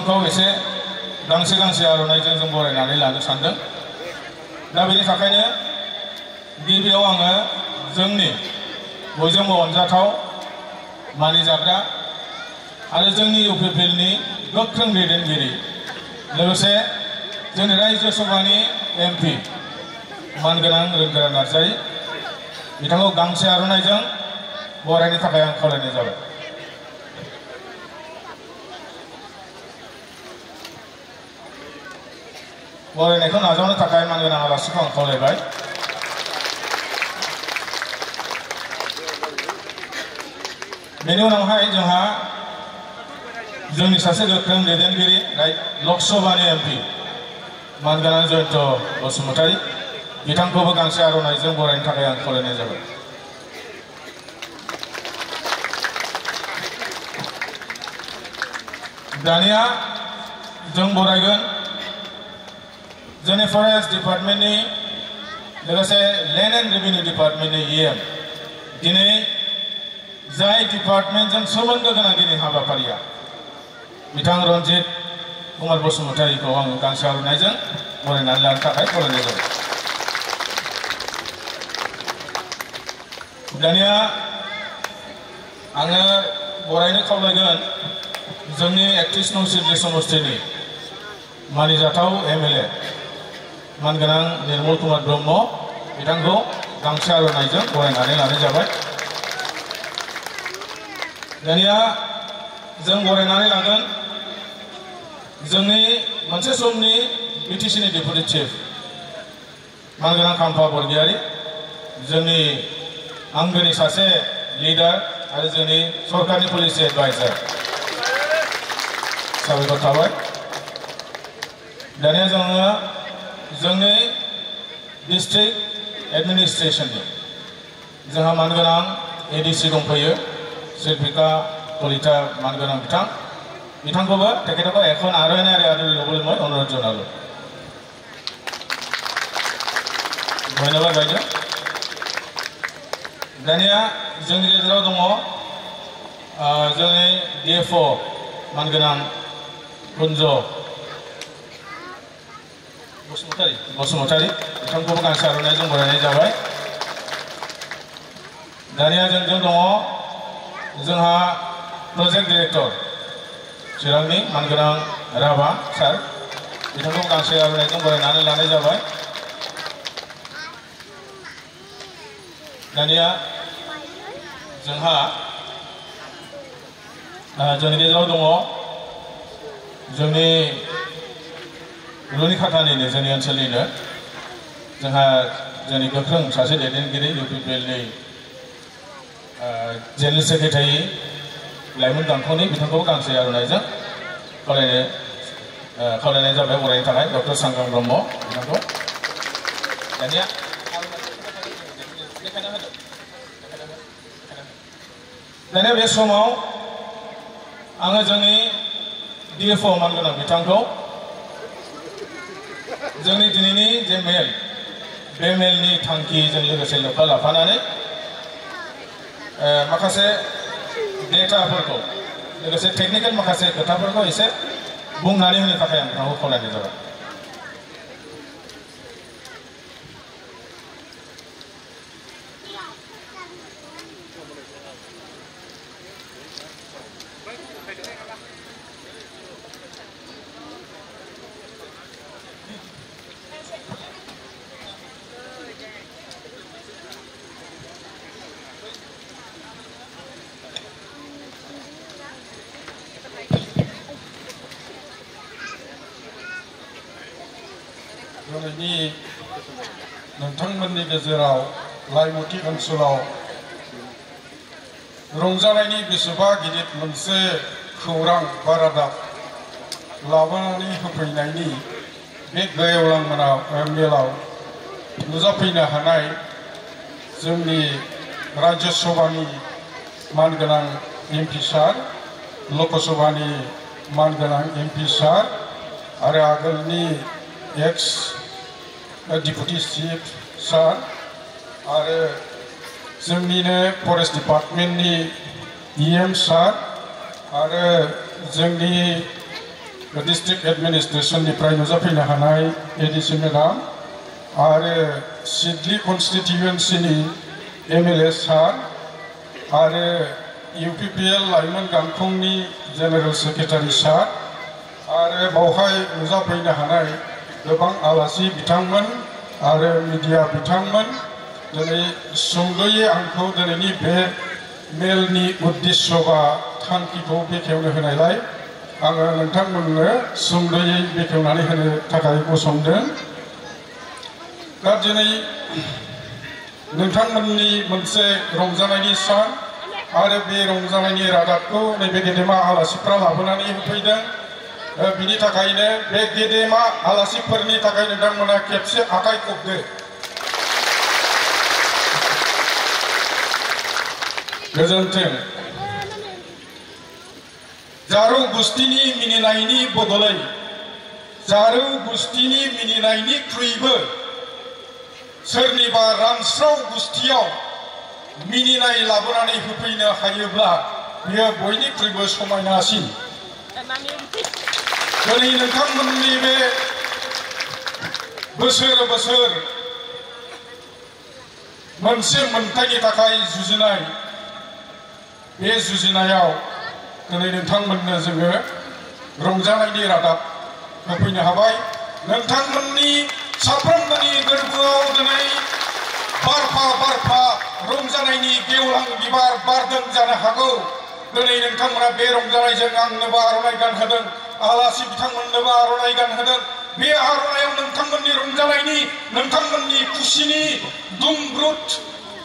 बिथांखौ एसे गांसे गांसे आर'नाइजों जों बरायनानै लानो सानदों। दा बेनि थाखायनो गिबियाव आङो जोंनि बयजोंबो अनजाथाव मानिजाग्रा आरो जोंनि इउपिपिएलनि गोख्रों दैदेनगिरि लोगोसे जोंनि रायजो सभानि एमपि मानगोनां रोंगोरा नार्जारी बिथांखौ गांसे आर'नाइजों बरायनो थाखाय आं खावलायनाय जाबाय। बरायनायखौ नाजावनो थाखाय मानगोनां आलासिखौ आं खावलायबाय। बेनि उनावहाय जोंहा जोंनि सासे गोख्रों दैदेनगिरि लकसभानि एमपि मानगोनां जयन्त बसुमतारी बिथांखौबो गांसे आर'नाइजों बरायनो थाखाय आं खावलायनाय जाबाय। दानिया जों बरायगोन जोंनि फरेस्ट डिपार्टमेन्टनि लोगोसे लेन्ड एन्ड रेभिनिउ डिपार्टमेन्टनि EM दिनै जाय डिपार्टमेन्टजों सोमोन्दो गोनां दिनै हाबाफारिया बिथां रन्जित कुमार बसुमतारीखौ आं गांसे आर'नाइजों बरायनानै लानो थाखाय खावलायनाय जाबाय। दानिया आङो बरायनो खावलायगोन जोंनि 31 नं सिडली समष्टिनि मानिजाथाव MLA मानगोनां निर्मल कुमार ब्रह्म बिथांखौ गांसे आर'नाइजों बरायनानै लानाय जाबाय। दानिया जों बरायनानै लागोन जोंनि मोनसे समनि BTC नि डेपुटि चिफ मानगोनां खाम्फा बरगयारी जोंनि आंगोनि सासे लिडार आरो जोंनि सरकारनि पलिसि एडभाइजार साबायखर थाबाय। दानिया जोङो जोंनि डिस्ट्रिक्ट एडमिनिस्ट्रेशननि जोंहा मानगोनां ADC दंफैयो शिल्पिका कलिता मानगोनां बिथांखौबो तेखेतखौ এখন আরোহণারে আদৰি ল'বলৈ মই অনুৰোধ জনালোঁ। ধন্যবাদ বাইদেউ। दानिया जोंनि गेजेराव दङ जोंनि DFO मानगोनां कुन्ज बसुमतारी बिथांखौबो गांसे आर'नाइजों बरायनाय जाबाय। दानिया जोंजों दङ जोंहा प्रजेक्ट डाइरेक्टर चिरांनि मानगोनां राभा सार बिथांखौ गांसे आर'नाइजों बरायनानै लानाय जाबाय। दानिया जोंहा जोंनि गेजेराव दङ जोंनि रुनिखाथानिनो जोंनि ओनसोलनिनो जोंहा जोंनि गोख्रों सासे दैदेनगिरि इउपिपिएलनि जेनेरेल सेक्रेटारि लाइमोन दांख'नि बिथांखौबो गांसे आर'नाइजों खावलायनाय जाबाय बरायनो थाखाय डक्टर सांग्रां ब्रह्म बिथांखौ। दानिया बे समाव आङो जोंनि DFO मानगोनां बिथांखौ जोंनि दिनैनि जे मेल बे मेलनि थांखिजों लोगोसे लोब्बा लाफानानै माखासे डेटाफोरखौ लोगोसे टेक्निकेल माखासे खोथाफोरखौ एसे बुंनानै होनो थाखाय आं बिथांखौ खावलायनाय जाबाय। दिनैनि नोंथांमोननि गेजेराव लाइमुथि ओनसोलाव रंजानायनि बेसेबा गिदिर मोनसे खौरां बा रादाब लाबोनानै होफैनायनि बे गेवलां मेलाव नुजाफैनो हानाय जोंनि राज्य सभानि मानगोनां MP सार लकसभानि मानगोनां MP सार आरो आगोलनि एक्स डिपुटि चिफ सार आरो जोंनिनो फरेस्ट डिपार्टमेन्टनि EM सार आरो जोंनि डिस्ट्रिक्ट एडमिनिस्ट्रेशननिफ्राय नुजाफैनो हानाय एडिसि मेडाम आरो सिडली कन्स्टिटिउएन्सिनि एमएलए सार आरो इउपिपिएल लाइमोन गांखंनि जेनेरेल सेक्रेटारि सार आरो बावहाय नुजाफैनो हानाय गोबां आलासि बिथांमोन आरो मिडिया बिथांमोन दिनै सुंद'यै आंखौ दिनैनि बे मेलनि उद्देश्य बा थांखिखौ बेखेवनो होनायलाय आङो नोंथांमोननो सुंद'यै बेखेवनानै होनो थाखाय गसंदों। दा दिनै नोंथांमोननि मोनसे रंजानायनि सान आरो बे रंजानायनि रादाबखौ नैबे गेदेमा आलासिफ्रा लाबोनानै होफैदों। बिनि थाखायनो बे गेदेमा आलासिफोरनि थाखाय नोंथांमोना खेबसे आखाइ खबदो। गोजोन्थों। जारौ गुस्थिनि मिनिनायनि बदलै जारौ गुस्थिनि मिनिनायनिख्रुइबो सोरनिबा रानस्राव गुस्थियाव मिनिनाय लाबोनानै होफैनो हायोब्ला बेयो बयनिख्रुइबो समायनासिन। दिनै नोंथांमोननि बे बोसोर बोसोर मोनसे मोनथायनि थाखाय जुजिनाय बे जुजिनायाव दिनै नोंथांमोननो जोङो रंजानायनि रादाब होफैनो हाबाय। नोंथांमोननि साफ्रोमबोनि गोरबोआव दिनै बारफा बारफा रंजानायनि गेवलां बिबार बारदों जानो हागौ। दिनै नोंथांमोना बे रंजानायजों आंनोबो आर'नाइ गानहोदों, आलासि बिथांमोननोबो आर'नाइ गानहोदों। बे आर'नाइयाव नोंथांमोननि रंजानायनि नोंथांमोननि खुसिनि दुंब्रुद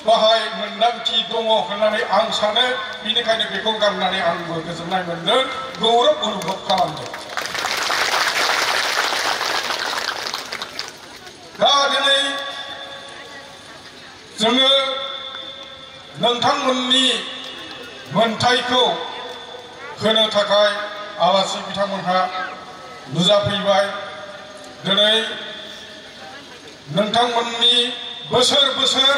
बाहाय मोन्दांथि दङ होननानै आं सानो। बेनिखायनो बेखौ गाननानै आंबो गोजोननाय मोनदों, गौरब अनुभब खालामदों। दा दिनै जोङो नोंथांमोननि मोनथायखौ होनो थाखाय आलासि बिथांमोनहा नुजाफैबाय। दिनै नोंथांमोननि बोसोर बोसोर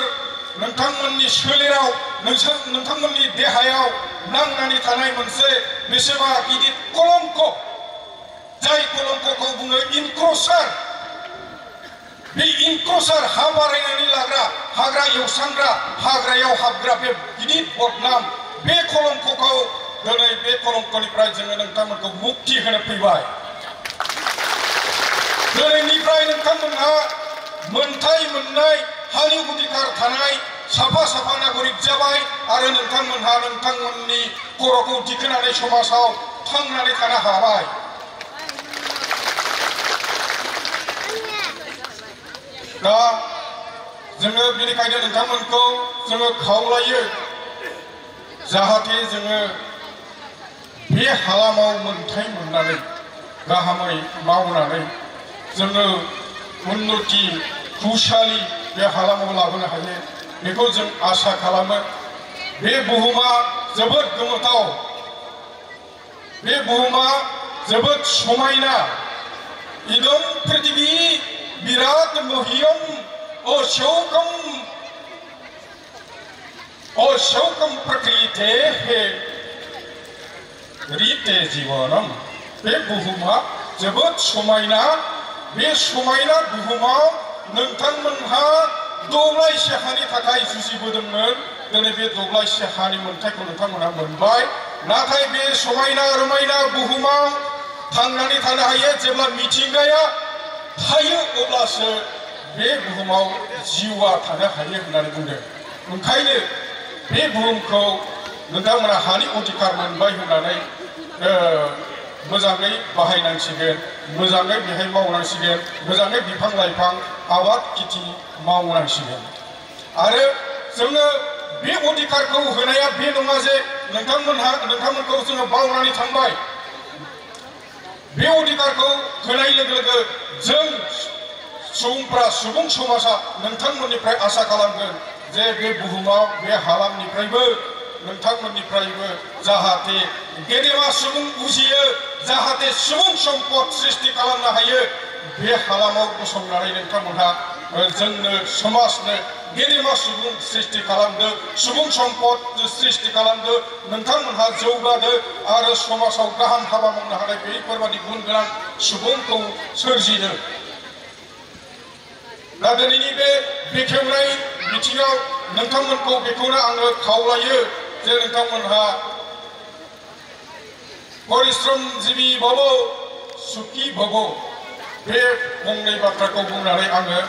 नोंथांमोननि सोलेराव नोंथांमोननि देहायाव नांनानै थानाय मोनसे बेसेबा गिदिर कलंक, जाय कलंकखौ बुङो इनक्रसार। बे इनक्रसार हा बारायनानै लाग्रा, हाग्रा एवस्रांग्रा, हाग्रायाव हाबग्रा बे गिदिर बदनाम बे कलंकखौ दिनै बे कलंकनिफ्राय जोङो नोंथांमोनखौ मुक्ति होनो फैबाय। दिनैनिफ्राय नोंथांमोनहा मोनथाय मोननाय हानि अधिकार थानाय साफा साफा नागरिक जाबाय आरो नोंथांमोनहा नोंथांमोननि खर'खौ दिखोनानै समाजाव थांनानै थानो हाबाय। दा जोङो बेनिखायनो नोंथांमोनखौ जोङो खावलायो जाहाथे जोङो बे हालामाव मोनथाय मोननानै गाहामै मावनानै जोङो उन्नति खुशालि बे हालामाव लाबोनो हायो बेखौ जों आसा खालामो। बे बुहुमा जोबोद गोमोथाव, बे बुहुमा जोबोद समायना। इदं पृथिवी बिराट मह्यम अशोकम प्रकृते रीते जीवनम। बे बुहुमा जोबोद समायना। बे समायना बुहुमाव नोंथांमोनहा दब्लायसे हानि थाखाय जुजिबोदोंमोन। दिनै बे दब्लायसे हानि मोनथायखौ नोंथांमोनहा मोनबाय। नाथाय बे समायना रमायना बुहुमाव थांनानै थानो हायो जेब्ला मिथिंगाया थायो अब्लासो बे बुहुमाव जिउआ थानो हायो होननानै बुंदों। ओंखायनो बे बुहुमखौ नोंथांमोना हानि अधिकार मोनबाय होननानै मोजाङै बाहायनांसिगोन, मोजाङै बेहाय मावनांसिगोन, मोजाङै बिफां लाइफां आबाद खेथि मावनांसिगोन। आरो जोङो बे अधिकारखौ होनाया बे नङा जे नोंथांमोनखौ जोङो बावनानै थांबाय। बे अधिकारखौ होनाय लोगो लोगो जों सुबुंफ्रा, सुबुं समाजा नोंथांमोननिफ्राय आसा खालामगोन जे बे बुहुमाव बे हालामनिफ्रायबो नोंथांमोननिफ्रायबो जाहाथे गेदेमा सुबुं उजियो, जाहाथे सुबुं सम्पद सृष्टि खालामनो हायो। बे हालामाव गसंनानै नोंथांमोनहा जोंनो समाजनो गेदेमा सुबुं सृष्टि खालामदो सुबुं सम्पद सृष्टि खालामदो नोंथांमोनहा जौगादो आरो समाजाव गाहाम हाबा मावनो हानाय बेफोरबादि गुन गोनां सुबुंखौ सोरजिदो दा दिनैनि बे बेखेवनाय बिथिङाव नोंथांमोनखौ बेखौनो आङो खावलायो जे नोंथांमोनहा परिश्रमजीवी भव सुखी भव बे फंनै बाथ्राखौ बुंनानै आङो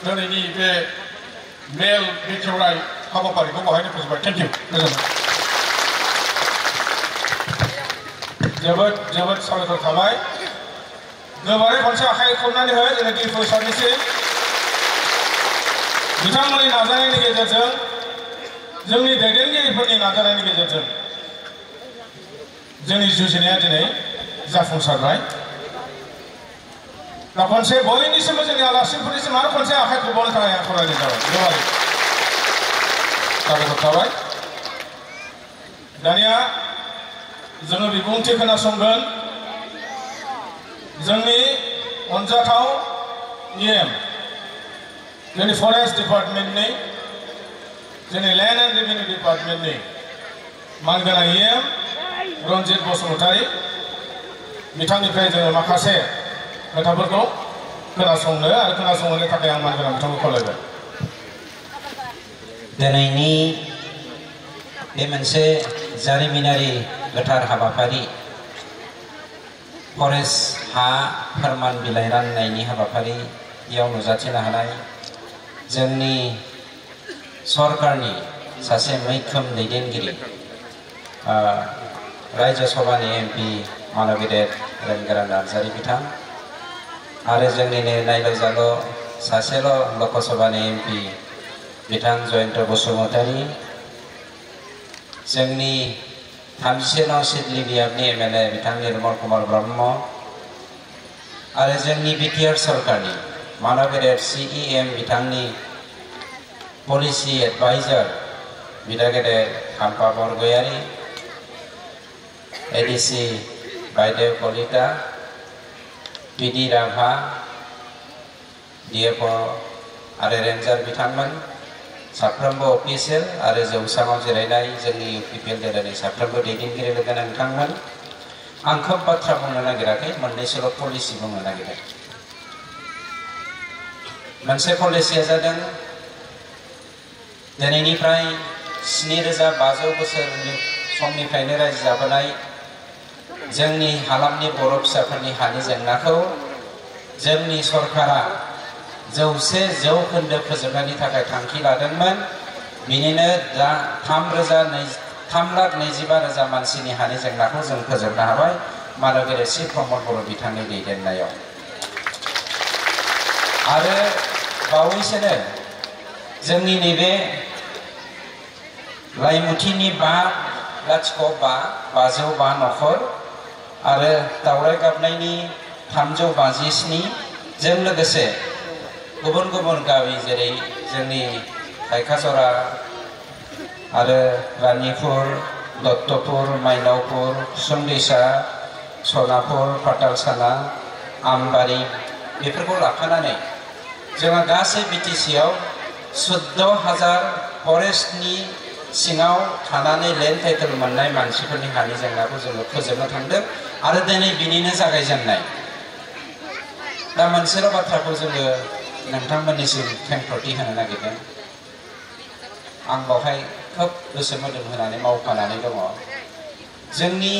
दिनैनि बे मेल बेखेवनाय हाबाफारिखौ बाहायनो फोजोबबाय थेंक इउ जोबोद जोबोद साबायखर थाबाय गोबारै खनसे आखाइ खबनानै हो जेनाखि फरायसानिसिम बिथांमोननि नाजानायनि गेजेरजों जोंनि दैदेनगिरिफोरनि नाजानायनि गेजेरजों जोंनि जुजिनाया दिनै जाफुंसारबाय दा खनसे बयनिसिमबो जोंनि आलासिफोरनिसिम आरो खनसे आखाइ खबनो थाखाय आं खावलायनाय जाबाय गोबारै साबायखर थाबाय दानिया जोङो बिबुंथि खोनासंगोन जोंनि अनजाथाव EM जोंनि फरेस्ट डिपार्टमेन्टनि जोंनि लेन्ड एन्ड रेभिनिउ डिपार्टमेन्टनि मानगोनां EM रन्जित बसुमतारी बिथांनिफ्राय जोङो माखासे खोथाफोरखौ खोनासंनो आरो खोनासंनो थाखाय आं मानगोनां बिथांखौ खावलायबाय दिनैनि बे मोनसे जारिमिनारि गोथार हाबाफारि फरेस्ट हा फोरमान बिलाइ राननायनि हाबाफारियाव नुजाथिनो हानाय जोंनि सरकारनि सासे मैखोम दैदेनगिरि राज्य सभानि MP मानव गेदेर रेंगोरा नार्जारी बिथां आरो जोंनिनो नायल' जाल' सासेल' लकसभानि MP बिथां जयन्त बसुमतारी जोंनि 37 नं सिडली बियाबनि MLA बिथां निर्मल कुमार ब्रह्म आरो जोंनि BTR सरकारनि मानव गेदेर CEM बिथांनि पलिसि एडभाइजार बिदा गेदेर खाम्फा बरगयारी ADC बायदेव कलिता PD राभा DFO आरो रेन्जार बिथांमोन साफ्रोमबो अफिसियेल आरो जौसाङाव जिरायनाय जोंनि UPPL दोलोनि साफ्रोमबो दैदेनगिरि लोगो नोंथांमोन आं खोब बाथ्रा बुंनो नागिराखै मोननैसोल' पलिसि बुंनो नागिरदों मोनसे पलिसिया जादों दिनैनिफ्राय 7500 बोसोरनि समनिफ्रायनो रायजो जाबोनाय जोंनि हालामनि बर' फिसाफोरनि हानि जेंनाखौ जोंनि सरकारा 100% फोजोबनायनि थाखाय थांखि लादोंमोन बिनिनो दा 3,25,000 मानसिनि हानि जेंनाखौ जों फोजोबनो हाबाय मानव गेदेर श्री प्रमद बर' बिथांनि दैदेननायाव आरो बावैसोनो जोंनि नैबे लाइमुथिनि 505 नखर आरो दावराय गाबनायनि 357 जों लोगोसे गुबुन गुबुन गामि जेरै जोंनि थाइखाजरा आरो रानिपुर दत्तपुर माइनावपुर सुंदैसा सनापुर पातालसाना आमबारि बेफोरखौ लाफानानै जोङो गासै BTCआव 14,000 फरेस्टनि सिङाव थानानै लेन्ड टाइटेल मोननाय मानसिफोरनि हानि जेंनाखौ जोङो फोजोबनो थांदों आरो दिनै बिनिनो जागायजेननाय दा मोनसेल' बाथ्राखौ जोङो नोंथांमोननिसिम खेंफोरथि होनो नागिरदों आं बावहाय खोब गोसो मोदोम होनानै मावफानानै दङ जोंनि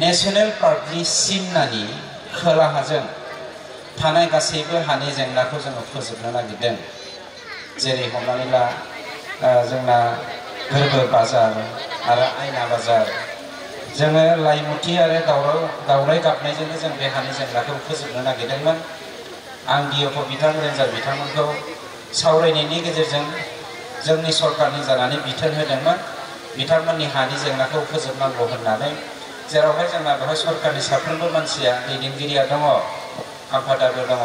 नेशनेल पार्कनि सिमनानि खोलाहाजों थानाय गासैबो हानि जेंनाखौ जोङो फोजोबनो नागिरदों जेरै हमनानै ला जोंना गोरबो बाजार आरो आयना बाजार जोङो लाइमुथि आरो दावराय गाबनायजोंनो जों बे हानि जेंनाखौ फोजोबनो नागिरदोंमोन आं DFO बिथां रेन्जार बिथांमोनखौ सावरायनायनि गेजेरजों जोंनि सरकारनि जानानै बिथोन होदोंमोन बिथांमोननि हानि जेंनाखौ फोजोबनांगौ होननानै जेरावहाय जोंना बेवहाय सरकारनि साफ्रोमबो मानसिया दैदेनगिरिया दङ आफादारबो दङ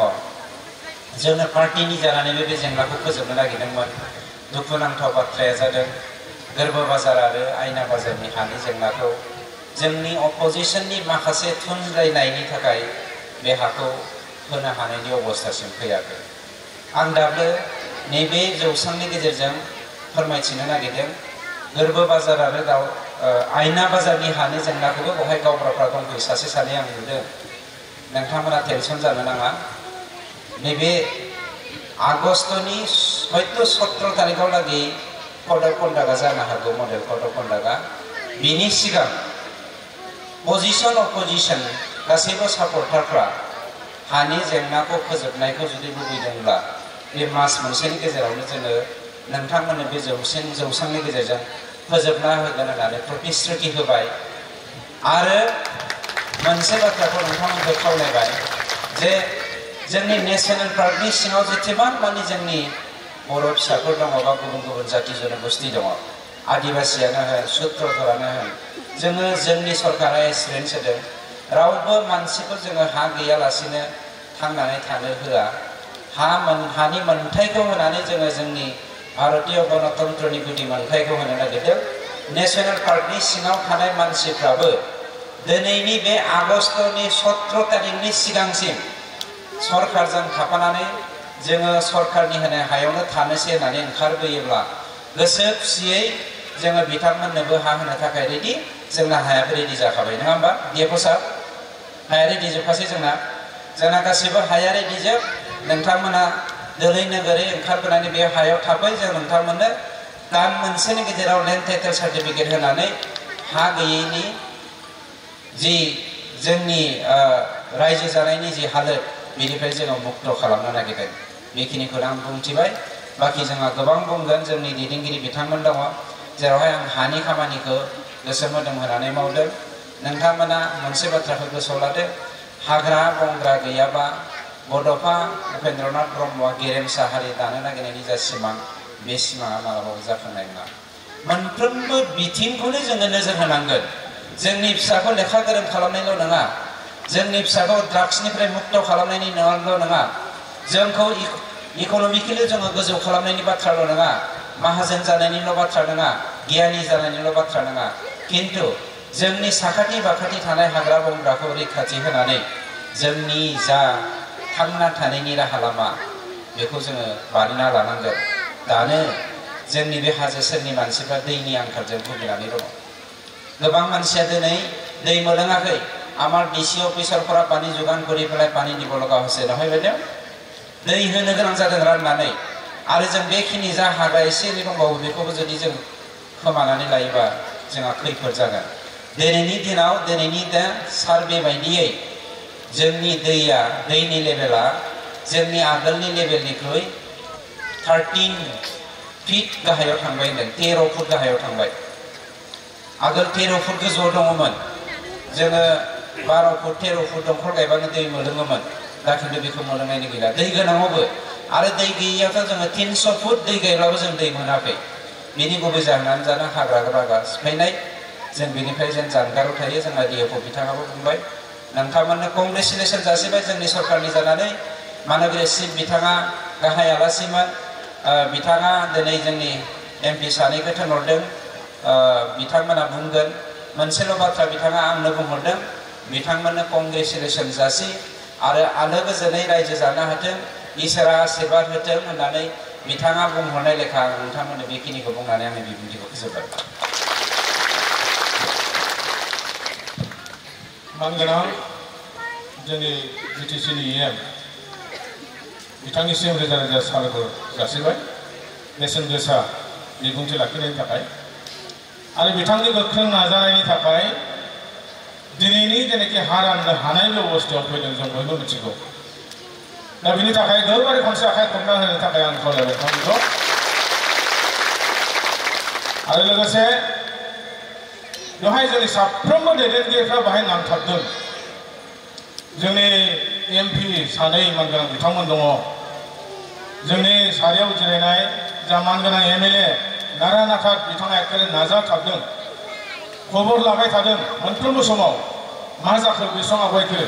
जोंनो पार्टिनि जानानैबो बे जेंनाखौ फोजोबनो नागिरदोंमोन दुखुनांथाव बाथ्राया जादों गोरबो बाजार आरो आयना बाजारनि हानि जेंनाखौ जोंनि अपोजिशननि माखासे थुनलायनायनि थाखाय बे हाखौ होनो हानायनि अबस्थासिम फैयाखै आं दाबो नैबे जौसांनि गेजेरजों फोरमायथिनो नागिरदों गोरबो बाजार आरो आयना बाजारनि हानि जेंनाखौबो बहाय गावब्राफ्रा दंफैयो सासे सानै आं नुदों नोंथांमोना टेनसन जानो नाङा नैबे आगष्टनि हयथ' 17 तारिखाव लागि कड अफ कन्डाक्टआ जानो हागौ मडेल कड अफ कन्डाक्टआ बिनि सिगां पजिशन अपोजिशन गासैबो सापर्टारफ्रा हानि जेंनाखौ फोजोबनायखौ जुदि लुबैदोंब्ला बे मास मोनसेनि गेजेरावनो जोङो नोंथांमोननो बे जौसांनि गेजेरजों फोजोबना होगोन होननानै प्रतिश्रुति होबाय आरो मोनसे बाथ्राखौ नोंथांमोनखौ खावलायबाय जे जोंनि नेशनेल पार्कनि सिङाव जेसेबां मानि जोंनि बर' फिसाफोर दङ बा गुबुन गुबुन जाति जनगोष्ठी दङ आदिबासियानो होन सुत्रफोरानो होन जोङो जोंनि सरकारा एसुरेन्स होदों रावबो मानसिखौ जोङो हा गैयालासेनो थांनानै थानो होआ हानि मोनथायखौ होनानै जोङो जोंनि भारतीय गणतन्त्रनि गुदि मोनथायखौ होनो नागिरदों नेशनेल पार्कनि सिङाव थानाय मानसिफ्राबो दिनैनि बे आगष्टनि 17 तारिखनि सिगांसिम सरकारजों थाफानानै जोङो सरकारनि होनाय हायावनो थानोसै होननानै ओंखारबोयोब्ला गोसो खुसियै जोङो बिथांमोननोबो हा होनो थाखाय रेडि जोंना हायाबो रेडि जाखाबाय नङा होमबा डिएफअ सार हाया रेडि जोबखासै जोंना गासैबो हाया रेडि जोब नोंथांमोना दोलै नोगोरै ओंखारबोनानै बे हायाव थाबै जों नोंथांमोननो दान मोनसेनि गेजेराव लेन्ड टाइटेल सार्टिफिकेट होनानै हा गैयैनि जि जोंनि रायजो जानायनि जि हालोद बेनिफ्राय जोङो मुक्त खालामनो नागिरदों बेखिनिखौनो आं बुंथिबाय बाखि जोंहा गोबां बुंगोन जोंनि दैदेनगिरि बिथांमोन दङ जेरावहाय आं हानि खामानिखौ गोसो मोदोम होनानै मावदों नोंथांमोना मोनसे बाथ्राखौ गोसोआव लादो हाग्रा बंग्रा गैयाबा बड'फा उपेन्द्रनाथ ब्रह्मआ गेरेमसा हारि दानो नागिरनायनि जा सिमां बे सिमाङा मालाबाबो जाफुंनाय नङा मोनफ्रोमबो बिथिंखौनो जोङो नोजोर होनांगोन जोंनि फिसाखौ लेखा गोरों खालामनायल' नङा जोंनि फिसाखौ ड्राग्सनिफ्राय मुक्त खालामनायनिल' नङा जोंखौ इक'नमिकेलि जोङो गोजौ खालामनायनि बाथ्राल' नङा माहाजोन जानायनिल' बाथ्रा नङा गियानि जानायनिल' बाथ्रा नङा खिन्थु जोंनि साखाथि बाखाथि थानाय हाग्रा बंग्राखौ रैखाथि होनानै जोंनि जा थांना थानायनि राहा लामा बेखौ जोङो बानायना लानांगोन दानो जोंनि बे हाजो सेरनि मानसिफ्रा दैनि आंखालजों भुगिनानै दङ गोबां मानसिया दिनै दै मोनलोङाखै আমার ডিসি অফিসারফोरा पानी যোগাन কৰি পেলাই পানী দিব লগা হৈছে নহয় বাইদেউ दै होनो गोनां जादों राननानै आरो जों बेखिनि जा हाग्रा एसे एनै दंबावो बेखौबो जुदि जों खोमानानै लायोबा जोंहा खैफोद जागोन दिनैनि दिनाव दिनैनि दा सार्भे बायदियै जोंनि दैनि लेभेला जोंनि आगोलनि लेभेलनिख्रुइ 13 फिट गाहायाव थांबाय होनदों 13 फुट गाहायाव थांबाय आगोल 13 फुट गोजौआव दङमोन जोङो 12 फुट 13 फुट दंखल गायबानो दै मोनलोङोमोन दा खिन्थु बेखौ मोनलोंनायनि गैला दै गोनाङावबो आरो दै गैयियावथ' जोङो 300 फुट दै गायब्लाबो जों दै मोनाखै बेनि गुबै जाहोनानो जादों हाग्रा बागा सिफायनाय जों बेनिफ्राय जों जानगाराव थायो जोंना डिएफअ बिथाङाबो बुंबाय नोंथांमोननो कंग्रेचुलेसन जासिबाय जोंनि सरकारनि जानानै मानोना सिट बिथाङा गाहाय आलासिमोन बिथाङा दिनै जोंनि एमपि सानैखौ थिनहरदों बिथांमोना बुंगोन मोनसेल' बाथ्रा बिथाङा आंनो बुंहरदों बिथांमोननो कंग्रेचुलेसन जासि आरो आलो गोजोनै रायजो जानो हाथों इसोरा आशीर्बाद होथों होननानै बिथाङा बुंहरनाय लेखा आं नोंथांमोननो बेखिनिखौ बुंनानै आंनि बिबुंथिखौ फोजोबबाय मानगोनां जोंनि बिटिसिनि EM बिथांनिसिम रोजा रोजा साबायखर जासिबाय बेसेन गोसा बिबुंथि लाखिनायनि थाखाय आरो बिथांनि गोख्रों नाजानायनि थाखाय दिनैनि जेनाखि हा राननो हानाय बेबस्थायाव फैदों जों बयबो मिथिगौ दा बिनि थाखाय गोबारै खनसे आखाइ खबना होनो थाखाय आं खावलायबाय बिथांमोनखौ आरो लोगोसे बेवहाय जोंनि साफ्रोमबो दैदेनगिरिफ्रा बाहाय नांथाबदों जोंनि एमपि सानै मानगोनां बिथांमोन दङ जोंनि सारियाव जिरायनाय जा मानगोनां MLA नारानाथात बिथाङा एखेबारे नाजाथाबदों खबर लाबाय थादों मोनफ्रोमबो समाव मा जाखो बेसेबां आवगायखो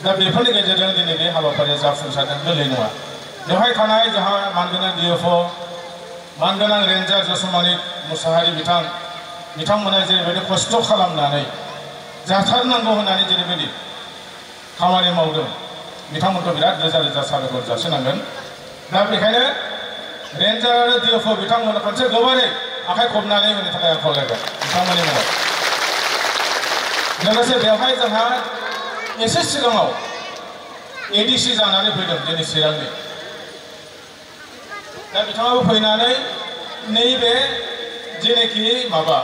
दा बेफोरनि गेजेरजों दिनै बे हाबाफारिया जाफुंसारदों गोरलै नङा बेवहाय थानाय जोंहा मानगोनां DFO मानगोनां रेन्जार जसमानि मुसाहारि बिथांमोना जेरैबायदि खस्थ' खालामनानै जाथारनांगौ होननानै जेरैबायदि खामानि मावदों बिथांमोनखौ बिराद रोजा रोजा साबायखर जासिनांगोन दा बेखायनो रेन्जार आरो डिएफअ बिथांमोननो खनसे गोबारै आखाइ खबनानै होनो थाखाय आं खावलायबाय बिथांमोननि मुङाव लोगोसे बेवहाय जोंहा एसे सिगाङाव एडिसि जानानै फैदों जोंनि चिरांनि दा बिथाङाबो फैनानै नैबे जेनेखि माबा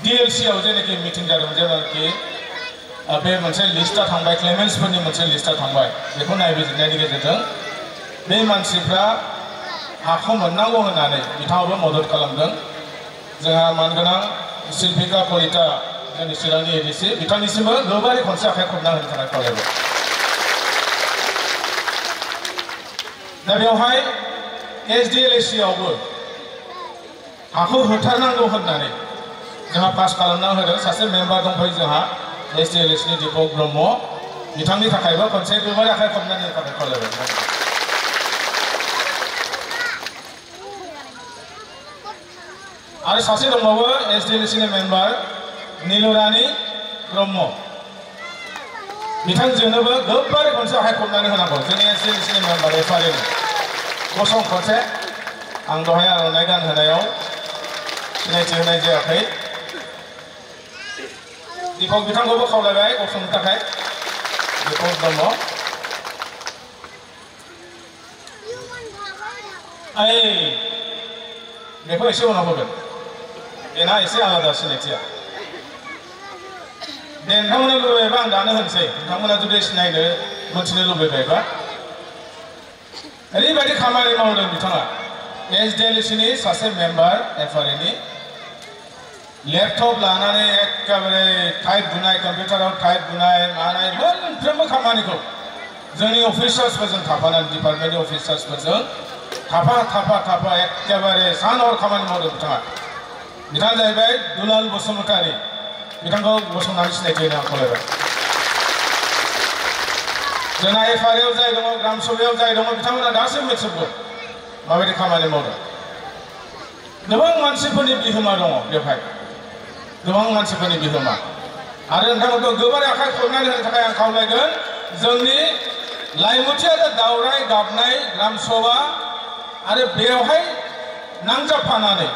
डिएलसिआव जेनेखि मिटिं जादों जेनाखि बे मोनसे लिस्टआ थांबाय क्लेमेन्ट्सफोरनि मोनसे लिस्टआ थांबाय बेखौ नायबिजिरनायनि गेजेरजों बे मानसिफ्रा हाखौ मोननांगौ होननानै बिथाङाबो मदद खालामदों जोंहा मानगोनां शिल्पिका कलिता जोंनि चिरांनि एडिसि बिथांनिसिमबो गोबारै खनसे आखाइ खबना होनो थाखाय खावलायबाय दा बेवहाय एसडिएलएसिआवबो हाखौ होथारनांगौ होननानै जोंहा पास खालामना होदों सासे मेम्बार दंफायो जोंहा एसडिएलएसनि दीपक ब्रह्म बिथांनि थाखायबो खनसे गोबारै आखाइ खबनानै होनो थाखाय खावलायबाय आरो सासे दंबावो एसडिएलएसनि मेम्बार नीलरानी ब्रह्म बिथांजोंनोबो गोबारै खनसे आखाइ खबनानै होनांगौ जोंनि एसडिएलएसनि मेम्बार एफआरएनि गसं खनसे आं दहाय आर'नाइ गान होनायाव सिनायथि होनाय जायाखै दीपक बिथांखौबो खावलायबाय गसंनो थाखाय दीपक ब्रह्म बेखौ एसे उनाव होगोन बेना एसे आलादा सिनायथिया दे नोंथांमोना लुबैबायबा आं दानो होनसै नोंथांमोना जुदि सिनायनो मोनथिनो लुबैबायबा ओरैबायदि खामानि मावदों बिथाङा एसडिएलएसिनि सासे मेम्बार एफआरएनि लैपटप लानानै एकेबारे टाइप बुनाय कम्पिउटाराव टाइप बुनाय मानाय मोनफ्रोमबो खामानिखौ जोंनि अफिसार्सफोरजों थाफानानै डिपार्टमेन्टनि अफिसार्सफोरजों थाफा एकेबारे सान हर खामानि मावदों बिथाङा जाहैबाय दुलाल बसुमतारी बिथांखौ गसंनानै सिनायथि होनो आं खावलायबाय जोंना एफआरएआव जाय दङ ग्राम सभायाव जाय दङ बिथांमोना गासैबो मिथिजोबगौ माबायदि खामानि मावदों गोबां मानसिफोरनि बिहोमा दङ बेवहाय गोबां मानसिफोरनि बिहोमा आरो नोंथांमोनखौ गोबारै आखाइ खबनानै होनो थाखाय आं खावलायगोन जोंनि लाइमुथि आरो दावराय गाबनाय ग्राम सभा आरो बेवहाय नांजाबफानानै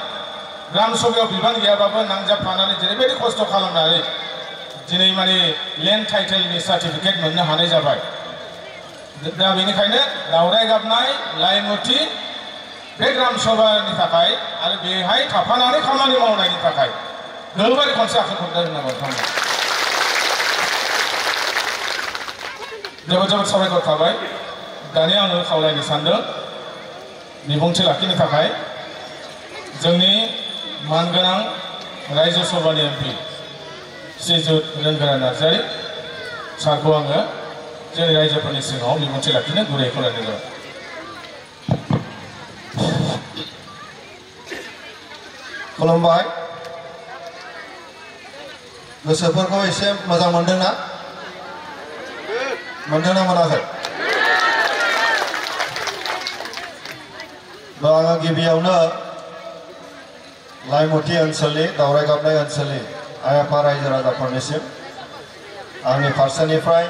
ग्राम सभायाव बिबान गैयाबाबो नांजाबफानानै जेरैबायदि खस्थ' खालामनानै दिनै माने लेन्ड टाइटेलनि सार्टिफिकेट मोननो हानाय जाबाय दा बेनिखायनो दावराय गाबनाय लाइमुथि बे ग्राम सभानि थाखाय आरो बेहाय थाफानानै खामानि मावनायनि थाखाय गोबारै खनसे आखाइ खबनानै होनांगौ नोंथांमोन जोबोद जोबोद साबायखर थाबाय दानिया आङो खावलायनो सानदों बिबुंथि लाखिनो थाखाय जोंनि मानगोनां रायजो सभानि एमपि श्रीजुत रोंगोरा नार्जारी सारखौ आङो जोंनि रायजोफोरनि सिगाङाव बिबुंथि लाखिनो गुरै खावलायनाय जाबाय खुलुमबाय गोसोफोरखौ एसे मोजां मोनदोंना मोनाखै आङो गिबियावनो लाइमुथि ओनसोलनि दावराय गाबनाय ओनसोलनि आइ आफा रायजो राजाफोरनिसिम आंनि फारसेनिफ्राय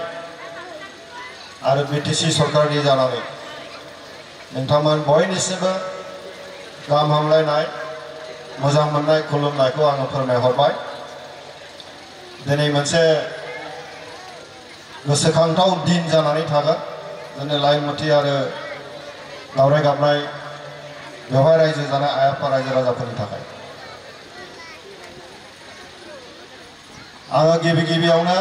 आरो बिटिसि सरकारनि जानानै नोंथांमोन बयनिसिमबो गाहाम हामलायनाय मोजां मोननाय खुलुमनायखौ आङो फोरमायहरबाय दिनै मोनसे गोसोखांथाव दिन जानानै थागोन जोंनि लाइमुथि आरो दावराय गाबनाय बेवहाय रायजो जानाय आइ आफा रायजो राजाफोरनि थाखाय आङो गिबियावनो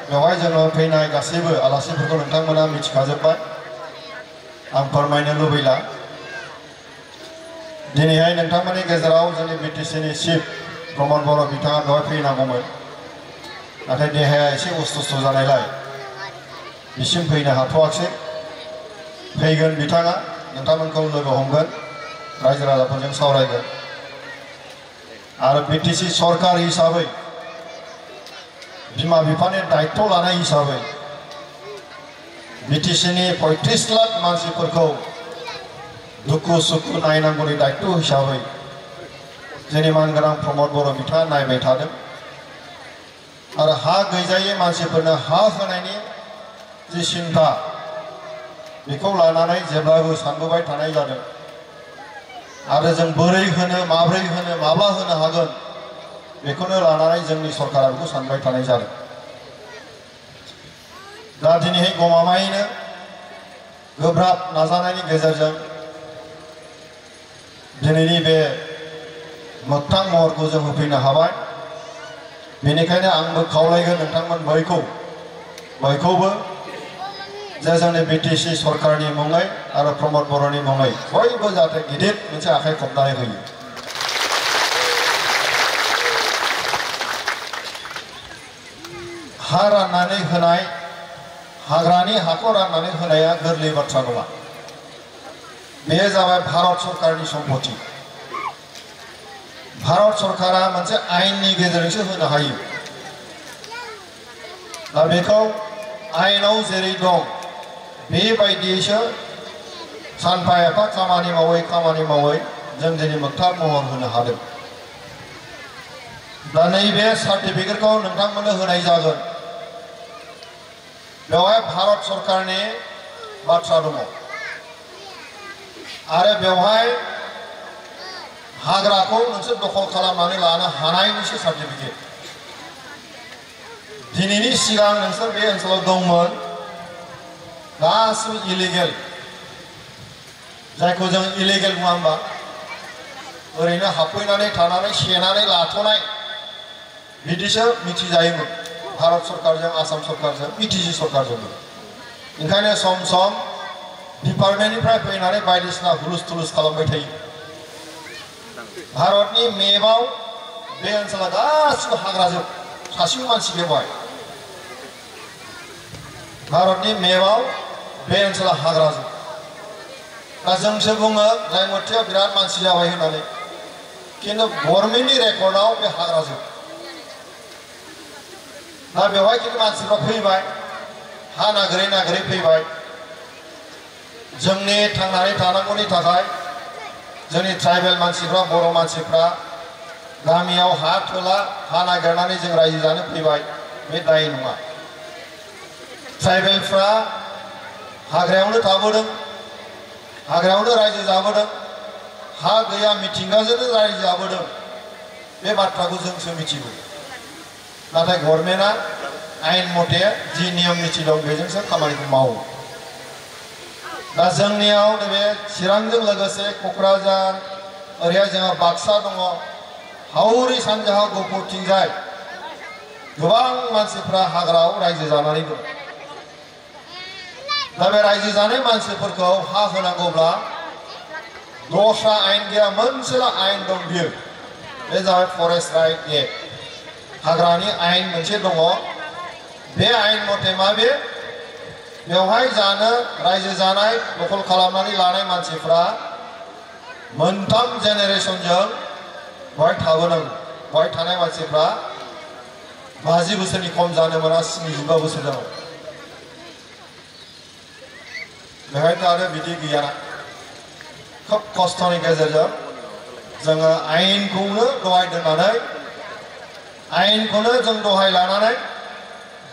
बेवहाय जोङो फैनाय गासैबो आलासिफोरखौ नोंथांमोना मिथिखाजोब्बाय आं फोरमायनो लुबैला दिनैहाय नोंथांमोननि गेजेराव जोंनि बिटिसिनि चिफ प्रमद बर' बिथाङा बेवहाय फैनांगौमोन नाथाय देहाया एसे अस्थ' जानायलाय बिसिम फैनो हाथ'वाखै फैगोन बिथाङा नोंथांमोनखौ लोगो हमगोन रायजो राजाफोरजों सावरायगोन आरो बिटिसि सरकार हिसाबै बिमा बिफानि दायित्व लानाय हिसाबै बिटिसिनि 35 लाख मानसिफोरखौ दुखु सुखु नायनांगौनि दायित्व हिसाबै जोंनि मानगोनां प्रमद बर' बिथाङा नायबाय थादों आरो हा गैजायै मानसिफोरनो हा होनायनि जि सिन्था बेखौ लानानै जेब्लाबो सानबोबाय थानाय जादों आरो जों बोरै होनो माब्रै होनो माब्ला होनो हागोन बेखौनो लानानै जोंनि सरकारा बेखौ सानबाय थानाय जादों। दा दिनैहाय गमामायैनो गोब्राब नाजानायनि गेजेरजों दिनैनि बे मोगथां महरखौ जों होफैनो हाबाय। बेनिखायनो आंबो खावलायगोन नोंथांमोन बयखौबो जे जोंनि बिटिसि सरकारनि मुङै आरो प्रमद बर'नि मुङै बयबो जाहाथे गिदिर मोनसे आखाइ खबनानै होयो। हा राननानै होनाय हाग्रानि हाखौ राननानै होनाया गोरलै बाथ्रा नङा। बेयो जाबाय भारत सरकारनि सम्पति। भारत सरकारा मोनसे आयेननि गेजेरजोंसो होनो हायो। दा बेखौ आयेनाव जेरै दं बेबायदियैसो सानफा एफा खामानि मावै जों दिनै मोगथां महर होनो हादों। दा नैबे सार्टिफिकेटखौ नोंथांमोननो होनाय जागोन। बेवहाय भारत सरकारनि बाथ्रा दङ आरो बेवहाय हाग्राखौ नोंसोर दखल खालामनानै लानो हानायनिसो सार्टिफिकेट। दिनैनि सिगां नोंसोर बे ओनसोलाव दंमोन गासिबो इलिगेल, जायखौ जों इलिगेल बुङा होमबा, ओरैनो हाबफैनानै थानानै सेनानै लाथ'नाय बिदिसो मिथिजायोमोन भारत सरकारजों आसाम सरकारजों बिटिसि सरकारजोंबो। ओंखायनो सम सम डिपार्टमेन्टनिफ्राय फैनानै बायदिसिना हुलुस थुलुस खालामबाय थायो। भारतनि मेपआव बे ओनसोला गासिबो हाग्राजोब, सासेबो मानसि गैया। भारतनि मेपआव बे ओनसोला हाग्राजोब। दा जोंसो बुङो रायमतियाव बिराद मानसि जाबाय होननानै, खिन्थु गभर्नमेन्टनि रेकर्डआव बे हाग्राजोब। दा बेवहाय खिन्थु मानसिफ्रा फैबाय, हा नागिरै फैबाय। जोंनि थांनानै थानांगौनि थाखाय जोंनि ट्राइबेल मानसिफ्रा, बर' मानसिफ्रा गामियाव हा थोला हा नागिरनानै जों रायजो जानो फैबाय। बे दाय नङा। ट्राइबेलफ्रा हाग्रायावनो थाबोदों, हाग्रायावनो रायजो जाबोदों, हा गैया मिथिंगाजोंनो रायजो जाबोदों। बे बाथ्राखौ जोंसो मिथिगौ। नाथाय गभर्नमेन्टआ आयेन मथे जि नियम निथि दं बेजोंसो खामानिखौ मावो। दा जोंनियाव नैबे चिरांजों लोगोसे क'क्राझार, ओरैहाय जोंहा बाक्सा दङ, हावरि सानजाहा गहपुरथिंजाय गोबां मानसिफ्रा हाग्रायाव रायजो जानानै दं। दा बे रायजो जानाय मानसिफोरखौ हा होनांगौब्ला दस्रा आयेन गैया, मोनसेल' आयेन दं। बियो बे जाबाय फरेस्ट राइट एक्ट, हाग्रानि आयेन मोनसे दङ। बे आयेन मथे मा बेवहाय रायजो जानाय दखल खालामनानै लानाय मानसिफ्रा मोनथाम जेनेरेशनजों बेवहाय थाबोनांगौ। बेवहाय थानाय मानसिफ्रा 50 बोसोरनि खम जानो मोना, 75 बोसोर जानांगौ। बेवहायथ' आरो बिदि गैया। खोब खस्थ'नि गेजेरजों जोङो आयेनखौनो दहाय दोननानै, आयेनखौनो जों दहाय लानानै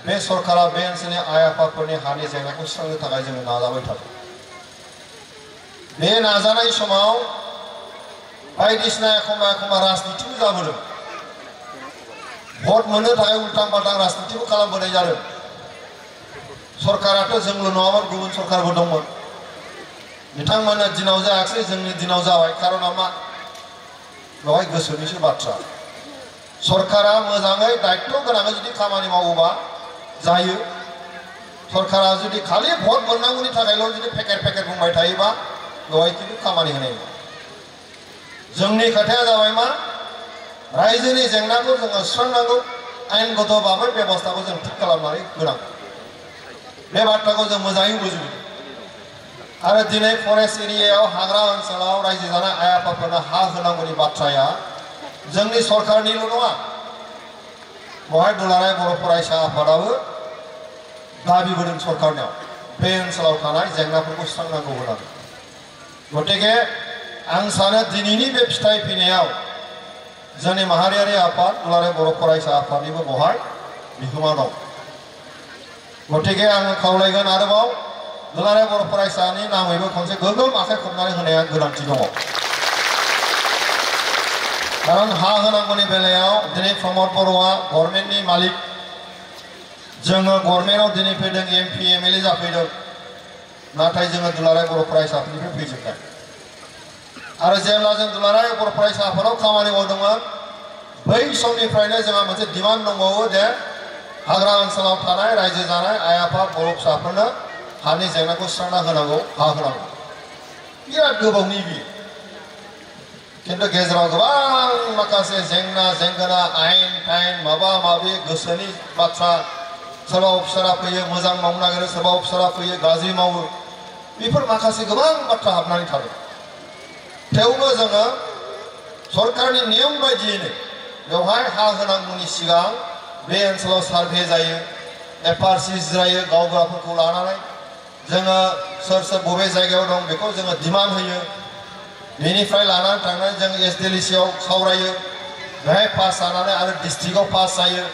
बे सरकारा बे ओनसोलनि आइ आफाफोरनि हानि जेंनाखौ सुस्रांनो थाखाय जोङो नाजाबाय थादों। बे नाजानाय समाव बायदिसिना एखम्बा राजनितिबो जाबोदों। भट मोननो थाखाय उल्टां फाल्टां राजनितिबो खालामबोनाय जादों। सरकाराथ' जोंल' नङामोन, गुबुन सरकारबो दंमोन। बिथांमोना दिनाव जायाखिसै, जोंनि दिनाव जाबाय। खारना मा? बेवहाय गोसोनिसो बाथ्रा। सरकारा मोजाङै दायित्व गोनाङै जुदि खामानि मावोबा जायो। सरकारा जुदि खालि भट मोननांगौनि थाखायल' जुदि पेकेट बुंबाय थायोबा बेवहाय खिन्थु खामानि होनाय नङा। जोंनि खोथाया जाबाय मा? रायजोनि जेंनाखौ जोङो सुस्रांनांगौ, आयेनगत भाबै बेबस्थाखौ जों थिग खालामनानै होनांगौ। बे बाथ्राखौ जों मोजाङै बुजियो। आरो दिनै फरेस्ट एरियायाव हाग्रा ओनसोलाव रायजो जानाय आइ आफाफोरनो हा होनांगौनि बाथ्राया जोंनि सरकारनिल' नङा। बेवहाय दुलाराय बर' फरायसा आफादाबो दाबिबोदों सरकारनियाव बे ओनसोलाव थानाय जेंनाफोरखौ सुस्रांनांगौ होननानै। गतिके आं सानो दिनैनि बे फिथाइ फैनायाव जोंनि माहारियारि आफाद दुलाराय बर' फरायसा आफादनिबो बेवहाय बिहोमा दं। गतिके आङो खावलायगोन आरोबाव दुलाराय बर' फरायसानि नामैबो खनसे गोगोम आखाइ खबनानै होनाया गोनांथि दङ खारन हा होनांगौनि बेलायाव दिनै प्रमद बर'आ गभर्नमेन्टनि मालिक जोङो गभर्नमेन्टआव दिनै फैदों एमपि एमएलए जाफैदों नाथाय जोङो दुलाराय बर' फरायसाफोरनिफ्राय फैजोबनाय आरो जेब्ला जों दुलाराय बर' फरायसा आफादाव खामानि मावदोंमोन बै समनिफ्रायनो जोंहा मोनसे डिमान्ड दंबावो जे हाग्रा ओनसोलाव थानाय रायजो जानाय आइ आफा बर' फिसाफोरनो हानि जेंनाखौ सुस्रांना होनांगौ हा होनांगौ बिराद गोबावनि बियो किन्तु गेजेराव गोबां माखासे जेंना जेंगोना आयेन टाइम माबा माबि गोसोनि बाथ्रा सोरबा अफिसारा फैयो मोजां मावनो नागिरो सोरबा अफिसारा फैयो गाज्रि मावो बेफोर माखासे गोबां बाथ्रा हाबनानै थादों थेवबो जोङो सरकारनि नियम बायदियैनो बेवहाय हा होनांगौनि सिगां बे ओनसोलाव सार्भे जायो एफआरसि जिरायो गावबुराफोरखौ लानानै जोङो सोर सोर बबे जायगायाव दं बेखौ जोङो डिमान्ड होयो बेनिफ्राय लानानै थांनानै जों एसडिएलसिआव सावरायो बेहाय पास जानानै आरो डिस्ट्रिक्टआव पास जायो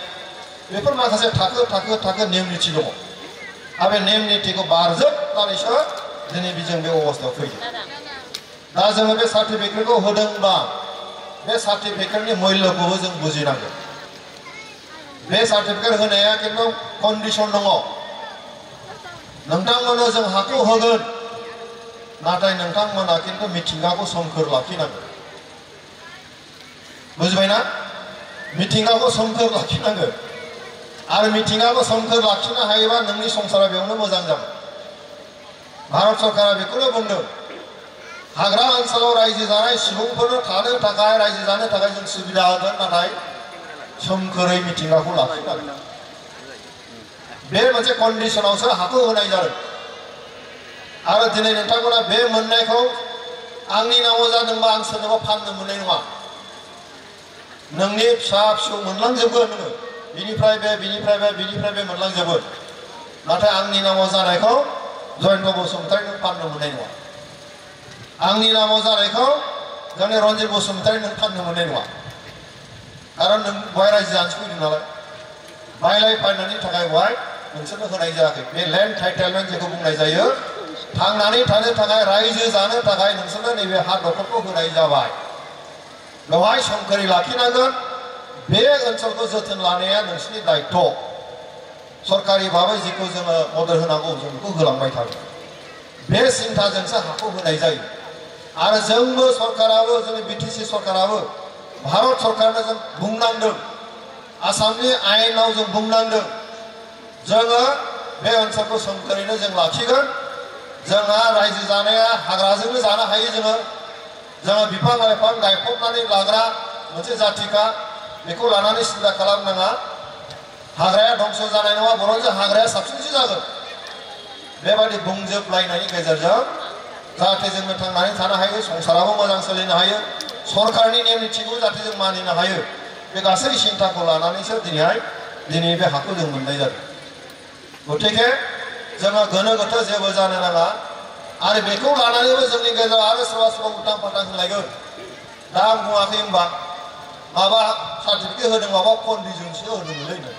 बेफोर माखासे थाखो नेम निथि दङ आरो बे नेम निथिखौ बारजोबनानैसो दिनै जों बे अबस्थायाव फैदों दा जोङो बे सार्टिफिकेटखौ होदोंबा बे सार्टिफिकेटनि मुल्यखौबो जों बुजिनांगोन बे सार्टिफिकेट होनाया किन्तु कन्डिशन दङ नोंथांमोननो जों हाखौ होगोन नाथाय नोंथांमोना किन्तु मिथिंगाखौ सोमखोर लाखिनांगोन बुजिबायना मिथिंगाखौ सोमखोर लाखिनांगोन आरो मिथिंगाखौ सोमखोर लाखिनो हायोबा नोंनि संसारा बेयावनो मोजां जागोन भारत सरकारा बेखौनो बुंदों हाग्रा ओनसोलाव रायजो जानाय सुबुंफोरनो थानो थाखाय रायजो जानो थाखाय जों सुबिदा होगोन नाथाय सोमखोरै मिथिंगाखौ लाखिनांगोन बे मोनसे कन्डिशनावसो हाखौ होनाय जादों आरो दिनै नोंथांमोना बे मोननायखौ आंनि नामाव जादोंबा आं सोरनोबा फाननो मोननाय नङा नोंनि फिसा फिसौ मोनलांजोबगोन नोङो बिनिफ्राय बे मोनलांजोबगोन नाथाय आंनि नामाव जानायखौ जयन्त बसुमतारी नों फाननो मोननाय नङा आंनि नामाव जानायखौ जोंनि रन्जित बसुमतारी नों फाननो मोननाय नङा खारन नों बहाय रायजो जानोसो फैदों नालाय बायलाय फाननायनि थाखाय बहाय नोंसोरनो होनाय जायाखै बे लेन्ड टाइटेलमेन्ट जेखौ बुंनाय जायो थांनानै थानो थाखाय रायजो जानो थाखाय नोंसोरनो नैबे हा दखलखौ होनाय जाबाय बेवहाय सोमखोरै लाखिनांगोन बे ओनसोलखौ जोथोन लानाया नोंसोरनि दायित्व सरकारि भाबै जेखौ जोङो मदद होनांगौ जों बेखौ होलांबाय थागोन बे सिन्थाजोंसो हाखौ होनाय जायो आरो जोंबो सरकाराबो जोंनि बिटिसि सरकाराबो भारत सरकारनो जों बुंनांदों आसामनि आयेनाव जों बुंनांदों जोङो बे ओनसोलखौ सोमखोरैनो जों लाखिगोन जोंहा रायजो जानाया हाग्राजोंनो जानो हायो जोङो बिफां लाइफां गायफबनानै लाग्रा मोनसे जाथिखा बेखौ लानानै सिन्था खालामनाङा हाग्राया धंस जानाय नङा बरंजों हाग्राया साबसिनसो जागोन बेबादि बुंजोबलायनायनि गेजेरजों जाहाथे जोङो थांनानै थानो हायो संसाराबो मोजां सोलिनो हायो सरकारनि नेम निथिखौ जाहाथे जों मानिनो हायो बे गासै सिन्थाखौ लानानैसो दिनै बे हाखौ जों मोननाय जादों गतिके जोङो गोनो गोथो जेबो जानो नाङा आरो बेखौ लानानैबो जोंनि गेजेराव आरो सोरबा उल्टां फाल्टां होनलायगोन दा आं बुङाखै होनबा माबा सार्टिफिकेट होदों माबा कन्डिशनसो होदोंमोनलै नो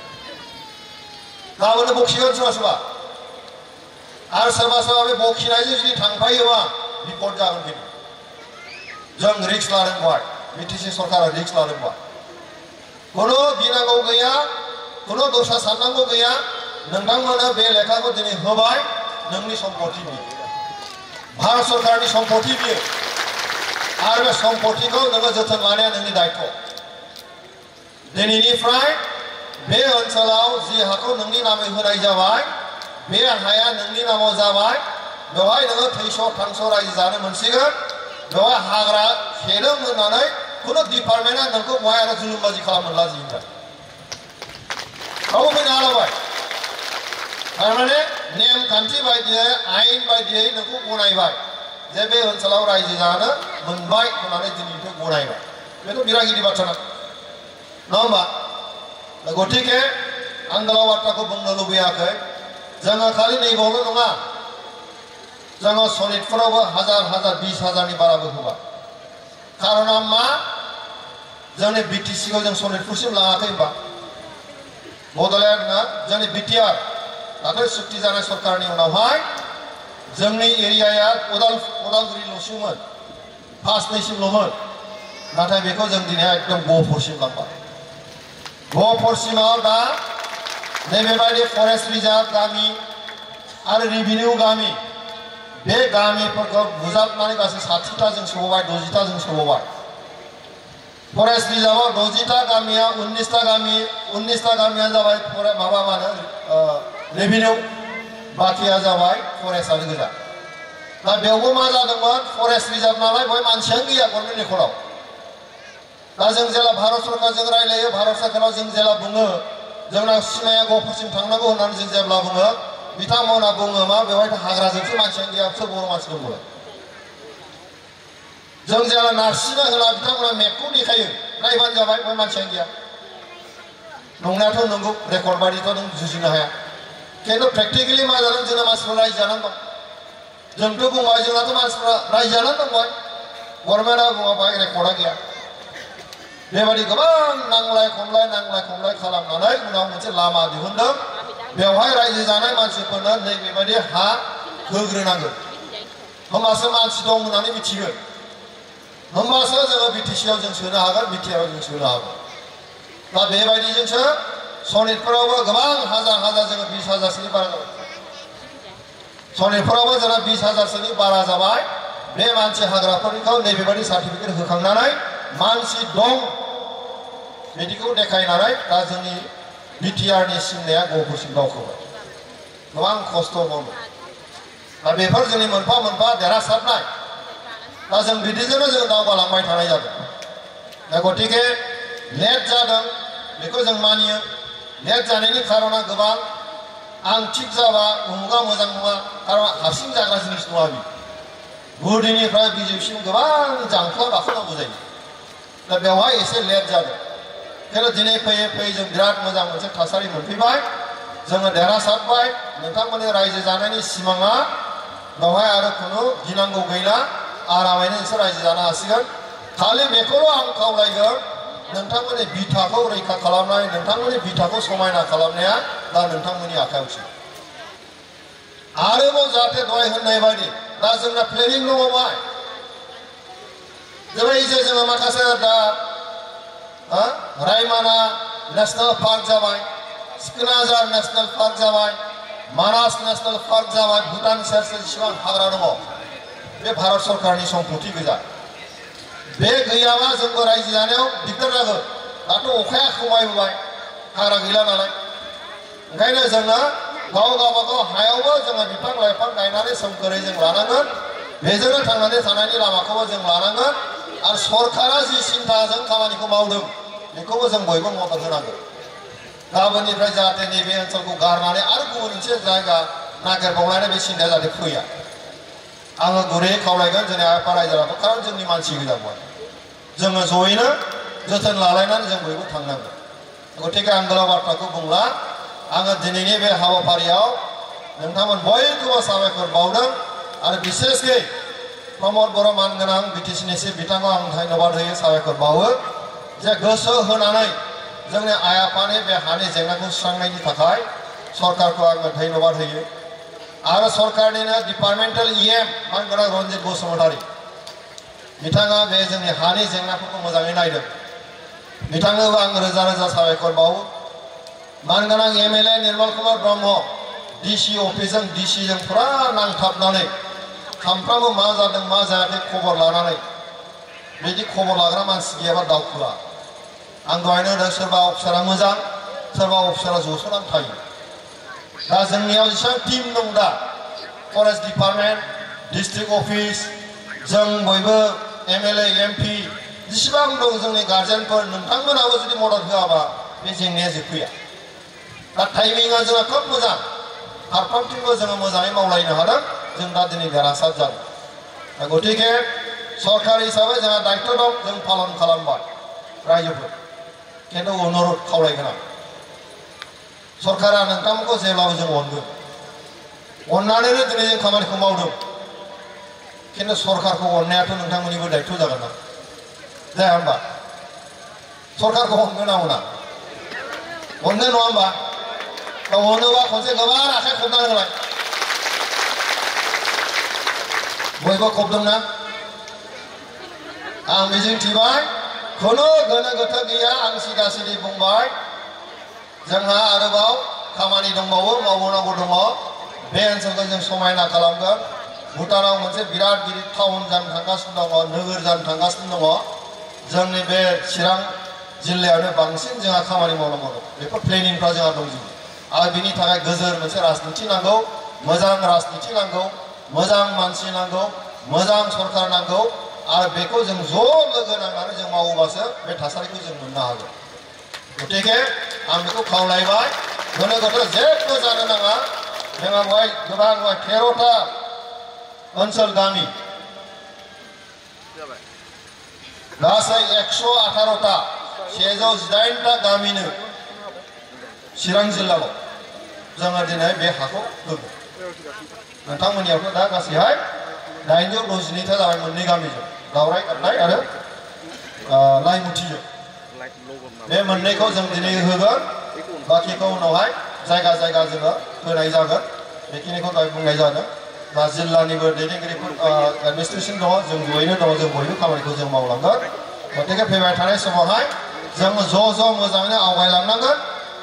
गाबोनो बखिगोन सोरबा आरो सोरबा बे बखिनायजों जुदि थांफायोबा बिपद जागोन खिन्थु जों रिक्स लादों बेवहाय बिटिसि सरकारा रिक्स लादों बेवहाय खुनु गिनांगौ गैया खुनु दस्रा साननांगौ गैया नोंथांमोना बे लेखाखौ दिनै होबाय नोंनि सम्पति बियो भारत सरकारनि सम्पति बियो आरो बे सम्पतिखौ नोङो जोथोन लानाया नोंनि दायित्व दिनैनिफ्राय बे ओनसोलाव जि हाखौ नोंनि नामै होनाय जाबाय बे हाया नोंनि नामाव जाबाय बेवहाय नोङो थैस' थांस' रायजो जानो मोनसिगोन बेवहाय हाग्रा सेदों होननानै खुनु डिपार्टमेन्टआ नोंखौ बहाय आरो जुलुमबाजि खालामनो लाजिबाय गाव फैनो हालाबाय थारमाने नेमखान्थि बायदियै आयेन बायदियै नोंखौ गनायबाय जे बे ओनसोलाव रायजो जानो मोनबाय होननानै दिनैनिफ्राय गनायबाय बेथ' बिराद गिदिर बाथ्रा नङा होमबा गतिके आं गोलाव बाथ्राखौ बुंनो लुबैयाखै जोङो खालि नैबावल' नङा जोङो सनितपुरावबो हाजार 20,000नि बाराबो होबाय खारना मा जोंनि बिटिसिखौ जों सनितपुरसिम लाङाखै होनबा बड'लेण्ड जोंनि बिटिआर नाथाय सुक्ति जानाय सरकारनि उनावहाय जोंनि एरियाया उदालगुरिल'सोमोन पास नैसिमल'मोन नाथाय बेखौ जों दिनै एकदम गहपुरसिम लांबाय गहपुरसिमाव दा नैबेबायदि फरेस्ट रिजार्भ गामि आरो रेभिनिउ गामि बे गामिफोरखौ बुजाबनानै गासै 60टा जों सौबाय 60टा जों सौबाय फरेस्ट रिजार्भआव 60टा गामिया 19टा गामिया जाबाय माबा मानो रेभिनिउ बाखिया जाबाय फरेस्टआनो गोजा दा बेयावबो मा जादोंमोन फरेस्ट रिजार्भ नालाय बय मानसियानो गैया गभर्नमेन्ट रेकर्डआव दा जों जेला भारत सरकारजों रायलायो भारत सरकाराव जों जेला बुङो जोंना सिमाया गहपुरसिम थांनांगौ होननानै जों जेब्ला बुङो बिथांमोना बुङो मा बेवहाय हाग्राजोंसो मानसियानो गैया सोर बर' मानसि दंबालाय जों जेला नारसिना होला बिथांमोना मेपखौ देखायो नायबानो जाबाय बय मानसियानो गैया नंनायाथ' नंगौ रेकर्ड बायदिथ' नों जुजिनो हाया खिन्थु प्रेक्टिकेलि मा जादों जोंना मानसिफ्रा रायजो जानानै दं जोंथ' बुंबाय जोंनाथ' मानसिफ्रा रायजो जानानै दंबाय गभर्नमेन्टआ बुङाबाय रेकर्डआ गैया बेबायदि गोबां नांलाय खमलाय खालामनानै उनाव मोनसे लामा दिहुनदों बेवहाय रायजो जानाय मानसिफोरनो नैबेबायदि हा होग्रोनांगोन होमबासो मानसि दं होननानै मिथिगोन होमबासो जोङो बिटिसिआव जों सोनो हागोन बिटिआरआव जों सोनो हागोन दा बेबायदिजोंसो सनितफोरावबो गोबां हाजार जोङो 20,000सोनि बारा जाबाय सनितफोरावबो जोंना 20,000सोनि बारा जाबाय बे मानसि हाग्राफोरनिखौ नैबेबायदि सार्टिफिकेट होखांनानै मानसि दं बिदिखौ देखायनानै दा जोंनि बिटिआरनि सिमनाया गहपुरसिम दावखोबाय गोबां खस्थ' मावो दा बेफोर जोंनि मोनफा देरहासारनाय दा जों बिदिजोंनो जों दावगालांबाय थानाय जादों दा गतिके लेट जादों बेखौ जों मानियो लेट जानायनि खारना गोबां आं थिग जाबा उमुगा मोजां नङा खारन हारसिं जाग्रा जिनिस नङा बि गुदिनिफ्राय बिजौसिम गोबां जांख्ला गाखोनांगौ जायो दा बेवहाय एसे लेट जादों खिन्थु दिनै फैयै जों बिराद मोजां मोनसे थासारि मोनफैबाय जोङो देरहासारबाय नोंथांमोननि रायजो जानायनि सिमाङा बेवहाय आरो खुनु गिनांगौ गैला आरामैनो नोंसोर रायजो जानो हासिगोन खालि बेखौल' आं खावलायगोन नोंथांमोननि बिथाखौ रैखा खालामनाय नोंथांमोननि बिथाखौ समायना खालामनाया दा नोंथांमोननि आखायावसो आरोबाव जाहाथे दहाय होननाय बायदि दा जोंना प्लेनिं दङबाय बेबायदि जोङो माखासे दा रायमाना नेशनेल पार्क जाबाय सिखोनाजार नेशनेल पार्क जाबाय मानास नेशनेल पार्क जाबाय भुटान सेर जेसेबां हाग्रा दङ बे भारत सरकारनि सम्पति गोजा बे गैयाबा जोंबो रायजो जानायाव दिगदार जागोन दाथ' अखाया खमायबोबाय हाग्रा गैला नालाय ओंखायनो जोङो गावबागाव हायावबो जोङो बिफां लाइफां गायनानै सोमखोरै जों लानांगोन बेजोंनो थांनानै थानायनि लामाखौबो जों लानांगोन आरो सरकारा जि सिन्थाजों खामानिखौ मावदों बेखौबो जों बयबो मदद होनांगोन गाबोननिफ्राय जाहाथे नैबे ओनसोलखौ गारनानै आरो गुबुन मोनसे जायगा नागिरबावलायनाय बे सिन्थाया जाहाथे फैया आङो गुरैयै खावलायगोन जोंनि आफा रायजो राजाखौ खारन जोंनि मानसि गोजाबोबाय जोङो जयैनो जोथोन लालायनानै जों बयबो थांनांगोन गतिके आं गोलाव बाथ्राखौ बुंला आङो दिनैनि बे हाबाफारियाव नोंथांमोन बयखौबो साबायखर बावदों आरो बिसेसकै प्रमद बर' मानगोनां बिटिसिनि चिफ बिथांखौ आं धन्यबाद होयो साबायखर बावो जे गोसो होनानै जोंनि आइ आफानि बे हानि जेंनाखौ सुस्रांनायनि थाखाय सरकारखौ आङो धन्यबाद होयो आरो सरकारनिनो डिपार्टमेन्टेल इएम मानगोनां रन्जित बसुमतारी बिथाङा बे जोंनि हानि जेंनाफोरखौ मोजाङै नायदों बिथांनोबो आं रोजा साबायखर बावो मानगोनां एमएलए निर्मल कुमार ब्रह्म डिसि अफिसजों डिसिजों फुरा नांथाबनानै सामफ्रामबो मा जादों मा जायाखै खबर लानानै बिदि खबर लाग्रा मानसि गैयाबा दावखोआ आं दहायनो होनदों सोरबा अफिसारा मोजां सोरबा अफिसारा जसोनानै थायो दा जोंनियाव जेसेबां टिम दं दा फरेस्ट डिपार्टमेन्ट डिस्ट्रिक्ट अफिस जों बयबो एमएलए एमपि जेसेबां दं जोंनि गार्जेनफोर नोंथांमोनाबो जुदि मदद होआबा बे जेंनाया जोबफैया दा टाइमिंआ जोंहा खोब मोजां फारफ्रोमथिंबो जोङो मोजाङै मावलायनो हादों जों दा दिनै देरहासार जादों दा गतिके सरकार हिसाबै जोंहा दायित्व दं जों पालन खालामबाय रायजोफोर खिन्थु अनुरद खावलायगोन आं सरकारा नोंथांमोनखौ जेब्लाबो जों अनगोन अननानैनो दिनै जों खामानिखौ मावदों खिन्थु सरकारखौ अननायाथ' नोंथांमोननिबो दायित्व जागोन ना जाया होमबा सरकारखौ अनगोन ना अना अननो नङा होमबा गावनोबा खनसे गोबार आखाइ खबना होलाय बयबो खबदोंना आं मिजिंथिबाय खुनु गोनो गोथो गैया आं सिदा सिदि बुंबाय जोंहा आरोबाव खामानि दंबावो मावनांगौ दङ बे ओनसोलखौ जों समायना खालामगोन भुटानाव मोनसे बिराद गिदिर टाउन जानो थांगासिनो दङ नोगोर जानो थांगासिनो दङ जोंनि बे चिरां जिल्लायावनो बांसिन जोंहा खामानि मावनांगौ दं बेफोर प्लेनिंफ्रा जोंहा दंजोबो आरो बिनि थाखाय गोजोर मोनसे राजनिथि नांगौ मोजां राजनिथि नांगौ मोजां मानसि नांगौ मोजां सरकार नांगौ आरो बेखौ जों ज' लोगो नांनानै जों मावोबासो बे थासारिखौ जों मोननो हागोन गतिके आं बेखौ खावलायबाय गोनो गोथो जेबो जानो नाङा जोंहा बेवहाय गोबां 13टा ओनसोल गामि गासै 118टा 118टा गामिनो चिरां जिल्लायाव जोङो दिनै बे हाखौ होगोन नोंथांमोननियावथ' दा गासैहाय 862टा जाबाय मोननै गामिजों दावराय गारनाय आरो लाइमुथिजों बे मोननैखौ जों दिनै होगोन बाखिखौ उनावहाय जायगा जायगा जोङो होनाय जागोन बेखिनिखौ दहाय बुंनाय जादों दा जिल्लानिबो दैदेनगिरिफोर एडमिनिस्ट्रेसन दङ जों जयैनो दङ जों बयबो खामानिखौ जों मावलांगोन गतिके फैबाय थानाय समावहाय जों ज' मोजाङैनो आवगायलांनांगोन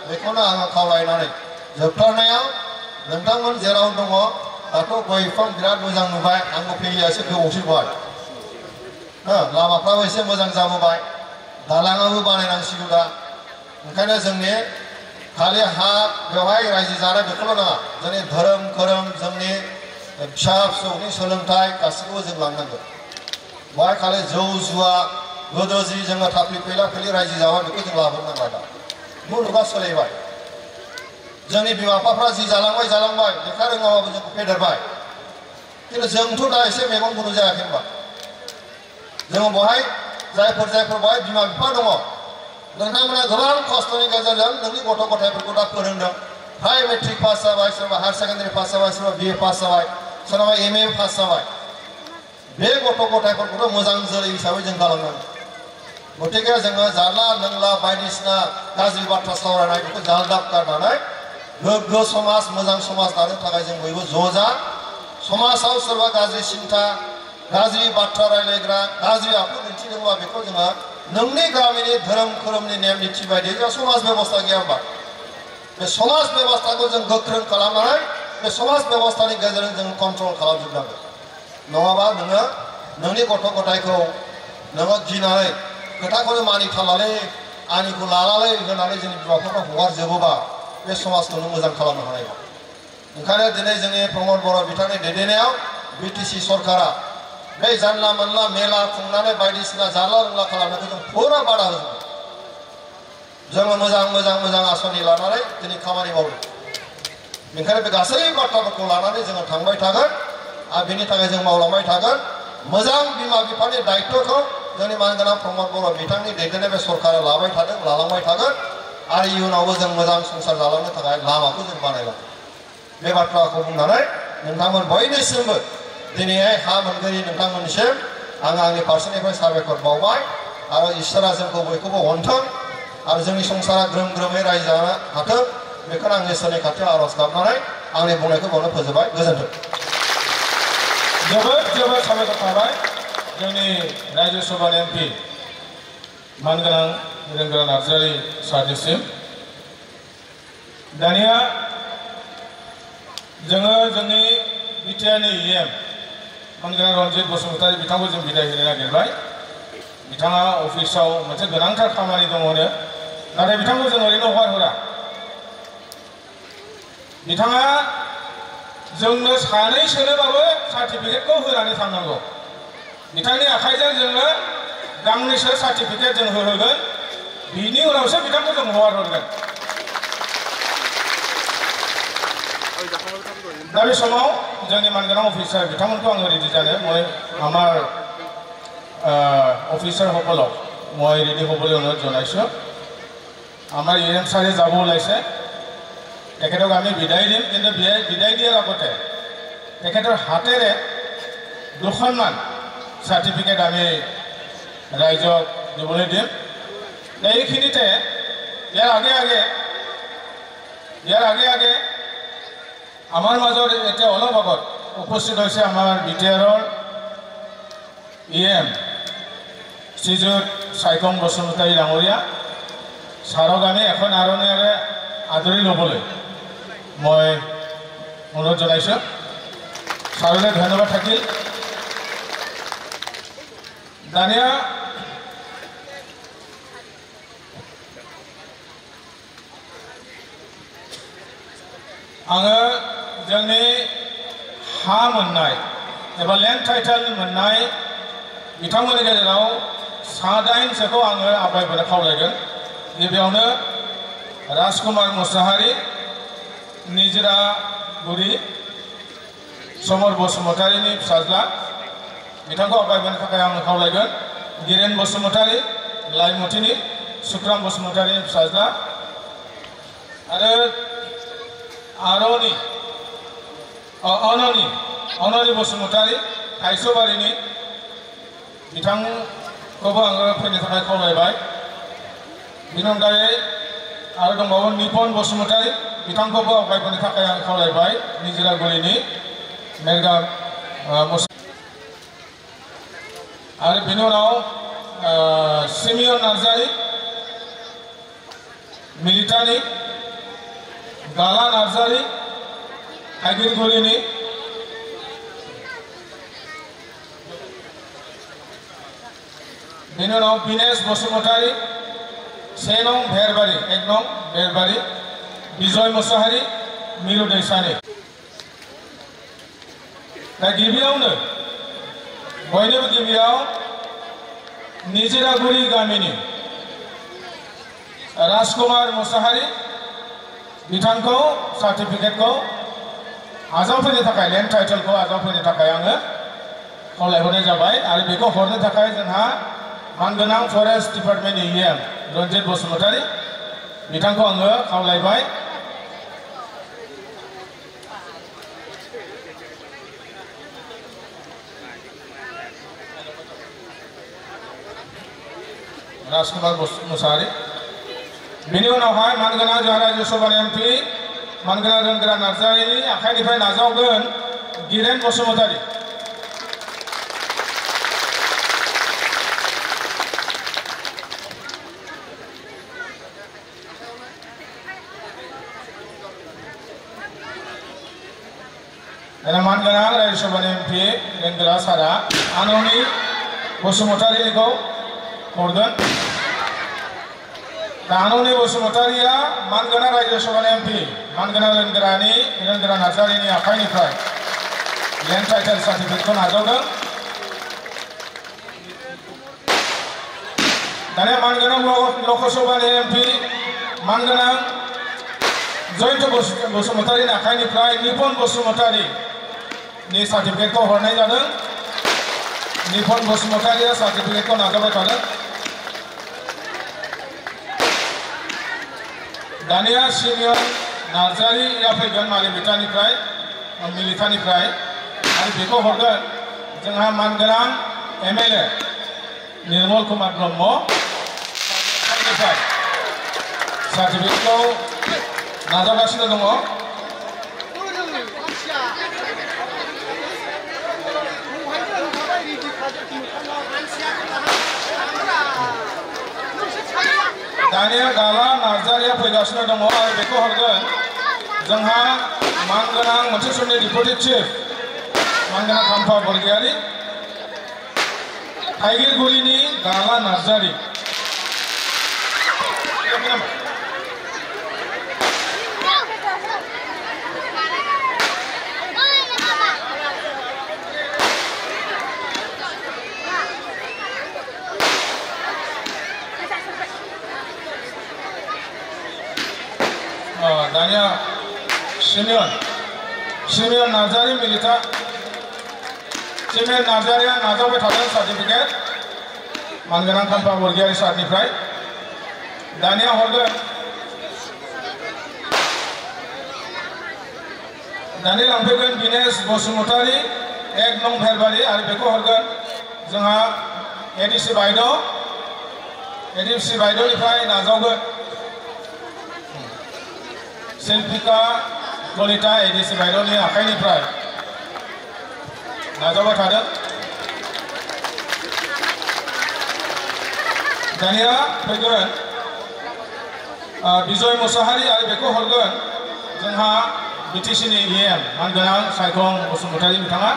बेखौनो आङो खावलायनानै जोबथारनायाव नोंथांमोन जेराव दङ दाथ' गय बिफां बिराद मोजां नुबाय आंबो फैया एसे गोबावसैबाय लामाफ्राबो एसे मोजां जाबोबाय दालाङाबो बानायनांसिगौ दा ओंखायनो जोंनि खालि हा बेवहाय रायजो जानाय बेखौल' नङा जोंनि धोरोम खोरोम जोंनि फिसा फिसौनि सोलोंथाइ गासैखौबो जों लांनांगोन बेवहाय खालि जौ जुवा गोदो जि जोङो थाफ्लि फैला फैलि रायजो जाबाय बेखौ जों लाबोनांबाय दा मुलुगा सोलायबाय जोंनि बिमा बिफाफ्रा जि जालांबाय लेखा रोङाबाबो जोंखौ फेदेरबाय खिन्थु जोंथ' दा एसे मेगन गुनु जायाखै होनबा जोङो बेवहाय जायफोर बेवहाय बिमा बिफा दङ नोंथांमोना गोबां खस्थ'नि गेजेरजों नोंनि गथ' गथायफोरखौ दा फोरोंदों फ्राय मेट्रिक पास जाबाय सोरबा हायार सेकेन्डारि पास जाबाय सोरबा BA पास जाबाय सोरबा MA पास जाबाय बे गथ' गथायफोरखौथ' मोजां जोलै हिसाबै जों गालांनांगौ गतिके जोङो जाला लोंला बायदिसिना गाज्रि बाथ्रा सावरायनाय बेखौ जालदाब गारनानै गोग्गो समाज मोजां समाज दानो थाखाय जों बयबो ज' जा समाजाव सोरबा गाज्रि सिन्था गाज्रि बाथ्रा रायलायग्रा गाज्रि आखु दिन्थिदोंबा बेखौ जोङो नोंनि गामिनि धोरोम खोरोमनि नेम निथि बायदियै जोंहा समाज बेबस्था गैया होनबा बे समाज बेबस्थाखौ जों गोख्रों खालामनानै बे समाज बेबस्थानि गेजेरजों जों कन्ट्रल खालामजोबनांगोन नङाबा नोङो नोंनि गथ' गथायखौ नोङो गिनानै खोथाखौनो मानिथारनानै आंनिखौ लानानै होनानै जोंनि बिमा बिफाफ्रा हगारजोबोबा बे समाजखौ नों मोजां खालामनो हानाय नङा ओंखायनो दिनै जोंनि प्रमद बर' बिथांनि दैदेननायाव BTC सरकारा बे जानला मोनला मेला खुंनानै बायदिसिना जाला लोंला खालामनायखौ जों फुरा बादा होजोबो जोङो मोजां आसनि लानानै दिनै खामानि मावदों बेनिखायनो बे गासै बाथ्राफोरखौ लानानै जोङो थांबाय थागोन आरो बेनि थाखाय जों मावलांबाय थागोन मोजां बिमा बिफानि दायित्वखौ जोंनि मानगोनां प्रमद बर' बिथांनि दैदेननाय बे सरकारा लाबाय थादों लालांबाय थागोन आरो इयुनावबो जों मोजां संसार जालांनो थाखाय लामाखौ जों बानायलांगोन बे बाथ्राखौ बुंनानै नोंथांमोन बयनिसिमबो दिनैहाय हा मोनगिरि नोंथांमोननिसिम आं आंनि फारसेनिफ्राय साबायखर बावबाय आरो इसोरा जोंखौ बयखौबो अनथों आरो जोंनि संसारा ग्रोम ग्रोमै रायजो जानो हाथों बेखौनो आं इसोरनि खाथियाव आर'ज गाबनानै आंनि बुंनायखौ बावनो फोजोबबाय गोजोन्थों जोबोद साबायखर थाबाय जोंनि रायजो सभानि MP मानगोनां रोंगोरा नार्जारि सारनिसिम दानिया जोङो जोंनि बिटिआरनि EM मानगोनां रन्जित बसुमतारी बिथांखौ जों बिदाय होनो नागिरबाय बिथाङा अफिसाव मोनसे गोनांथार खामानि दङनो नाथाय बिथांखौ जों ओरैनो हगारहरा बिथाङा जोंनो सानैसोनोबाबो सार्टिफिकेटखौ होनानै थांनांगौ बिथांनि आखाइजों जोङो गांनैसो सार्टिफिकेट जों होहोगोन बिनि उनावसो बिथांखौ जों हगारहरगोन दा बे समाव जोंनि मानगोनां अफिसार बिथांमोनखौ आङो रेडि जानो মই আমাৰ অফিচাৰসকলক মই ৰেডি হ'বলৈ অনুৰোধ জনাইছোঁ আমাৰ EM ছাৰে যাব ওলাইছে তেখেতক আমি বিদায় দিম কিন্তু বিদায় দিয়াৰ আগতে তেখেতৰ হাতেৰে দুখনমান সার্টিফিকেট আমি রাইজক দিবলৈ দিম এইখিনিতে ইয়াৰ আগে ইয়াৰ আগে আগে আমাৰ মাজত এতিয়া অলপ আগত উপস্থিত হৈছে আমাৰ বিটিআৰৰ EM শ্ৰীযুত চাইকং বসুমতাৰী ডাঙৰীয়া ছাৰক আমি এখন আৰণেৰে আদৰি ল'বলৈ মই অনুৰোধ জনাইছোঁ ছাৰলৈ ধন্যবাদ থাকিল দানিয়া आङो जोंनि हा मोननाय एबा लेन्ड टाइटेल मोननाय बिथांमोननि गेजेराव 7-8सोखौ आङो आवगायबोनो खावलायगोन गिबियावनो राजकुमार मुसाहारि निजरा गुरि समर बसुमतारीनि फिसाज्ला बिथांखौ आवगायबोनो थाखाय आङो खावलायगोन गिरेन बसुमतारी लाइमुथिनि सुक्राम बसुमतारीनि फिसाज्ला आरो अननि बसुमतारी थाइसबारिनि बिथांखौबो आङो फैनो थाखाय खावलायबाय बिनि अनगायै आरो दंबावो निपन बसुमतारी बिथांखौबो आवगायबोनो थाखाय आं खावलायबाय निजिरागुरिनि मेरगा आरो बिनि उनाव सिमियन नार्जारी मिलिटारि गाला नार्जारी थाइगिरगुरिनि बिनि उनाव बिनेश बसुमतारी 1 नं भेरबारि 1 नं भेरबारि बिजय मुसाहारि मिरु दैसानि दा गिबियावनो बयनिबो गिबियाव निजिरागुरि गामिनि राजकुमार मुसाहारि बिथांखौ सार्टिफिकेटखौ आजावफैनो थाखाय लेन्ड टाइटेलखौ आजावफैनो थाखाय आङो खावलायहरनाय जाबाय आरो बेखौ हरनो थाखाय जोंहा मानगोनां फरेस्ट डिपार्टमेन्टनि EM रन्जित बसुमतारी बिथांखौ आङो खावलायबाय राजकुमार मुसाहारि बिनि उनावहाय मानगोनां जोंहा राज्यसभानि MP मानगोनां रोंगोरा नार्जारिनि आखाइनिफ्राय नाजावगोन गिरेन बसुमतारी मानगोनां राज्यसभानि MP रोंगोरा सारा आननि बसुमतारीखौ हरगोन आननि बसुमतारीया मानगोनां राज्यसभानि MP मानगोनां रोंगोरा नार्जारिनि आखाइनिफ्राय लेन्ड टाइटेल सार्टिफिकेटखौ नाजावदों दानिया मानगोनां लकसभानि MP मानगोनां जयन्त बसुमतारीनि आखाइनिफ्राय निपन बसुमतारीनि सार्टिफिकेटखौ हरनाय जादों निपन बसुमतारीया सार्टिफिकेटखौ नाजावबाय थादों दानिया सिमियन नार्जारिया फैगोन मालिबिटानिफ्राय मिलिटानिफ्राय आरो बेखौ हरगोन जोंहा मानगोनां MLA निर्मल कुमार ब्रह्म सार्टिफिकेटखौ नाजावगासिनो दङ दानिया गाला नार्जारिया फैगासिनो दङ आरो बेखौ हरगोन जोंहा मानगोनां मोनसे समनि डिपुटि चिफ मानगोनां खाम्फा बरगयारि थाइगिरगुरिनि गाला नार्जारि दानिया सिमियन नार्जारि सिमियन नार्जारिया नाजावबाय थादों सार्टिफिकेट मानगोनां खाम्फा बरगयारि सारनिफ्राय दानिया हरगोन दानिया लांफैगोन बिनेश बसुमतारी 1 नं भेरबारि आरो बेखौ हरगोन जोंहा ADC बायद'निफ्राय नाजावगोन शिल्पिका कलिता एडिसि बायद'नि आखाइनिफ्राय नाजावबाय थादों। दानिया फैगोन बिजय मुसाहारि आरो बेखौ हरगोन जोंहा बिटिसिनि EM मानगोनां सायखं बसुमतारी बिथाङा।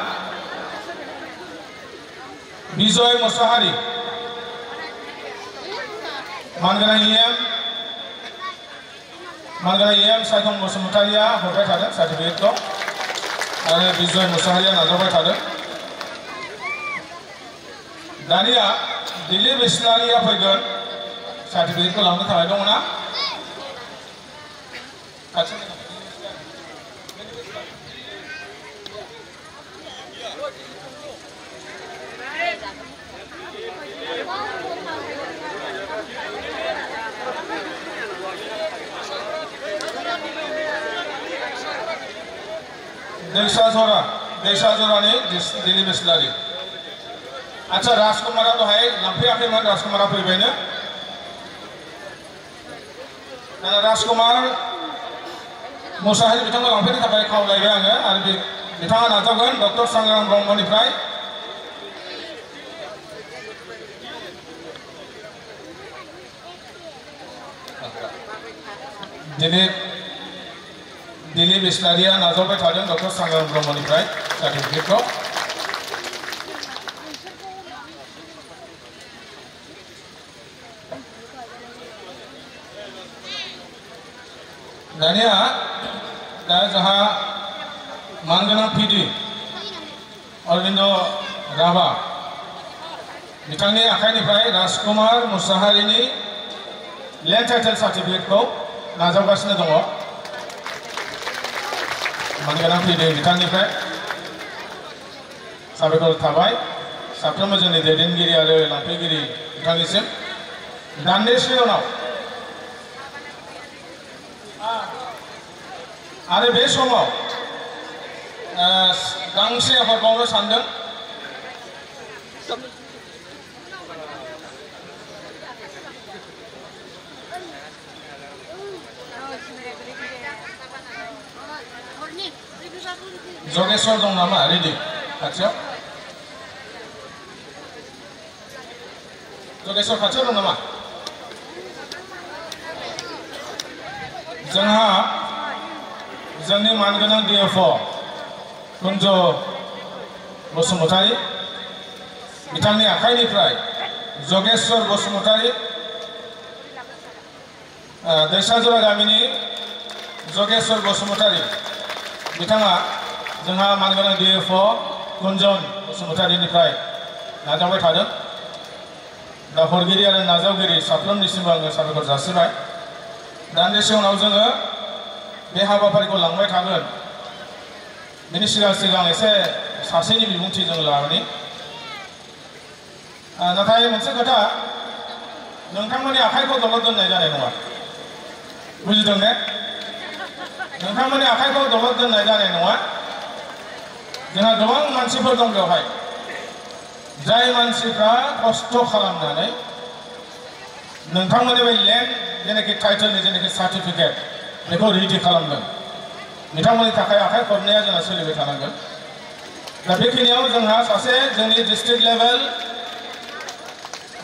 बिजय मुसाहारि मानगोनां EM सायखं बसुमतारिया हरबाय थादों सार्टिफिकेटखौ आरो बिजय मुसाहारिया नाजावबाय थादों। दानिया दिलीप इस्लारिया फैगोन सार्टिफिकेटखौ लांनो थाखाय दङ ना? दैसा जरानि दिलीप इस्लारि। अच्छा राजकुमारा दहाय लांफैयाखैमोन, राजकुमारा फैबायनो। राजकुमार मुसाहारि बिथांखौ लांफैनो थाखाय खावलायबाय आङो आरो बिथाङा नाजावगोन डक्टर सांग्रां ब्रह्मनिफ्राय। दिलीप इस्लारिया नाजावबाय थादों डक्टर सांग्रां ब्रह्मनिफ्राय सार्टिफिकेटखौ। दानिया दा जोंहा मानगोनां PD अरविन्द राभा बिथांनि आखाइनिफ्राय राजकुमार मुसाहारिनि लेन्ड टाइटेल सार्टिफिकेटखौ नाजावगासिनो दङ। मानगोनां PD बिथांनिफ्राय साबायखर थाबाय साफ्रोमबो जोंनि दैदेनगिरि आरो लांफैगिरि बिथांनिसिम। दान्दिसे उनाव आरो बे समाव गांसे हरबावनो सानदों। जगेश्वर दं नामा रेडि खाथियाव? जगेश्वर खाथियाव दं नामा? जोंहा जोंनि मानगोनां DFO कुन्ज बसुमतारी बिथांनि आखाइनिफ्राय जगेश्वर बसुमतारी दैसाजरा गामिनि जगेश्वर बसुमतारी बिथाङा जोंहा मानगोनां DFO कुन्जन बसुमतारीनिफ्राय नाजावबाय थादों। दा हरगिरि आरो नाजावगिरि साफ्रोमनिसिमबो आङो साबायखर जासिबाय। दान्दिसे उनाव जोङो बे हाबाफारिखौ लांबाय थागोन। बेनि सिगां एसे सासेनि बिबुंथि जों लानानै नाथाय मोनसे खोथा नोंथांमोननि आखाइखौ दलद दोननाय जानाय नङा। बुजिदों ने? नोंथांमोननि आखाइखौ दलद दोननाय जानाय नङा। जोंहा गोबां मानसिफोर दं बेवहाय जाय मानसिफ्रा खस्थ' खालामनानै नोंथांमोननि बे लेन्ड जेनाखि टाइटेलनि जेनाखि सार्टिफिकेट बेखौ रेडि खालामदों। बिथांमोननि थाखाय आखाइ खबनाया जोंहा सोलिबाय थानांगोन। दा बेखिनियाव जोंहा सासे जोंनि डिस्ट्रिक्ट लेभेल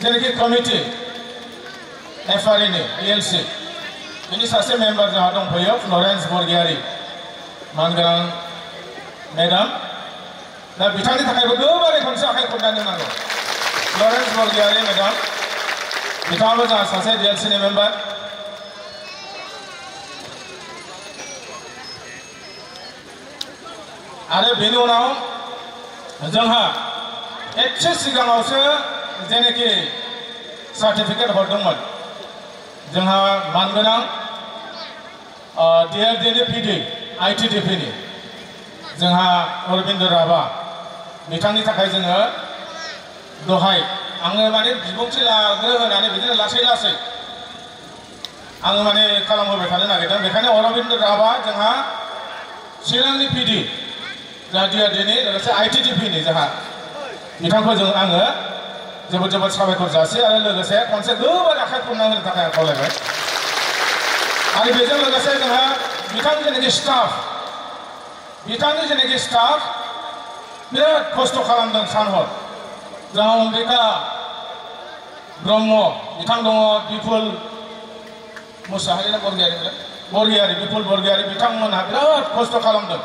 जेनाखि कमिटि FREनि ELC बिनि सासे मेम्बार जोंहा दंफैयो फ्लरेन्स बरगयारी मानगोनां मेडाम। दा बिथांनि थाखायबो गोबारै खनसे आखाइ खबनानै होनांगौ। फ्लरेन्स बरगयारी मेडाम बिथाङाबो जोंहा सासे DLCनि मेम्बार। आरो बेनि उनाव जोंहा एसे सिगाङावसो जेनाखि सार्टिफिकेट हरदोंमोन जोंहा मानगोनां DLDनि PD ITDPनि जोंहा अरविन्द राभा बिथांनि थाखाय जोङो दहाय आङो माने बिबुंथि लाग्रो होनानै बिदिनो लासै लासै आङो माने खालामहोबाय थानो नागिरदों। बेखायनो अरविन्द राभा जोंहा चिरांनि PD DRDनि लोगोसे ITDPनि जोंहा बिथांखौ आङो जोबोद जोबोद साबायखर जासियो आरो लोगोसे खनसे गोबार आखाइ खबना होनो थाखाय आं खावलायबाय। आरो बेजों लोगोसे जोंहा बिथांनि जेनाखि स्टाफ बिराद खस्थ' खालामदों सानहर जोंहा अम्बिका ब्रह्म बिथां दङ बिपुल मुसाहारि ना बरगियारि बिपुल बरगियारि बिथांमोनहा बिराद खस्थ' खालामदों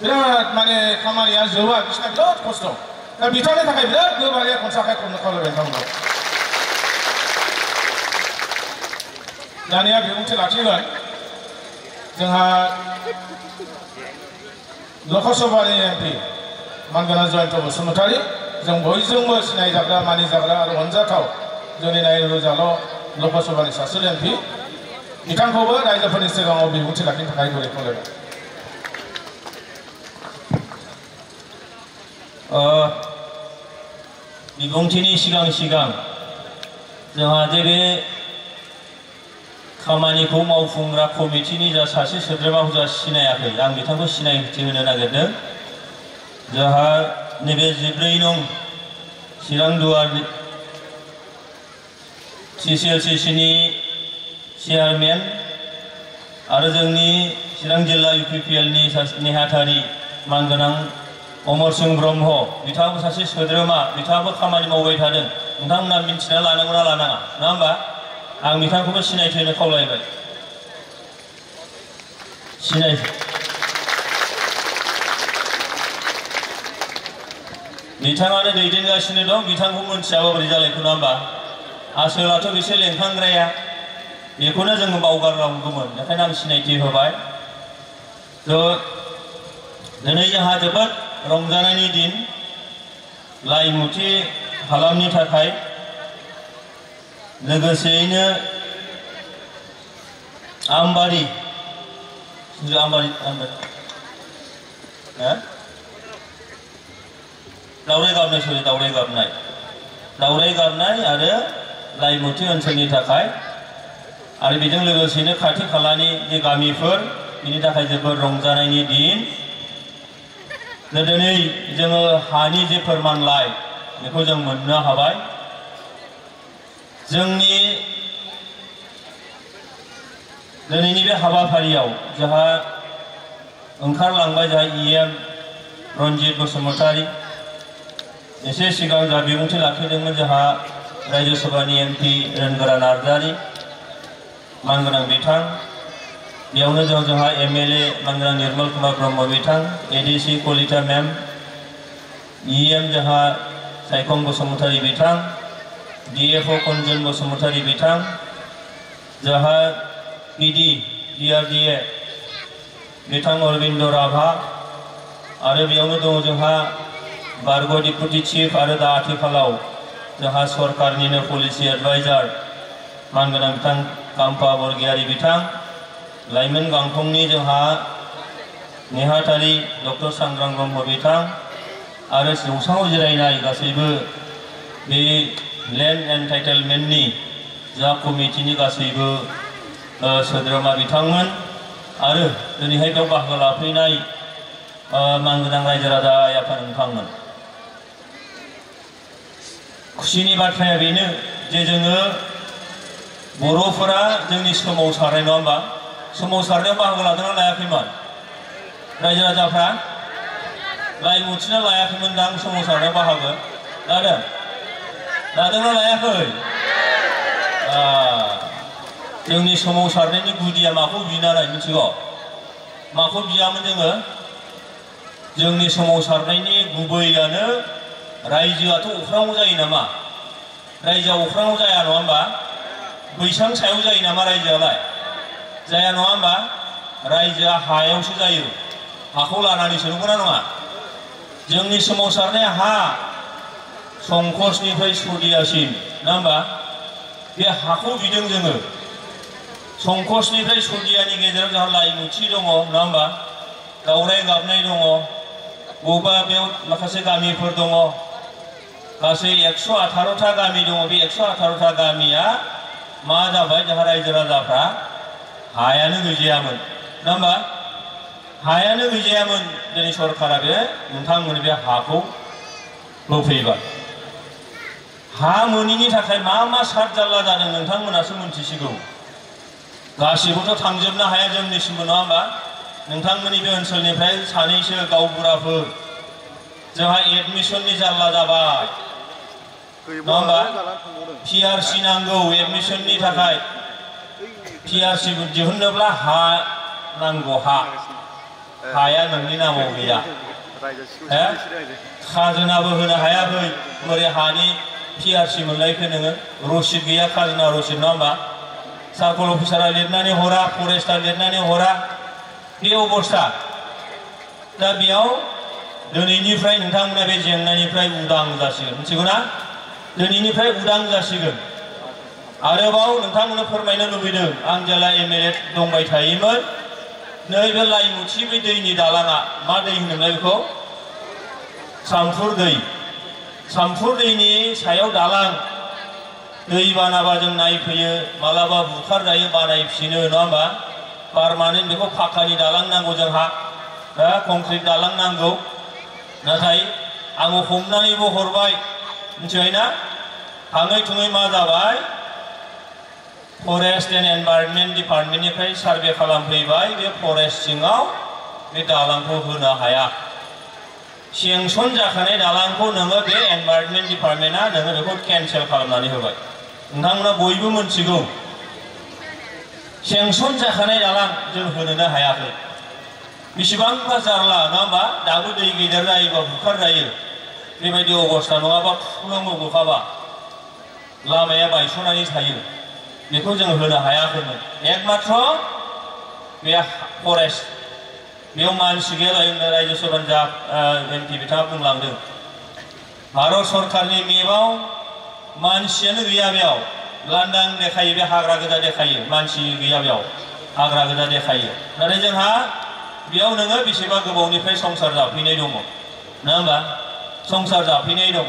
बिराद माने खामानिया जोबा बिसिना बिराद खस्थ' दा बिथांनि थाखाय बिराद गोबारै खनसाखाय खमनो खावलायबाय नोंथांमोनखौ दानिया बिबुंथि लाखिगोन जोंहा लकसभानि एमपि मानगोनां जयन्त बसुमतारी जों बयजोंबो सिनायजाग्रा मानिजाग्रा आरो अनजाथाव जोंनि नायरुजाल' लकसभानि सासे एमपि बिथांखौबो रायजोफोरनि सिगाङाव बिबुंथि लाखिनो थाखाय गुरै खावलायबाय बिबुंथिनि सिगां जोंहा जे बे खामानिखौ मावफुंग्रा कमिटिनि जा सासे सोद्रोमाखौ जा सिनायाखै आं बिथांखौ सिनायथि होनो नागिरदों जोंहा नैबे 14 नं चिरां दुवार CCLCCनि चेयारमेन आरो जोंनि चिरां जिल्ला UPPLनि नेहाथारि मानगोनां अमर सिंह ब्रह्म बिथाङाबो सासे सोद्रोमा बिथाङाबो खामानि मावबाय थादों नोंथांमोना मिन्थिना लानांगौ ना लानाङा नङा होमबा आं बिथांखौबो सिनायथि होनो खावलायबाय बिथाङानो दैदेनगासिनो दं बिथांखौ मोनथियाबा बोरै जालायखौ नङा होमबा आसोलाथ' बिसोर लेंखांग्राया बेखौनो जोङो बावगारनांगौमोन बेखायनो आं सिनायथि होबाय दिनै जोंहा जोबोद रंजानायनि दिन लाइमुथि हालामनि थाखाय लोगोसेयैनो आमबारि दावराय गाबनाय आरो लाइमुथि ओनसोलनि थाखाय आरो बेजों लोगोसेनो खाथि खालानि जे गामिफोर बिनि थाखाय जोबोद रंजानायनि दिन दिनै जोङो हानि जे फोरमानलाइ बेखौ जों मोननो हाबाय जोंनि दिनैनि बे हाबाफारियाव जोंहा ओंखारलांबाय जोंहा EM रन्जित बसुमतारी एसे सिगां जोंहा बिबुंथि लाखिदोंमोन जोंहा रायजो सभानि MP रोनगोरा नार्जारी मानगोनां बिथां बेयावनो जोंहा MLA मानगोनां निर्मल कुमार ब्रह्म बिथां ADC कलिता मेम EM जोंहा सायखं बसुमतारी बिथां DFO कन्जन बसुमतारी बिथां जोंहा PD DRDA बिथां अरविन्द राभा आरो बेयावनो दङ जोंहा बारग' डिपुटि चिफ आरो दा आथिखालाव जोंहा सरकारनिनो पलिसि एडभाइजार मानगोनां बिथां काम्पा बरगियारि बिथां लाइमोन गांखंनि जोंहा नेहाथारि डक्टर सांग्रां ब्रह्म बिथां आरो जौसाङाव जिरायनाय गासैबो बे लेन्ड एन्टाइटेलमेन्टनि जा कमिटिनि गासैबो सोद्रोमा बिथांमोन आरो दिनैहाय बेयाव बाहागो लाफैनाय मानगोनां रायजो राजा आइ आफा नोंथांमोन खुसिनि बाथ्राया बेनो जे जोङो बर'फोरा जोंनि सोमावसारनाय नङा होमबा सोमावसारनायाव बाहागो लादोंना लायाखैमोन रायजो राजाफ्रा लाइमुथिना लायाखैमोन दां सोमावसारनायाव बाहागो लादोंना लायाखै जोंनि सोमावसारनायनि गुदिया माखौ बिनानै मिथिगौ माखौ बियामोन जोंनि सोमावसारनायनि गुबैयानो रायजोआथ' अख्राङाव जायो नामा रायजोआ अख्राङाव जाया नङा होमबा बैसां सायाव जायो नामा रायजोआलाय जाया नङा होमबा रायजोआ हायावसो जायो हाखौ लानानैसो नंगौना नङा जोंनि सोमावसारनाय हा संकसनिफ्राय सुदियासिम नङा होमबा बे हाखौ बिदों जोङो संकसनिफ्राय सुदियानि गेजेराव जोंहा लाइमुथि दङ नङा होमबा दावराय गाबनाय दङ बबेबा बेयाव माखासे गामिफोर दङ गासै 118टा गामि दङ बे 118टा गामिया मा जाबाय जोंहा रायजो राजाफ्रा हायानो गैजायामोन नङा होमबा हायानो गैजायामोन दिनै सरकारा बे नोंथांमोननि बे हाखौ होफैबाय हा मोनैनि थाखाय मा साद जारला जादों नोंथांमोनासो मिन्थिसिगौ गासिबोथ' थांजोबनो हाया जोंनिसिमबो नङा होमबा नोंथांमोननि बे ओनसोलनिफ्राय सानैसो गावबुराफोर जोंहा एडमिसननि जारला जाबाय नङा होमबा PRC नांगौ एडमिसननि थाखाय PRC दिहुननोब्ला हा नांगौ हाया नोंनि नामाव गैया खाजोनाबो होनो हायाखै बोरै हानि PRC मोनलायखो नोङो रसिद गैया खाजोना रसिद नङा होमबा सार्कल अफिसारा लिरनानै हरा फरेस्टार लिरनानै हरा बे अबस्था दा बेयाव दिनैनिफ्राय नोंथांमोना बे जेंनानिफ्राय उदां जासिगोन मिथिगौ ना दिनैनिफ्राय उदां जासिगोन आरोबाव नोंथांमोननो फोरमायनो लुबैदों आं जेला MLA दंबाय थायोमोन नैबे लाइमुथि बे दैनि दालाङा मा दै होनोमोनलाय बेखौ सामफुर दैनि सायाव दालां दै बानाबा जों नायफैयो मालाबा बुखार जायो बानायफिनो नङा होमबा पारमानेन्ट बेखौ फाखानि दालां नांगौ जोंहा कंक्रिट दालां नांगौ नाथाय आङो हमनानैबो हरबाय मिथिबायना थाङै थुङै मा जाबाय फरेस्ट एन्ड एनभाइरनमेन्ट डिपार्टमेन्टनिफ्राय सार्भे खालामफैबाय बे फरेस्ट सिङाव बे दालांखौ होनो हाया सेंसन जाखानाय दालांखौ नोङो बे एनभाइरनमेन्ट डिपार्टमेन्टआ नोङो बेखौ केन्सेल खालामनानै होबाय नोंथांमोना बयबो मिथिगौ सेंसन जाखानाय दालां जों होनोनो हायाखै बेसेबांबा जारला नङा होमबा दाबो दै गेदेर जायोबा बुखार जायो बेबायदि अबस्था नङाबा फुलुङो बुखाबा लामाया बायस'नानै थायो बेखौ जों होनो हायाखैमोन एकमात्र बे फरेस्ट बेयाव मानसि गैया रायजो सभानि जा MP बिथाङा बुंलांदों भारत सरकारनि मेपआव मानसियानो गैया बेयाव लांदां देखायो बे हाग्रा गोजा देखायो मानसि गैया बेयाव हाग्रा गोजा देखायो नाथाय जोंहा बेयाव नोङो बेसेबा गोबावनिफ्राय संसार जाफैनाय दङ नङा होमबा संसार जाफैनाय दङ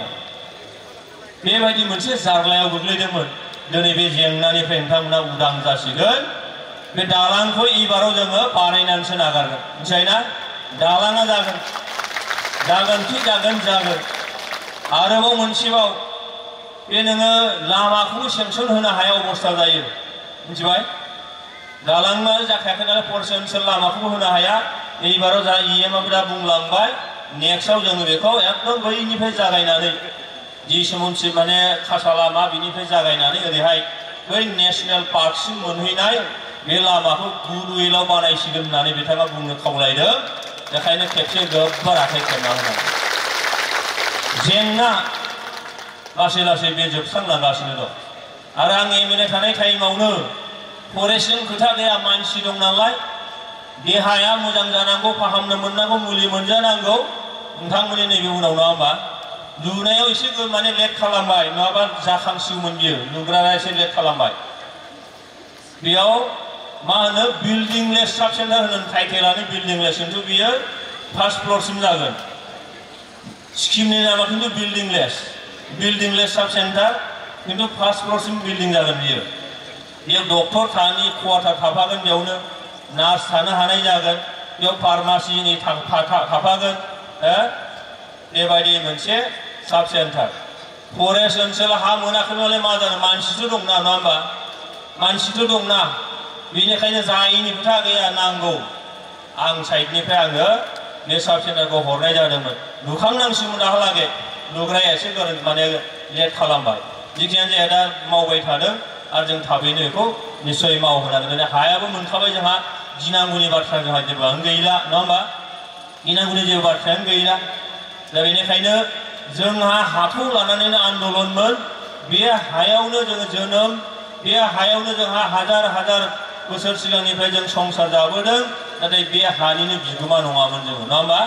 बेबायदि मोनसे जारलायाव गोग्लैदोंमोन दिनै बे जेंनानिफ्राय नोंथांमोना उदां जासिगोन बे दालांखौ एबाराव जोङो बानायनानैसो नागारगोन मिथिबायना दालाङा जागोन आरोबाव मोनसेबाव बे नोङो लामाखौबो सेंसन होनो हाया अबस्था जायो मिथिबाय दालाङा जाखायाखै नालाय फरेस्ट ओनसोल लामाखौबो होनो हाया एबाराव जा EMआबो दा बुंलांबाय नेक्स्टआव जोङो बेखौ एकदम बैनिफ्राय जागायनानै जिसिमसिम माने खासा लामा बिनिफ्राय जागायनानै ओरैहाय बै नेसनेल पार्कसिम मोनहैनाय बे लामाखौ गुरुवेलाव बानायसिगोन होननानै बिथाङा बुंनो खावलायदों बेखायनो खेबसे गोब्बार आखाइ खेबना होनांगौ जेंना लासै लासै बे जोबस्रांलांगासिनो दं आरो आं MLA थानाय टाइमावनो फरेस्टजों खोथा गैया मानसि दं नालाय देहाया मोजां जानांगौ फाहामनो मोननांगौ मुलि मोनजानांगौ नोंथांमोननि नैबे उनाव नङा होमबा लुनायाव एसे माने लेट खालामबाय नङाबा जाखांसिगौमोन बियो लुग्राया एसे लेट खालामबाय बेयाव मा होनो बिल्डिंलेस साब सेन्टार होनो टाइटेलानो बिल्डिंलेस खिन्थु बियो फार्स्ट फ्ल'रसिम जागोन स्किमनि नामा खिन्थु बिल्डिंलेस साब सेन्टार खिन्थु फार्स्ट फ्ल'रसिम बिल्डिं जागोन बेयाव डक्टर थानि क्वार्टार थाफागोन बेयावनो नार्स थानो हानाय जागोन बेयाव फार्मासिनि थाफागोन बेबायदि मोनसे साब सेन्टार फरेस्ट ओनसोलाव हा मोनाखै नालाय मा जानो मानसिथ' दंना नङा होमबा मानसिथ' दंना बेनिखायनो जायैनि खोथा गैया नांगौ आं साइडनिफ्राय आङो बे साब सेन्टारखौ हरनाय जादोंमोन लुखांनांसिगौमोन दाहालागै लुग्राया एसे माने लेट खालामबाय जिखियानो जाया दा मावबाय थादों आरो जों थाबैनो बेखौ निस्सय मावहोनांगोन हायाबो मोनखाबाय जोंहा गिनांगौनि बाथ्रा जोंहा जेबोआनो गैला नङा होमबा गिनांगौनि जेबो बाथ्रायानो गैला दा बेनिखायनो जोंहा हाखौ लानानैनो आन्दलनमोन बे हायावनो जोङो जोनोम बे हायावनो जोंहा हाजार बोसोर सिगांनिफ्राय जों संसार जाबोदों नाथाय बे हानिनो बिगोमा नङामोन जोङो नङा होमबा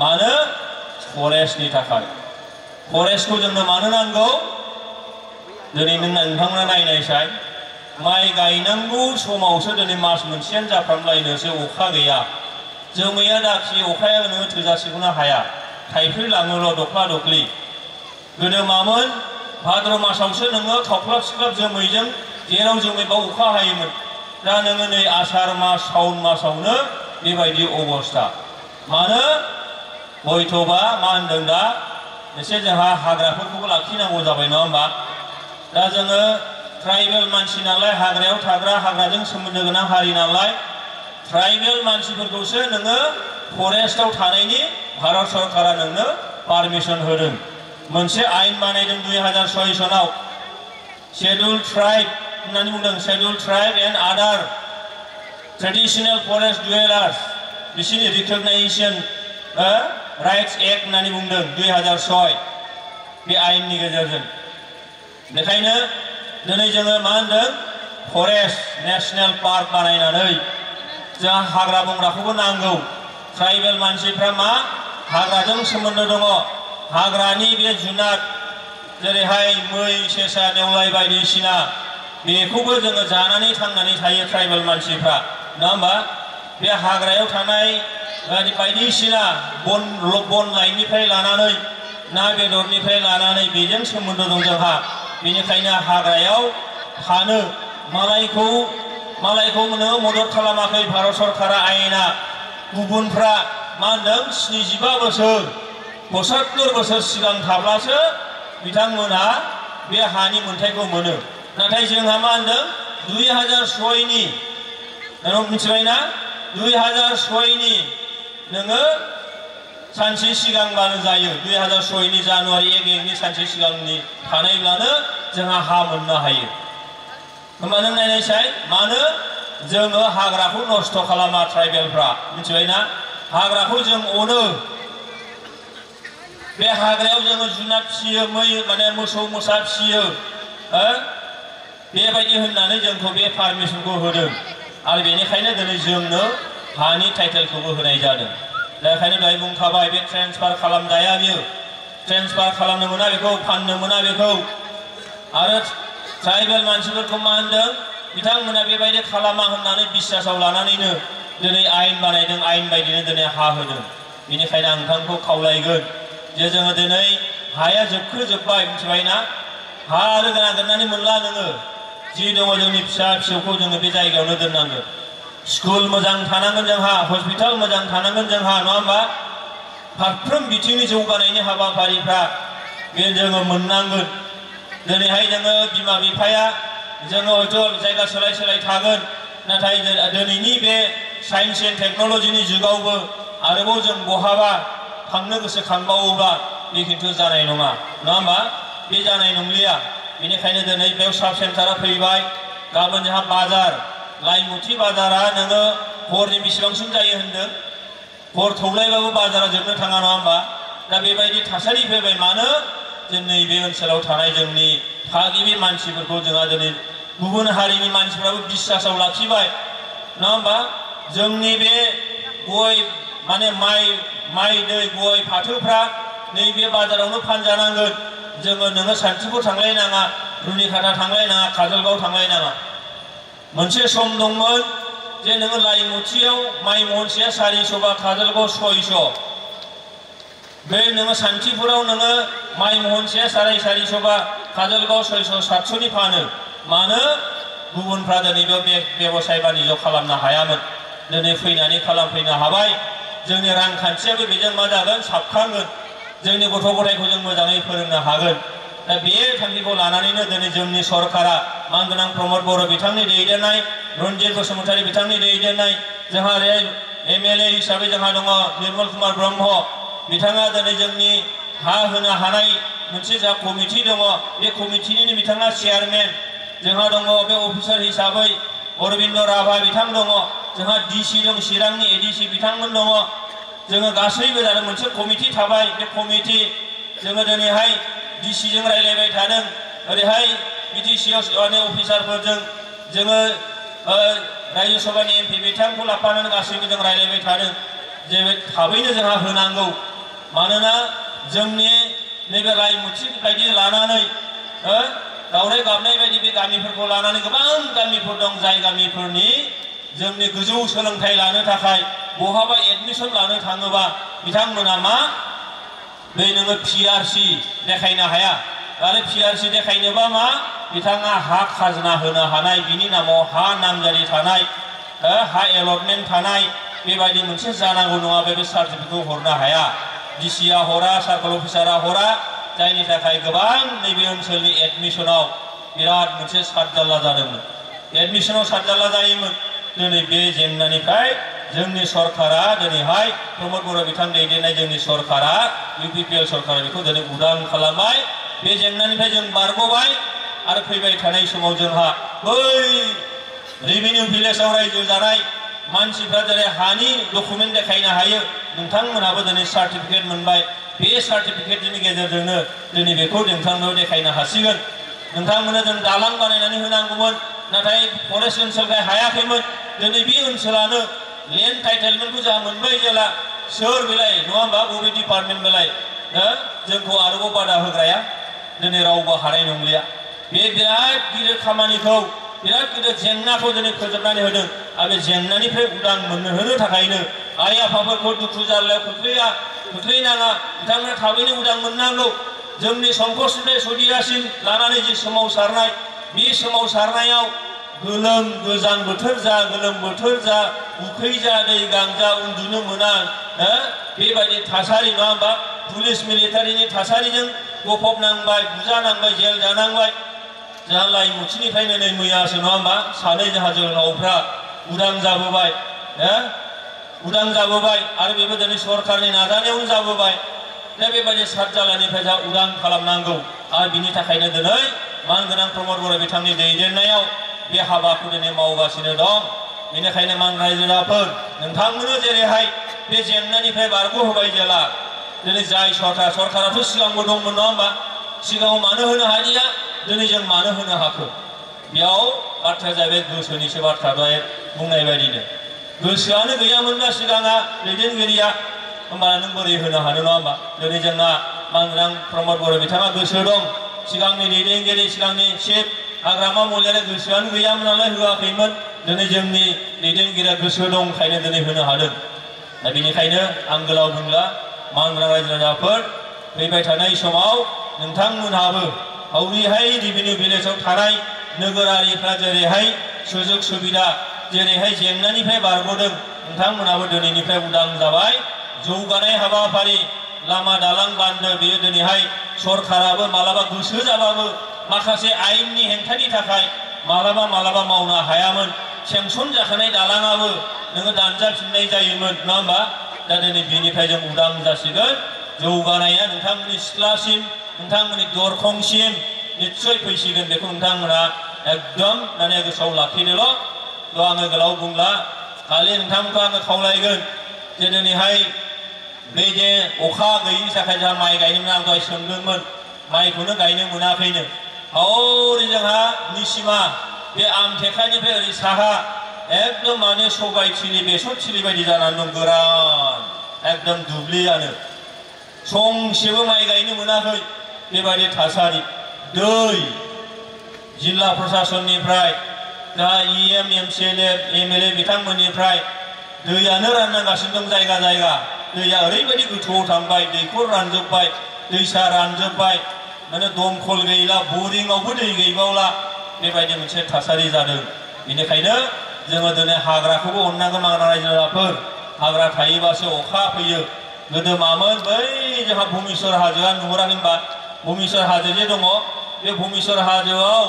मानो फरेस्टनि थाखाय फरेस्टखौ जोंनो मानो नांगौ दिनै नोंथांमोना नायनायसाय माइ गायनांगौ समावसो दिनै मास मोनसेयानो जाफ्रामलायनोसो अखा गैया जोमैया दाखि अखाया नोङो थोजासेखौनो हाया थाइफ्रिलाङोल' दख्ला दख्लि गोदो मामोन भाद्र मासावसो नोङो खावख्लाब सिख्लाब जोमैजों जेराव जोमैबा अखा हायोमोन दा नोङो नै आसार मास सावन मासावनो बेबायदि अबस्था मानो हयथ'बा मा होनदों दा एसे जोंहा हाग्राफोरखौबो लाखिनांगौ जाबाय नङा होमबा दा जोङो ट्राइबेल मानसि नालाय हाग्रायाव थाग्रा हाग्राजों सोमोन्दो गोनां हारि नालाय ट्राइबेल मानसिफोरखौसो नोङो फरेस्टआव थानायनि भारत सरकारा नोंनो पारमिसन होदों मोनसे आयेन बानायदों 2006 सनाव शेड्युल ट्राइब होननानै बुंदों शेड्युल ट्राइब एन्ड आदार ट्रेडिशनेल फरेस्ट डुवेलार्स बिसोरनि रिकगनाइजेसन राइट्स एक्ट होननानै बुंदों 2006 बे आयेननि गेजेरजों बेखायनो दिनै जोङो मा होनदों फरेस्ट नेशनेल पार्क बानायनानै जोंहा हाग्रा बंग्राखौबो नांगौ ट्राइबेल मानसिफ्रा मा हाग्राजों सोमोन्दो दङ हाग्रानि बे जुनार जेरैहाय मै सेसा नेवलाय बायदिसिना बेखौबो जोङो जानानै थांनानै थायो ट्राइबेल मानसिफ्रा नङा होमबा बे हाग्रायाव थानाय बायदिसिना बन लाइनिफ्राय लानानै ना बेदरनिफ्राय लानानै बेजों सोमोन्दो दं जोंहा बेनिखायनो हाग्रायाव थानो मालायखौ मदद खालामाखै भारत सरकारा आयेना गुबुनफ्रा मा होनदों 75 बोसोर 75 बोसोर सिगां थाब्लासो बिथांमोनहा बे हानि मोन्थायखौ मोनो नाथाय जोंहा मा होनदों 2006 नि नों मिथिबायना 2006 नि नोङो सानसे सिगांबानो जायो 2006 नि जानुवारि 1 नि सानसे सिगांनि थानायब्लानो जोंहा हा मोननो हायो होमबा नों नायनायसाय मानो जोङो हाग्राखौ नस्थ' खालामा ट्राइबेलफ्रा मिथिबायना हाग्राखौ जों अनो बे हाग्रायाव जोङो जुनार फिसियो माने मोसौ मोसा फिसियो बेबायदि होननानै जोंखौ बे पारमिसनखौ होदों आरो बेनिखायनो दिनै जोंनो हानि टाइटेलखौबो होनाय जादों दा बेखायनो दहाय बुंखाबाय बे ट्रेन्सफार खालामजाया बियो ट्रेन्सफार खालामनो मोना बेखौ फाननो मोना बेखौ आरो ट्राइबेल मानसिफोरखौ मा होनदों बिथांमोना बेबायदि खालामा होननानै बिश्वासाव लानानैनो दिनै आयेन बानायदों आयेन बायदिनो दिनै हा होदों बेनिखायनो आं नोंथांखौ खावलायगोन जे जोङो दिनै हाया जोबबाय मिथिबायना हा आरो नागिरनानै मोनला नोङो जि दङ जोंनि फिसा फिसौखौ जोङो बे जायगायावनो दोननांगोन स्कुल मोजां थानांगोन जोंहा हस्पिटाल मोजां थानांगोन जोंहा नङा होमबा फारफ्रोम बिथिंनि जौगानायनि हाबाफारिफ्रा बे जोङो मोननांगोन दिनैहाय जोङो बिमा बिफाया जोङो हयथ' जायगा सोलाय थागोन नाथाय दिनैनि बे साइन्स एन्ड टेक्न'लजिनि जुगावबो आरोबाव जों बहाबा थांनो गोसोखांबावोब्ला बे खिन्थु जानाय नङा होमबा बे जानाय नंलिया बेनिखायनो दिनै बेयाव साब सेन्टारा फैबाय गाबोन जोंहा बाजार लाइमुथि बाजारा नोङो हरनि बेसेबांसिम जायो होनदों हर थौलायबाबो बाजारा जोबनो थाङा नङा होमबा दा बेबायदि थासारि फैबाय मानो जों नैबे ओनसोलाव थानाय जोंनि थागिबि मानसिफोरखौ जोंहा दिनै गुबुन हारिनि मानसिफ्राबो बिश्वासाव लाखिबाय नङा होमबा जोंनि बे गय माने माइ दै गय फाथोफ्रा नैबे बाजारावनो फानजानांगोन नोङो सान्थिफुर थांलायनाङा रुनिखाटा थांलायनाङा काजलगाव थांलायनाङा मोनसे सम दंमोन जे नोङो लाइमुथियाव माइ महनसेया 400 बा काजलगाव 600 बे नोङो सान्थिफुराव नोङो माइ महनसेया 450 बा काजलगाव 600-700 नि फानो मानो गुबुनफ्रा दिनै बे बेबसाय बानिज्य खालामनो हायामोन दिनै फैनानै खालामफैनो हाबाय जोंनि रांखान्थियाबो बेजों मा जागोन साबखांगोन जोंनि गथ' गथायखौ जों मोजाङै फोरोंनो हागोन दा बे थांखिखौ लानानैनो दिनै जोंनि सरकारा मानगोनां प्रमद बर' बिथांनि दैदेननाय रन्जित बसुमतारी बिथांनि दैदेननाय जोंहा MLA हिसाबै जोंहा दङ निर्मल कुमार ब्रह्म बिथाङा दिनै जोंनि हा होनो हानाय मोनसे जा कमिटि दङ बे कमिटिनि बिथाङा चेयारमेन जोंहा दङ बे अफिसार हिसाबै अरबिन्द राभा बिथां दङ जोंहा DC दं चिरांनि ADC बिथांमोन दङ जोङो गासैबो जादों मोनसे कमिटि थाबाय बे कमिटि जोङो दिनैहाय DC जों रायलायबाय थादों ओरैहाय BTC अफिसारफोरजों जोङो रायजो सभानि MP बिथांखौ लाफानानै गासैबो जों रायलायबाय थादों जे थाबैनो जोंहा होनांगौ मानोना जोंनि नैबे रायमुथि बायदि लानानै दावराय गाबनाय बायदि बे गामिफोरखौ लानानै गोबां गामिफोर दं जाय गामिफोरनि जोंनि गोजौ सोलोंथाइ लानो थाखाय बहाबा एडमिसन लानो थाङोबा बिथांमोना मा बे नोङो PRC देखायनो हाया आरो PRC देखायनोबा मा बिथाङा हा खाजोना होनो हानाय बिनि नामाव हा नामजारि थानाय हा एलटमेन्ट थानाय बेबायदि मोनसे जानांगौ नङाबा बे सार्टिफिकेटखौ हरनो हाया DCआ हरा सार्कल अफिसारा हरा जायनि थाखाय गोबां नैबे ओनसोलनि एडमिसनाव बिराद मोनसे सातजाल्ला जादोंमोन एडमिसनाव सातजाल्ला जायोमोन दिनै बे जेंनानिफ्राय जोंनि सरकारा दिनैहाय प्रमद बर' बिथां दैदेननाय जोंनि सरकारा UPPL सरकारा बेखौ दिनै उदां खालामबाय बे जेंनानिफ्राय जों बारग'बाय आरो फैबाय थानाय समाव जोंहा बै रेभिनिउ भिलेजाव रायजो जानाय मानसिफ्रा जेरै हानि डकुमेन्ट देखायनो हायो नोंथांमोनहाबो दिनै सार्टिफिकेट मोनबाय बे सार्टिफिकेटनि गेजेरजोंनो दिनै बेखौ नोंथांमोनाव देखायनो हासिगोन नोंथांमोननो जों दालां बानायनानै होनांगौमोन नाथाय फरेस्ट ओनसोलखाय हायाखैमोन दिनै बे ओनसोलानो लेन्ड टाइटेलमेन्टखौ जोंहा मोनबाय जेला सोर बेलाय नङा होमबा बबे डिपार्टमेन्ट बेलाय जोंखौ आरोबाव बादा होग्राया दिनै रावबो हानाय नंलिया बे बिराद गिदिर खामानिखौ बिराद गिदिर जेंनाखौ दिनै फोजोबनानै होदों आरो बे जेंनानिफ्राय उदां होनो थाखायनो आइ आफाफोरखौ दुखु जारलायाव खोख्लैनाङा बिथांमोना थाबैनो उदां मोननांगौ जोंनि संकसनिफ्राय सदियासिम लानानै जि सोमावसारनाय बे सोमावसारनायाव गोलोम गोजां बोथोर जा गोलोम बोथोर जा उखै जा दै गांजा उन्दुनो मोना बेबायदि थासारि नङा होमबा पुलिस मिलिटारिनि थासारिजों गफबनांबाय बुजानांबाय जेल जानांबाय जोंहा लाइमुथिनिफ्रायनो नै मैयासो नङा होमबा सानै जोंहा जोहोलावफ्रा उदां जाबोबाय आरो बेबो दिनै सरकारनि नाजानायावनो जाबोबाय दा बेबायदि सातजाल्लानिफ्राय जोंहा उदां खालामनांगौ आरो बिनि थाखायनो दिनै मानगोनां प्रमद बर' बिथांनि दैदेननायाव बे हाबाखौ दिनै मावगासिनो दं बेनिखायनो मान रायजो राजाफोर नोंथांमोननो जेरैहाय बे जेंनानिफ्राय बारग'होबाय जेला दिनै जाय सरकाराथ' सिगांबो दंमोन नङा होमबा सिगाङाव मानो होनो हादिया दिनै जों मानो होनो हाखो बेयाव बाथ्राया जाहैबाय गोसोनिसो बाथ्रा दहाय बुंनाय बायदिनो गोसोआनो गैयामोनब्ला सिगाङा दैदेनगिरिया होमबा नों बोरै होनो हानो नङा होमबा दिनै जोंना मानगोनां प्रमद बर' बिथाङा गोसो दं सिगांनि दैदेनगिरि सिगांनि चिफ हाग्रामा महिलाया गोसोआनो गैयामोन नालाय होआखैमोन दिनै जोंनि दैदेनगिरिया गोसो दंखायनो दिनै होनो हादों दा बेनिखायनो आं गोलाव बुंला मानगोनां रायजो राजाफोर फैबाय थानाय समाव नोंथांमोनहाबो हौरैहाय रेभिनिउ भिलेजाव थानाय नोगोरारिफ्रा जेरैहाय सुजुग सुबिदा जेरैहाय जेंनानिफ्राय बारग'दों नोंथांमोनहाबो दिनैनिफ्राय उदां जाबाय जौगानाय हाबाफारि लामा दालां बान्दो बेयो दिनैहाय सरकाराबो मालाबा गोसो जाबाबो माखासे आयेननि हेंथानि थाखाय मालाबा मावनो हायामोन सेंसन जाखानाय दालाङाबो नोङो दानजाफिननाय जायोमोन नङा होमबा दा दिनै बेनिफ्राय जों उदां जासिगोन जौगानाया नोंथांमोननि सिथ्लासिम नोंथांमोननि दरखंसिम निस्सय फैसिगोन बेखौ नोंथांमोना एकदम माने गोसोआव लाखिदोल' थ' आङो गोलाव बुंला खालि नोंथांमोनखौ आङो खावलायगोन जे दिनैहाय बे जे अखा गैयिनि थाखाय जोंहा माइ गायनोमोन आं दहाय सोंदोंमोन माइखौनो गायनो मोनाखैनो हौरै जोंहा निसिमा बे आमथेखानिफ्राय ओरै साहा एकदम माने सबाय थिलि बेसर थिलि बायदि जानानै दं गोरान एकदम दुब्लियानो संसेबो माइ गायनो मोनाखै बेबायदि थासारि दै जिल्ला प्रशासननिफ्राय दा EM MCLA MLA बिथांमोननिफ्राय दैयानो राननांगासिनो दं जायगा दैया ओरैबायदि गोथौआव थांबाय दैखर रानजोब्बाय दैसा रानजोब्बाय माने दमखल गैला बरिंआवबो दै गैबावला बेबायदि मोनसे थासारि जादों बेनिखायनो जोङो दिनै हाग्राखौबो अननांगोन मानगोनां रायजो राजाफोर हाग्रा थायोबासो अखा फैयो गोदो मामोन बै जोंहा भुमेश्वर हाजोआ नुहुराखै होनबा भुमेश्वर हाजो जे दङ बे भुमेश्वर हाजोआव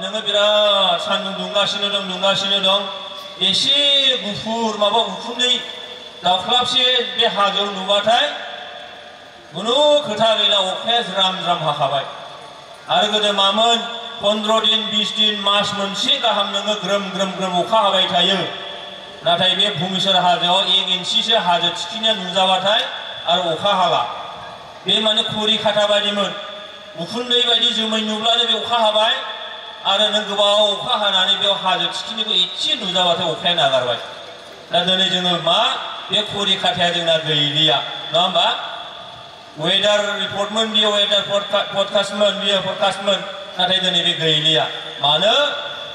नोङो बिराद सान्दुं दुंगासिनो दं एसे गुफुर माबा उखुन्दै दाख्लाबसे बे हाजोआव नुबाथाय खुनु खोथा गैला अखाया ज्राम हाखाबाय आरो गोदो मामोन 15 दिन 20 दिन मास मोनसे गाहाम नोङो ग्रोम अखा हाबाय थायो नाथाय बे भुमेश्वर हाजोआव 1 इन्सिसो हाजो थिखिनिया नुजाबाथाय आरो अखा हाला बे माने खरि खाथा बायदिमोन उखुन्दै बायदि जोमै नुब्लानो बे अखा हाबाय आरो नों गोबाव अखा हानानै बेयाव हाजो थिखिनिखौ एसे नुजाबाथाय अखाया नागारबाय दा दिनै जोङो मा बे खरि खाथाया जोंना गैलिया नङा होमबा वेदार रिपर्टमोन बियो वेदार फरकास्टमोन नाथाय दिनै बे गैलिया मानो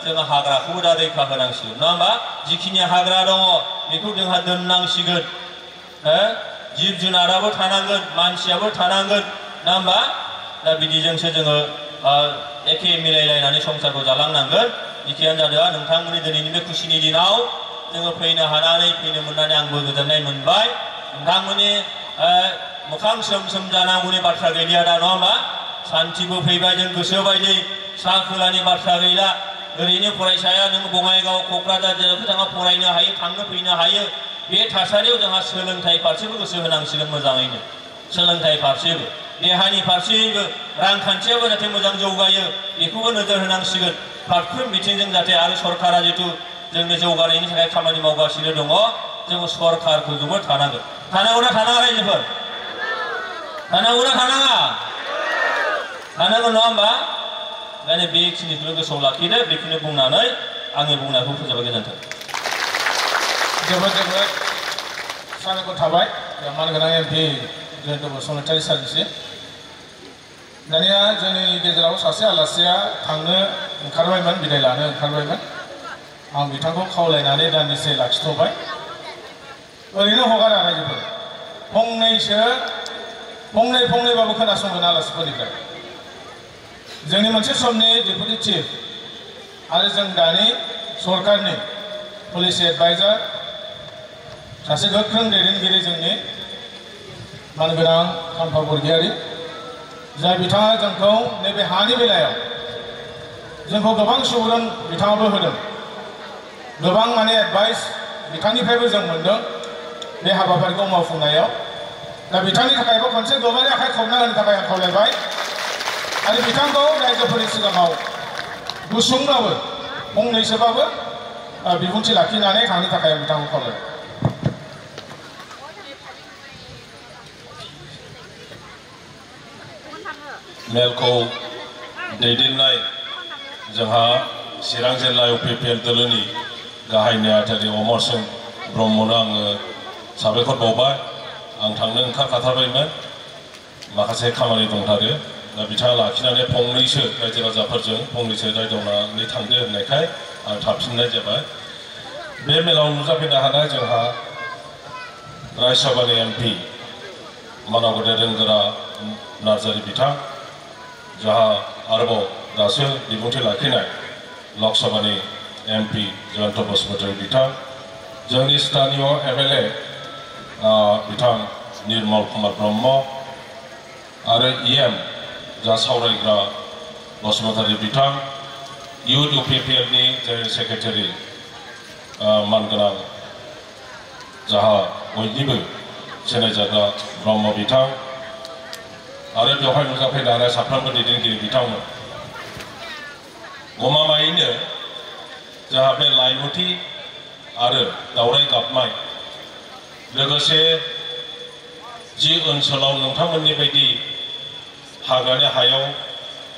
जोङो हाग्राखौबो दा रैखा होनांसिगोन नङा होमबा जिखिनि हाग्रा दङ बेखौ जोंहा दोननांसिगोन जिब जुनाराबो थानांगोन मानसियाबो थानांगोन नङा होमबा दा बिदिजोंसो जोङो एखे मिलायलायनानै संसारखौ जालांनांगोन जिखियानो जादों नोंथांमोननि दिनैनि बे खुसिनि दिनाव जोङो फैनो मोननानै आंबो गोजोननाय मोनबाय नोंथांमोननि मोखां सोम जानांगौनि बाथ्रा गैलिया दा नङा होमबा सान्थिबो फैबाय जों गोसो बायदि सा खोलानि बाथ्रा गैला ओरैनो फरायसाया नों बङाइगाव क'क्राझार जेरावखि थाङा फरायनो हायो थांनो फैनो हायो बे थासारियाव जोंहा सोलोंथाइ फारसेबो गोसो होनांसिगोन मोजाङैनो सोलोंथाइ फारसेबो देहानि फारसेबो रांखान्थियाबो जाहाथे मोजां जौगायो बेखौबो नोजोर होनांसिगोन फारफ्रोम बिथिंजों जाहाथे आरो सरकारा जितु जोंनि जौगानायनि थाखाय खामानि मावगासिनो दङ जोङो सरकारखौ जोबोद थानांगोन थानांगौना थानाङा रायजोफोर थानांगौना थानाङा थानांगौ नङा होमबा ओंखायनो बेखिनिखौनो गोसोआव लाखिदो बेखौनो बुंनानै आंनि बुंनायखौ फोजोबबाय गोजोन्थों जोबोद जोबोद साबायखर थाबाय मानगोनां MP जयन्त बसुमतारी सारनिसिम दानिया जोंनि गेजेराव सासे आलासिया थांनो ओंखारबायमोन बिदाय लानो ओंखारबायमोन आं बिथांखौ खावलायनानै दान्दिसे लाखिथ'बाय ओरैनो हगारा रायजोफोर फंनैबाबो खोनासंगोन आलासिफोरनिफ्राय जोंनि मोनसे समनि डेपुटि चिफ आरो जों दानि सरकारनि पुलिस एडभाइजार सासे गोख्रों दैदेनगिरि जोंनि मानगोनां खाम्फा बरगयारी जाय बिथाङा जोंखौ नैबे हानि बेलायाव जोंखौ गोबां सुबुरुन बिथाङाबो होदों गोबां माने एडभाइस बिथांनिफ्रायबो जों मोनदों बे हाबाफारिखौ मावफुंनायाव दा बिथांनि थाखायबो खनसे गोबारै आखाइ खबना होनो थाखाय आं खावलायबाय आरो बिथांखौ रायजोफोरनि सिगाङाव गुसुंब्लाबो फंनैसोबाबो बिबुंथि लाखिनानै थांनो थाखाय आं बिथांखौ खावलायबाय मेलखौ दैदेननाय जोंहा चिरां जिल्ला UPPL दोलोनि गाहाय नेहाथारि अमर सिं ब्रह्मनो आङो साबायखर बावबाय आं थांनो ओंखारखाथारबायमोन माखासे खामानि दंथारो दा बिथाङा लाखिनानै फंनैसो रायजो राजाफोरजों फंनैसो रायदावनानै थांदो होननायखाय आं थाबफिननाय जाबाय बे मेलाव नुजाफैनो हानाय जोंहा रायसभानि MP मानाव गेदेर रोंगोरा नार्जारि बिथां जोंहा आरोबाव दासो बिबुंथि लाखिनाय लकसभानि MP जयन्त बसुमतारी बिथां जोंनि स्थानीय MLA बिथां निर्मल कुमार ब्रह्म आरो EM जा सावरायग्रा बसुमतारी बिथां इउथ UPPL नि जेनेरेल सेक्रेटारि मानगोनां जाहा बयनिबो सिनायजाग्रा ब्रह्म बिथां आरो बेवहाय नुजाफैनो हानाय साफ्रोमबो दैदेनगिरि बिथांमोन गमामायैनो जोंहा बे लाइमुथि आरो दावराय गाबनाय लोगोसे जि ओनसोलाव नोंथांमोननि बायदि हाग्रानि हायाव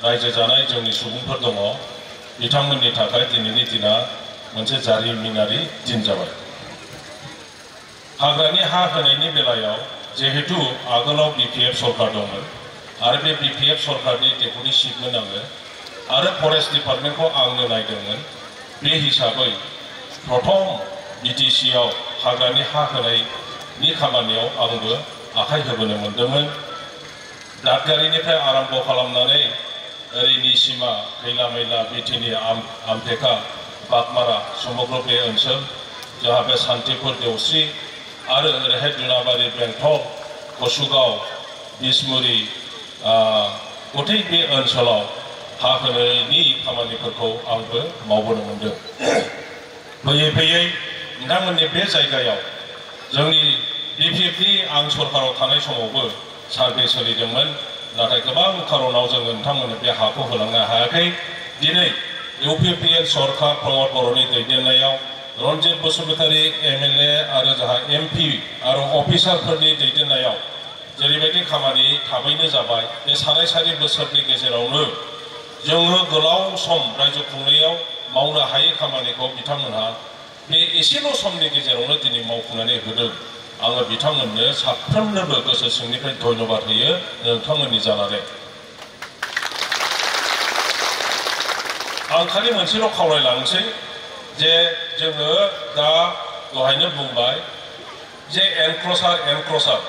रायजो जानाय जोंनि सुबुंफोर दङ बिथांमोननि थाखाय दिनैनि दिना मोनसे जारिमिनारि दिन जाबाय हाग्रानि हा होनायनि बेलायाव जिहेतु आगोलाव BPF सरकार दंमोन आरो बे BPF सरकारनि डेपुटि चिफमोन आङो आरो फरेस्ट डिपार्टमेन्टखौ आंनो नायदोंमोन बे हिसाबै प्रथम BTC आव हाग्रानि हा होनायनि खामानियाव आंबो आखाइ होबोनो मोन्दोंमोन दादगारिनिफ्राय आरम्भ खालामनानै ओरै निसिमा खैला मैला बिटिनि आमटेका बागमारा समग्र बे ओनसोल जोंहा बे सान्तिपुर देवस्रि आरो ओरैहाय दुनाबारि बेंटल कसुगाव बिसमुरि गथै बे ओनसोलाव हा होनायनि खामानिफोरखौ आंबो मावबोनो मोन्दों फैयै फैयै नोंथांमोननि बे जायगायाव जोंनि BPFनि आं सरकाराव थानाय समावबो सार्भे सोलिदोंमोन नाथाय गोबां खारनाव जोङो नोंथांमोननो बे हाखौ होलांनो हायाखै दिनै UPPL सरकार प्रमद बर'नि दैदेननायाव रन्जित बसुमतारी MLA आरो जोंहा MP आरो अफिसारफोरनि दैदेननायाव जेरैबायदि खामानि थाबैनो जाबाय बे साराय बोसोरनि गेजेरावनो जोङो गोलाव सम रायजो खुंनायाव मावनो हायै खामानिखौ बिथांमोनहा बे एसेल' समनि गेजेरावनो दिनै मावफुंनानै होदों आङो बिथांमोननो साफ्रोमनोबो गोसो सिंनिफ्राय धन्यबाद होयो नोंथांमोननि जानानै आं खालि मोनसेल' खावलायलांसै जे जोङो दा दहायनो बुंबाय जे एनक्ल'सार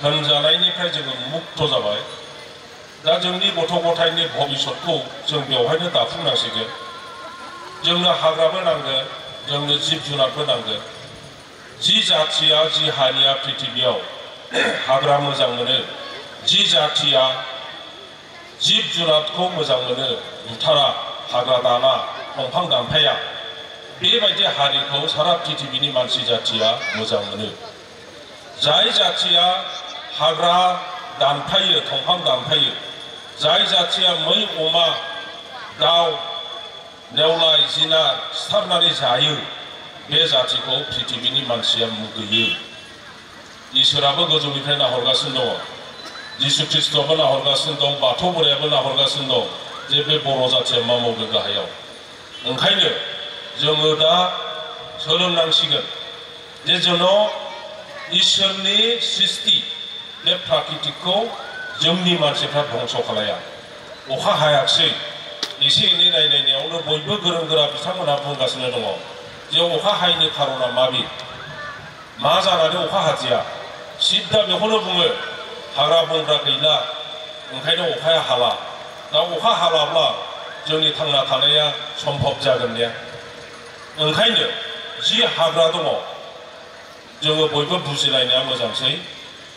होनजानायनिफ्राय जोङो मुक्त जाबाय दा जोंनि गथ' गथायनि भबिष्यतखौ जों बेवहायनो दाफुंनांसिगोन जोंनो हाग्राबो नांगोन जोंनो जिब जुनारबो नांगोन जि जाथिया जि हारिया पृथिबियाव हाग्रा मोजां मोनो जि जाथिया जिब जुनारखौ मोजां मोनो बुथारा हाग्रा दाना दंफां दानफाया बेबायदि हारिखौ सारा पृथिबीनि मानसि जाथिया मोजां मोनो जाय जाथिया हाग्रा दानफायो दंफां दानफायो जाय जाथिया मै अमा दाउ नेवलाय जिनार सिथारनानै जायो बे जाथिखौ पृथिबीनि मानसिया मुगैयो इसोराबो गोजौनिफ्राय नाहरगासिनो दङ जिसु ख्रीष्टआबो नाहरगासिनो दं बाथौ बोरायाबो नाहरगासिनो दं जे बे बर' जाथिया मा मावदों गाहायाव ओंखायनो जोङो दा सोलोंनांसिगोन जे जोंनो इसोरनि सृष्टि बे प्राकृतिकखौ जोंनि मानसिफ्रा धंस खालाया अखा हायाखसै एसे एनै रायलायनायावनो बयबो गोरों गोरा बिथांमोनहा बुंगासिनो दङ जे अखा हायैनि खारना माबि मा जानानै अखा हादिया सिद्धा बेखौनो बुङो हाग्रा बंग्रा गैला ओंखायनो अखाया हाला दा अखा हालाब्ला जोंनि थांना थानाया सम्भब जागोन ने ओंखायनो जि हाग्रा दङ जोङो बयबो बुजिलायनाया मोजांसै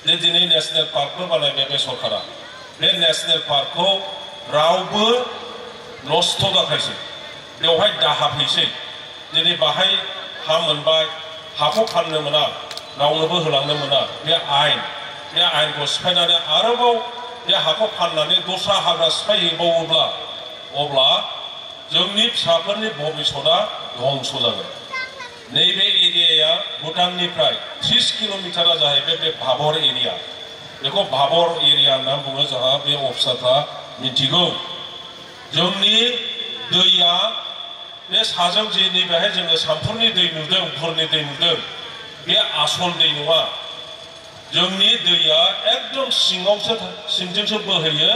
जे दिनै नेशनेल पार्कबो बानायबाय बे सरकारा बे नेशनेल पार्कखौ रावबो नस्थ' दाखायसै बेवहाय दाहा फैसै दिनै बाहाय हा मोनबाय हाखौ फाननो मोना रावनोबो होलांनो मोना बे आयेनखौ सिफायनानै आरोबाव बे हाखौ फाननानै दस्रा हाग्रा सिफायहैबावोब्ला अब्ला जोंनि फिसाफोरनि भबिष्यतआ धंस जागोन नैबे एरियाया भुटाननिफ्राय 30 किल'मिटारा जाहैबाय बे भाबर एरिया बेखौ भाबर एरिया होनना बुङो जोंहा बे अफिसारफ्रा मिथिगौ जोंनि दैया बे साजों जे नैबेहाय जोङो सामफुरनि दै नुदों भुरनि दै नुदों बे आसल दै नङा जोंनि दैया एकदम सिंजोंसो बोहैयो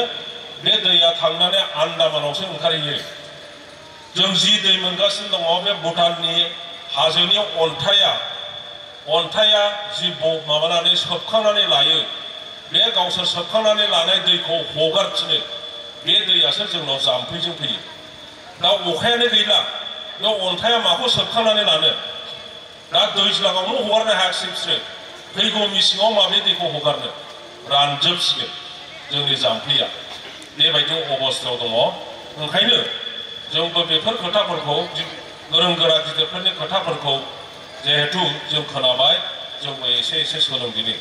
बे दैया थांनानै आन्दामानावसो ओंखारहैयो जों जि दै मोनगासिनो दङ बे भुटाननि हाजोनि अन्थाया जि माबानानै सोबखांनानै लायो बे गावसोर सोबखांनानै लानाय दैखौ हगारफिनो बे दैयासो जोंनाव जाम्फैजों फैयो दा अखायानो गैला बे अन्थाया माखौ सोबखांनानै लानो दा दैज्लाङावनो हगारनो हायाखिसै बिसोरो फैगौ मेसेङाव माबे दैखौ हगारनो रानजोबसिगोन जोंनि जाम्फैया बेबायदि अबस्थायाव दङ ओंखायनो जोंबो बेफोर खोथाफोरखौ गोरों गोरा गिदिरफोरनि खोथाफोरखौ जिहेतु जों खोनाबाय जोंबो एसे एसे सोलोंदिनि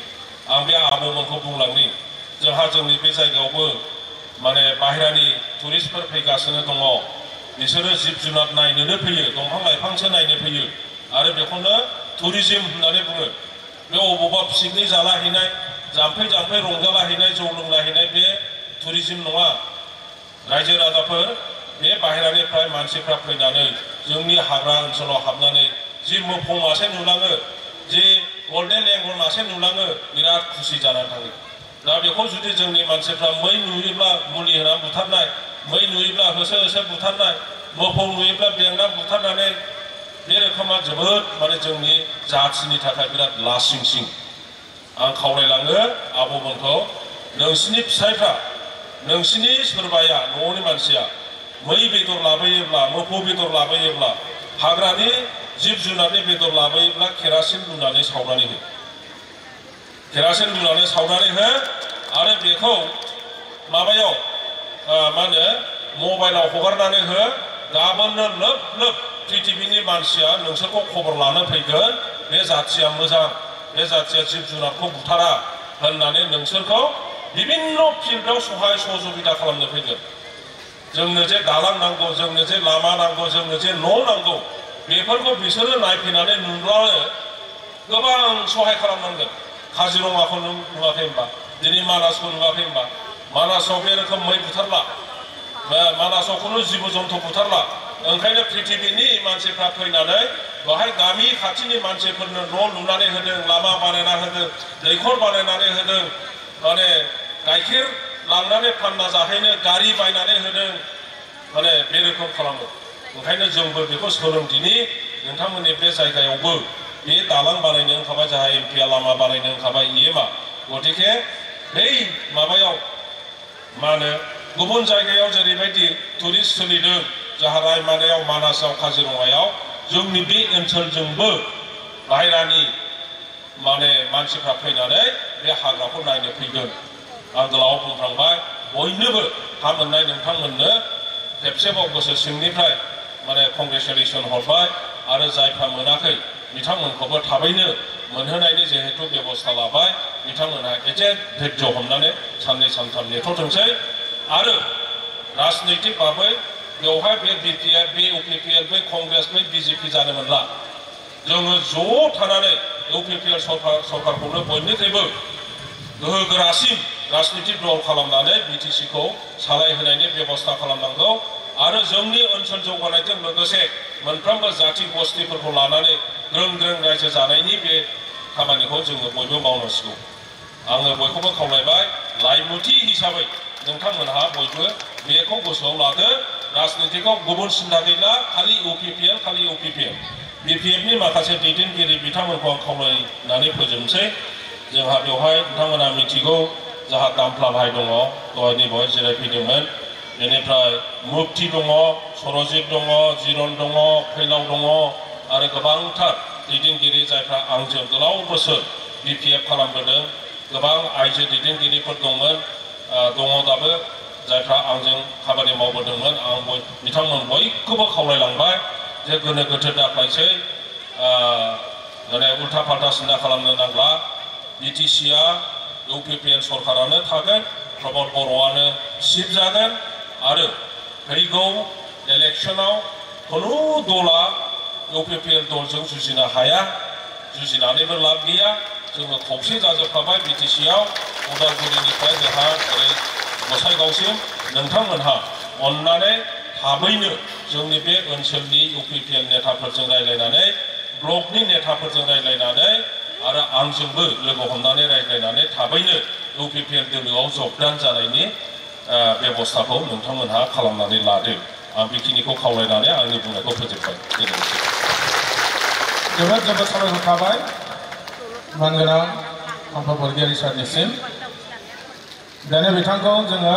आं बे आबौमोनखौ बुंलांनि जोंहा जोंनि बे जायगायावबो माने बाहेरानि टुरिस्टफोर फैगासिनो दङ बिसोरो जिब जुनार नायनोनो फैयो दंफां लाइफांसो नायनो फैयो आरो बेखौनो टुरिज्म होननानै बुङो बे अबावबा पिकनिक जालाहैनाय जाम्फै रंजालाहैनाय जौ लोंलाहैनाय बे टुरिज्म नङा रायजो राजाफोर बे बाहेरानिफ्राय मानसिफ्रा फैनानै जोंनि हाग्रा ओनसोलाव हाबनानै जि मोफौ मासे नुलाङो जि गल्डेन लेंगुर मासे नुलाङो बिराद खुसि जानानै थाङो दा बेखौ जुदि जोंनि मानसिफ्रा मै नुयोब्ला मुलि होनानै बुथारनाय मै नुयोब्ला होसो बुथारनाय मोफौ नुयोब्ला बेंना बुथारनानै बे रोखोमा जोबोद माने जोंनि जाथिनि थाखाय बिराद लासिंसिं आं खावलायलाङो आबौमोनखौ नोंसिनि फिसायफ्रा नोंसिनि सोरबाया न'नि मानसिया मै बेदर लाबोयोब्ला मोफौ बेदर लाबोयोब्ला हाग्रानि जिब जुनारनि बेदर लाबोयोब्ला केरासिन लुनानै सावनानै हो आरो बेखौ माबायाव मा होनो मबाइलाव हगारनानै हो गाबोननो लोब लोब पृथिबीनि मानसिया नोंसोरखौ खबर लानो फैगोन बे जाथिया मोजां बे जाथिया जिब जुनारखौ बुथारा होननानै नोंसोरखौ बिभिन्न फिल्डआव सहाय सहजुगिता खालामनो फैगोन जोंनो जे दालां नांगौ जोंनो जे लामा नांगौ जोंनो जे न' नांगौ बेफोरखौ बिसोरो नायफैनानै नुब्लानो गोबां सहाय खालामनांगोन काजिरङाखौ नुवाखै होनबा दिनै मानासखौ नुवाखै होनबा मानासाव बे रोखोम मै बुथारला मानासाव खुनु जिब जन्थु बुथारला ओंखायनो पृथिबीनि मानसिफ्रा फैनानै बेहाय गामि खाथिनि मानसिफोरनो न' लुनानै होदों लामा बानायना होदों दैखर बानायनानै होदों माने गाइखेर लांनानै फानना जाहैनो गारि बायनानै होदों माने बे रोखोम खालामो ओंखायनो जोंबो बेखौ सोलोंदिनि नोंथांमोननि बे जायगायावबो बे दालां बानायनो ओंखारबाय जोंहा एमपिआ लामा बानायनो ओंखारबाय इएमआ गतिके बै माबायाव मा होनो गुबुन जायगायाव जेरैबायदि टुरिस्ट सोलिदों जोंहा रायमानायाव मानासाव काजिरङायाव जोंनि बे ओनसोलजोंबो बाहेरानि माने मानसिफ्रा फैनानै बे हाग्राखौ नायनो फैगोन आं गोलाव बुंफ्रांबाय बयनोबो हा मोननाय नोंथांमोननो खेबसेबाव गोसो सिंनिफ्राय माने कंग्रेचुलेसन हरबाय आरो जायफ्रा मोनाखै बिथांमोनखौबो थाबैनो मोनहोनायनि जिहेतु बेबस्था लाबाय बिथांमोनहा एसे धैर्य हमनानै साननै सानथाम नेथ'थोंसै आरो राजनैतिक भाबै बेवहाय बे बिपिएफ बे इउपिपिएल बे कंग्रेस बे बिजेपि जानो मोनला जोङो ज' थानानै इउपिपिएल सरकारखौनो बयनिख्रुइबो गोहोगोरासिन राजनीतिक दल खालामनानै बिटिसिखौ सालायहोनायनि बेबस्था खालामनांगौ आरो जोंनि ओनसोल जौगानायजों लोगोसे मोनफ्रोमबो जाति बस्तिफोरखौ लानानै ग्रोम ग्रोम रायजो जानायनि बे खामानिखौ जोङो बयबो मावनांसिगौ आङो बयखौबो खावलायबाय लाइमोथि हिसाबै नोंथांमोनहा बयबो बेखौ गोसोआव लादो राजनीतिखौ गुबुन सिन्था गैला खालि इउपिपिएल खालि इउपिपिएल बिपिएफनि माखासे दैदेनगिरि बिथांमोनखौ आं खावलायनानै फोजोबनोसै जोंहा बेवहाय नोंथांमोना मिथिगौ जोंहा दामफ्ला भाई दङ दहायनि बेवहाय जिरायफैदोंमोन बेनिफ्राय मुक्ति दङ सरजित दङ जिरन दङ फैलाव दङ आरो गोबांथार दैदेनगिरि जायफ्रा आंजों गोलाव बोसोर बिपिएफ खालामबोदों गोबां आइजो दैदेनगिरिफोर दंमोन दङ दाबो जायफ्रा आंजों खामानि मावबोदोंमोन आं बिथांमोन बयखौबो खावलायलांबाय जे गोनो गोथो दाख्लायसै माने उल्था फाल्था सिन्था खालामनो नांला बिटिसिआ इउपिपिएल सरकारानो थागोन प्रमद बर'आनो चिफ जागोन आरो फैगौ इलेक्शनाव खुनु दला इउपिपिएल दलजों जुजिनो हाया जुजिनानैबो लाब गैया जोङो खौसे जाजोबखाबाय बिटिसिआव उदालगुरिनिफ्राय जोंहा ओरै गसाइगावसिम नोंथांमोनहा अननानै थाबैनो जोंनि बे ओनसोलनि इउपिपिएल नेताफोरजों रायज्लायनानै ब्लकनि नेताफोरजों रायज्लायनानै आरो आंजोंबो लोगो हमनानै रायज्लायनानै थाबैनो इउपिपिएल दोलोआव जगदान जानायनि बेबस्थाखौ नोंथांमोनहा खालामनानै लादो आं बेखिनिखौ खावलायनानै आंनि बुंनायखौ फोजोबबाय गोजोनथों जोबोद जोबोद साबायखर थाबाय मानगोनां खाम्फा बरगयारी सारनिसिम दानिया बिथांखौ जोङो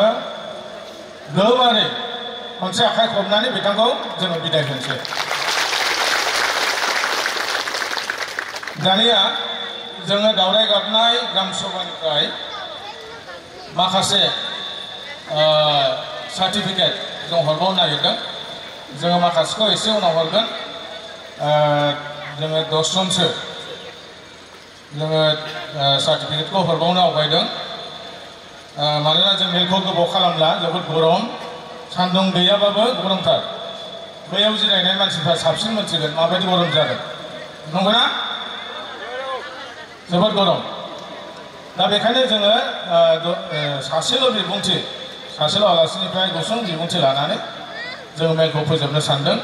गोबारै खनसे आखाइ खबनानै बिथांखौ जोङो बिदाय होनोसै दानिया जोङो दावराय गाबनाय ग्राम सभानिफ्राय माखासे सार्टिफिकेट जों हरबावनो नागिरदों जोङो माखासेखौ एसे उनाव हरगोन जोङो 10 जनसो जोङो सार्टिफिकेटखौ हरबावनो आवगायदों मानोना जों मेलखौ गोबाव खालामला जोबोद गरम सान्दुं गैयाबाबो गरमथार बैयाव जिरायनाय मानसिफ्रा साबसिन मोनथिगोन माबायदि गरम जागोन नंगौना जोबोद गरम दा बेखायनो जोङो सासेल' बिबुंथि सासेल' आलासिनिफ्राय गुसुं बिबुंथि लानानै जों मेलखौ फोजोबनो सानदों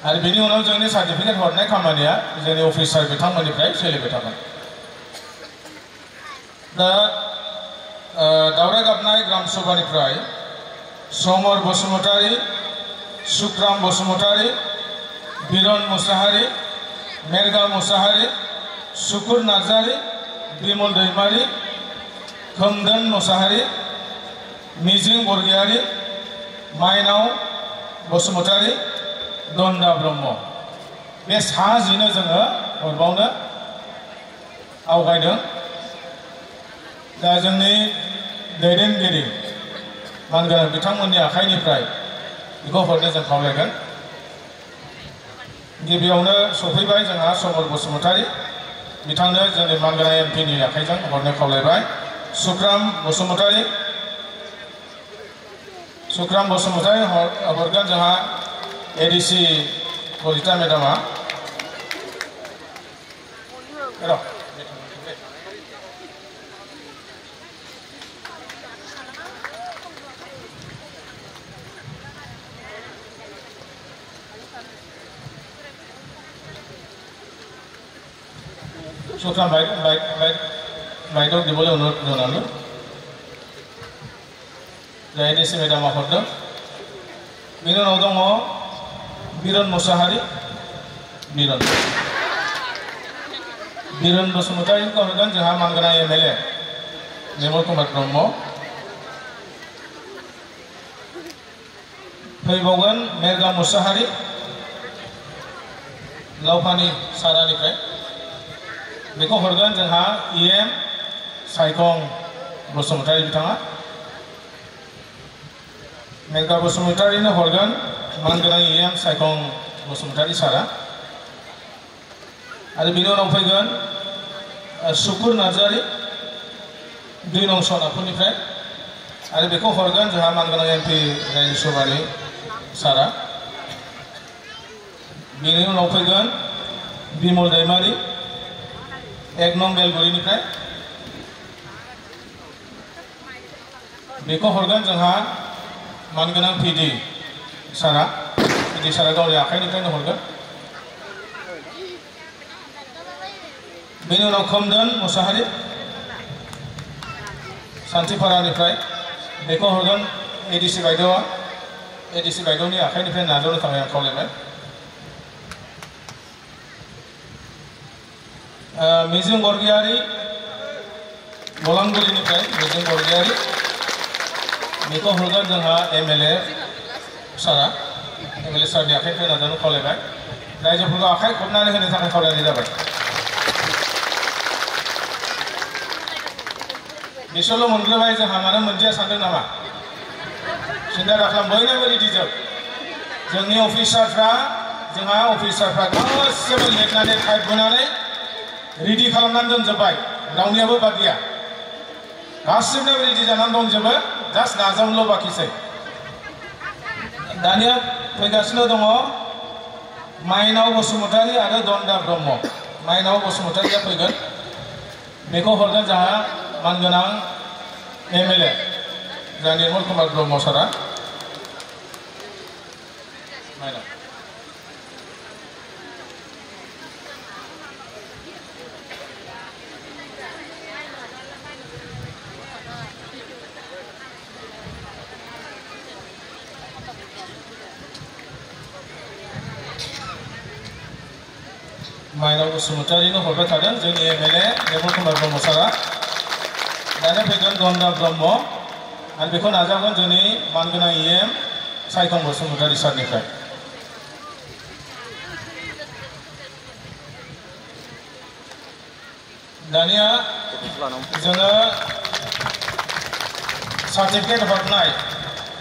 आरो बेनि उनाव जोंनि सार्टिफिकेट हरनाय खामानिया जोंनि अफिसार बिथांमोननिफ्राय सोलिबाय थागोन दा दावराय गाबनाय ग्राम सभानिफ्राय समर बसुमतारी सुक्राम बसुमतारी बिरन मुसाहारि मेरगा मुसाहारि सुकुर नार्जारी बिमल दैमारी खोमदोन मुसाहारि मिजिं बरगयारी माइनाव बसुमतारी दन्दा ब्रह्म बे साजिनो जोङो हरबावनो आवगायदों दा जोंनि दैदेनगिरि मानगोनां बिथांमोननि आखाइनिफ्राय बेखौ हरनो जों खावलायगोन गिबियावनो सफैबाय जोंहा समर बसुमतारी बिथांनो जोंनि मानगोनां एमपिनि आखाइजों हरनो खावलायबाय सुक्राम बसुमतारी हरगोन जोंहा एडिसि कलिता मेडामा सुक्राम बाइकआव दिबले अनुरोध जनानै एडिसि मेडामा हरदों बेनि उनाव दङ बिरन मुसाहारि बिरन बसुमतारीखौ हरगोन जोंहा मानगोनां एमएलए निर्मल कुमार ब्रह्म फैबावगोन मेरगा मुसाहारि लावफानि सारानिफ्राय बेखौ हरगोन जोंहा इएम सायखं बसुमतारी बिथाङा मेघा बसुमतारिनो हरगोन मानगोनां EM सायखं बसुमतारि सारा आरो बिनि उनाव फैगोन सुकुर नार्जारि 2 नं सनापुरनिफ्राय आरो बेखौ हरगोन जोंहा मानगोनां MP रायजो सभानि सारा बिनि उनाव फैगोन बिमल दैमारि 1 नं बेलगुरिनिफ्राय बेखौ हरगोन जोंहा मानगोनां PD सारा गावनि आखाइनिफ्रायनो हरगोन बेनि उनाव खोमदोन मुसाहारि सान्थिपारानिफ्राय बेखौ हरगोन ADC बायद'नि आखाइनिफ्राय नाजावनो थाखाय आं खावलायबाय मिजिं बरगयारि बलांगुरिनिफ्राय मिजिं बरगयारि बेखौ हरगोन जोंहा MLA सारनि आखाइनिफ्राय नाजावनो खावलायबाय रायजोफोरखौ आखाइ खबनानै होनो थाखाय खावलायनाय जाबाय बिसोरल' मोनग्रोबाय जोंहा मानो मोनदिया सानदों नामा सिन्था दाखालाम बयनोबो रेडि जोब जोंनि अफिसारफ्रा गासिबो लिरनानै टाइप होनानै रेडि खालामनानै दोनजोब्बाय रावनियाबो बाद गैया गासिबोबो रेडि जानानै दंजोबो जास्ट नाजावनोल' बाखिसै दानिया फैगासिनो दङ माइनाव बसुमतारि आरो दन्दा ब्रह्म माइनाव बसुमतारिया फैगोन बेखौ हरगोन जोंहा मानगोनां MLA जा निर्मल कुमार ब्रह्म सारा माइनाव बसुमतारिनो हरबाय थादों जोंनि MLA निर्मल कुमार ब्रह्म सारा दानिया फैगोन दन्दा ब्रह्म आरो बेखौ नाजावगोन जोंनि मानगोनां EM सायखं बसुमतारि सारनिफ्राय दानिया जोङो सार्टिफिकेट हरनाय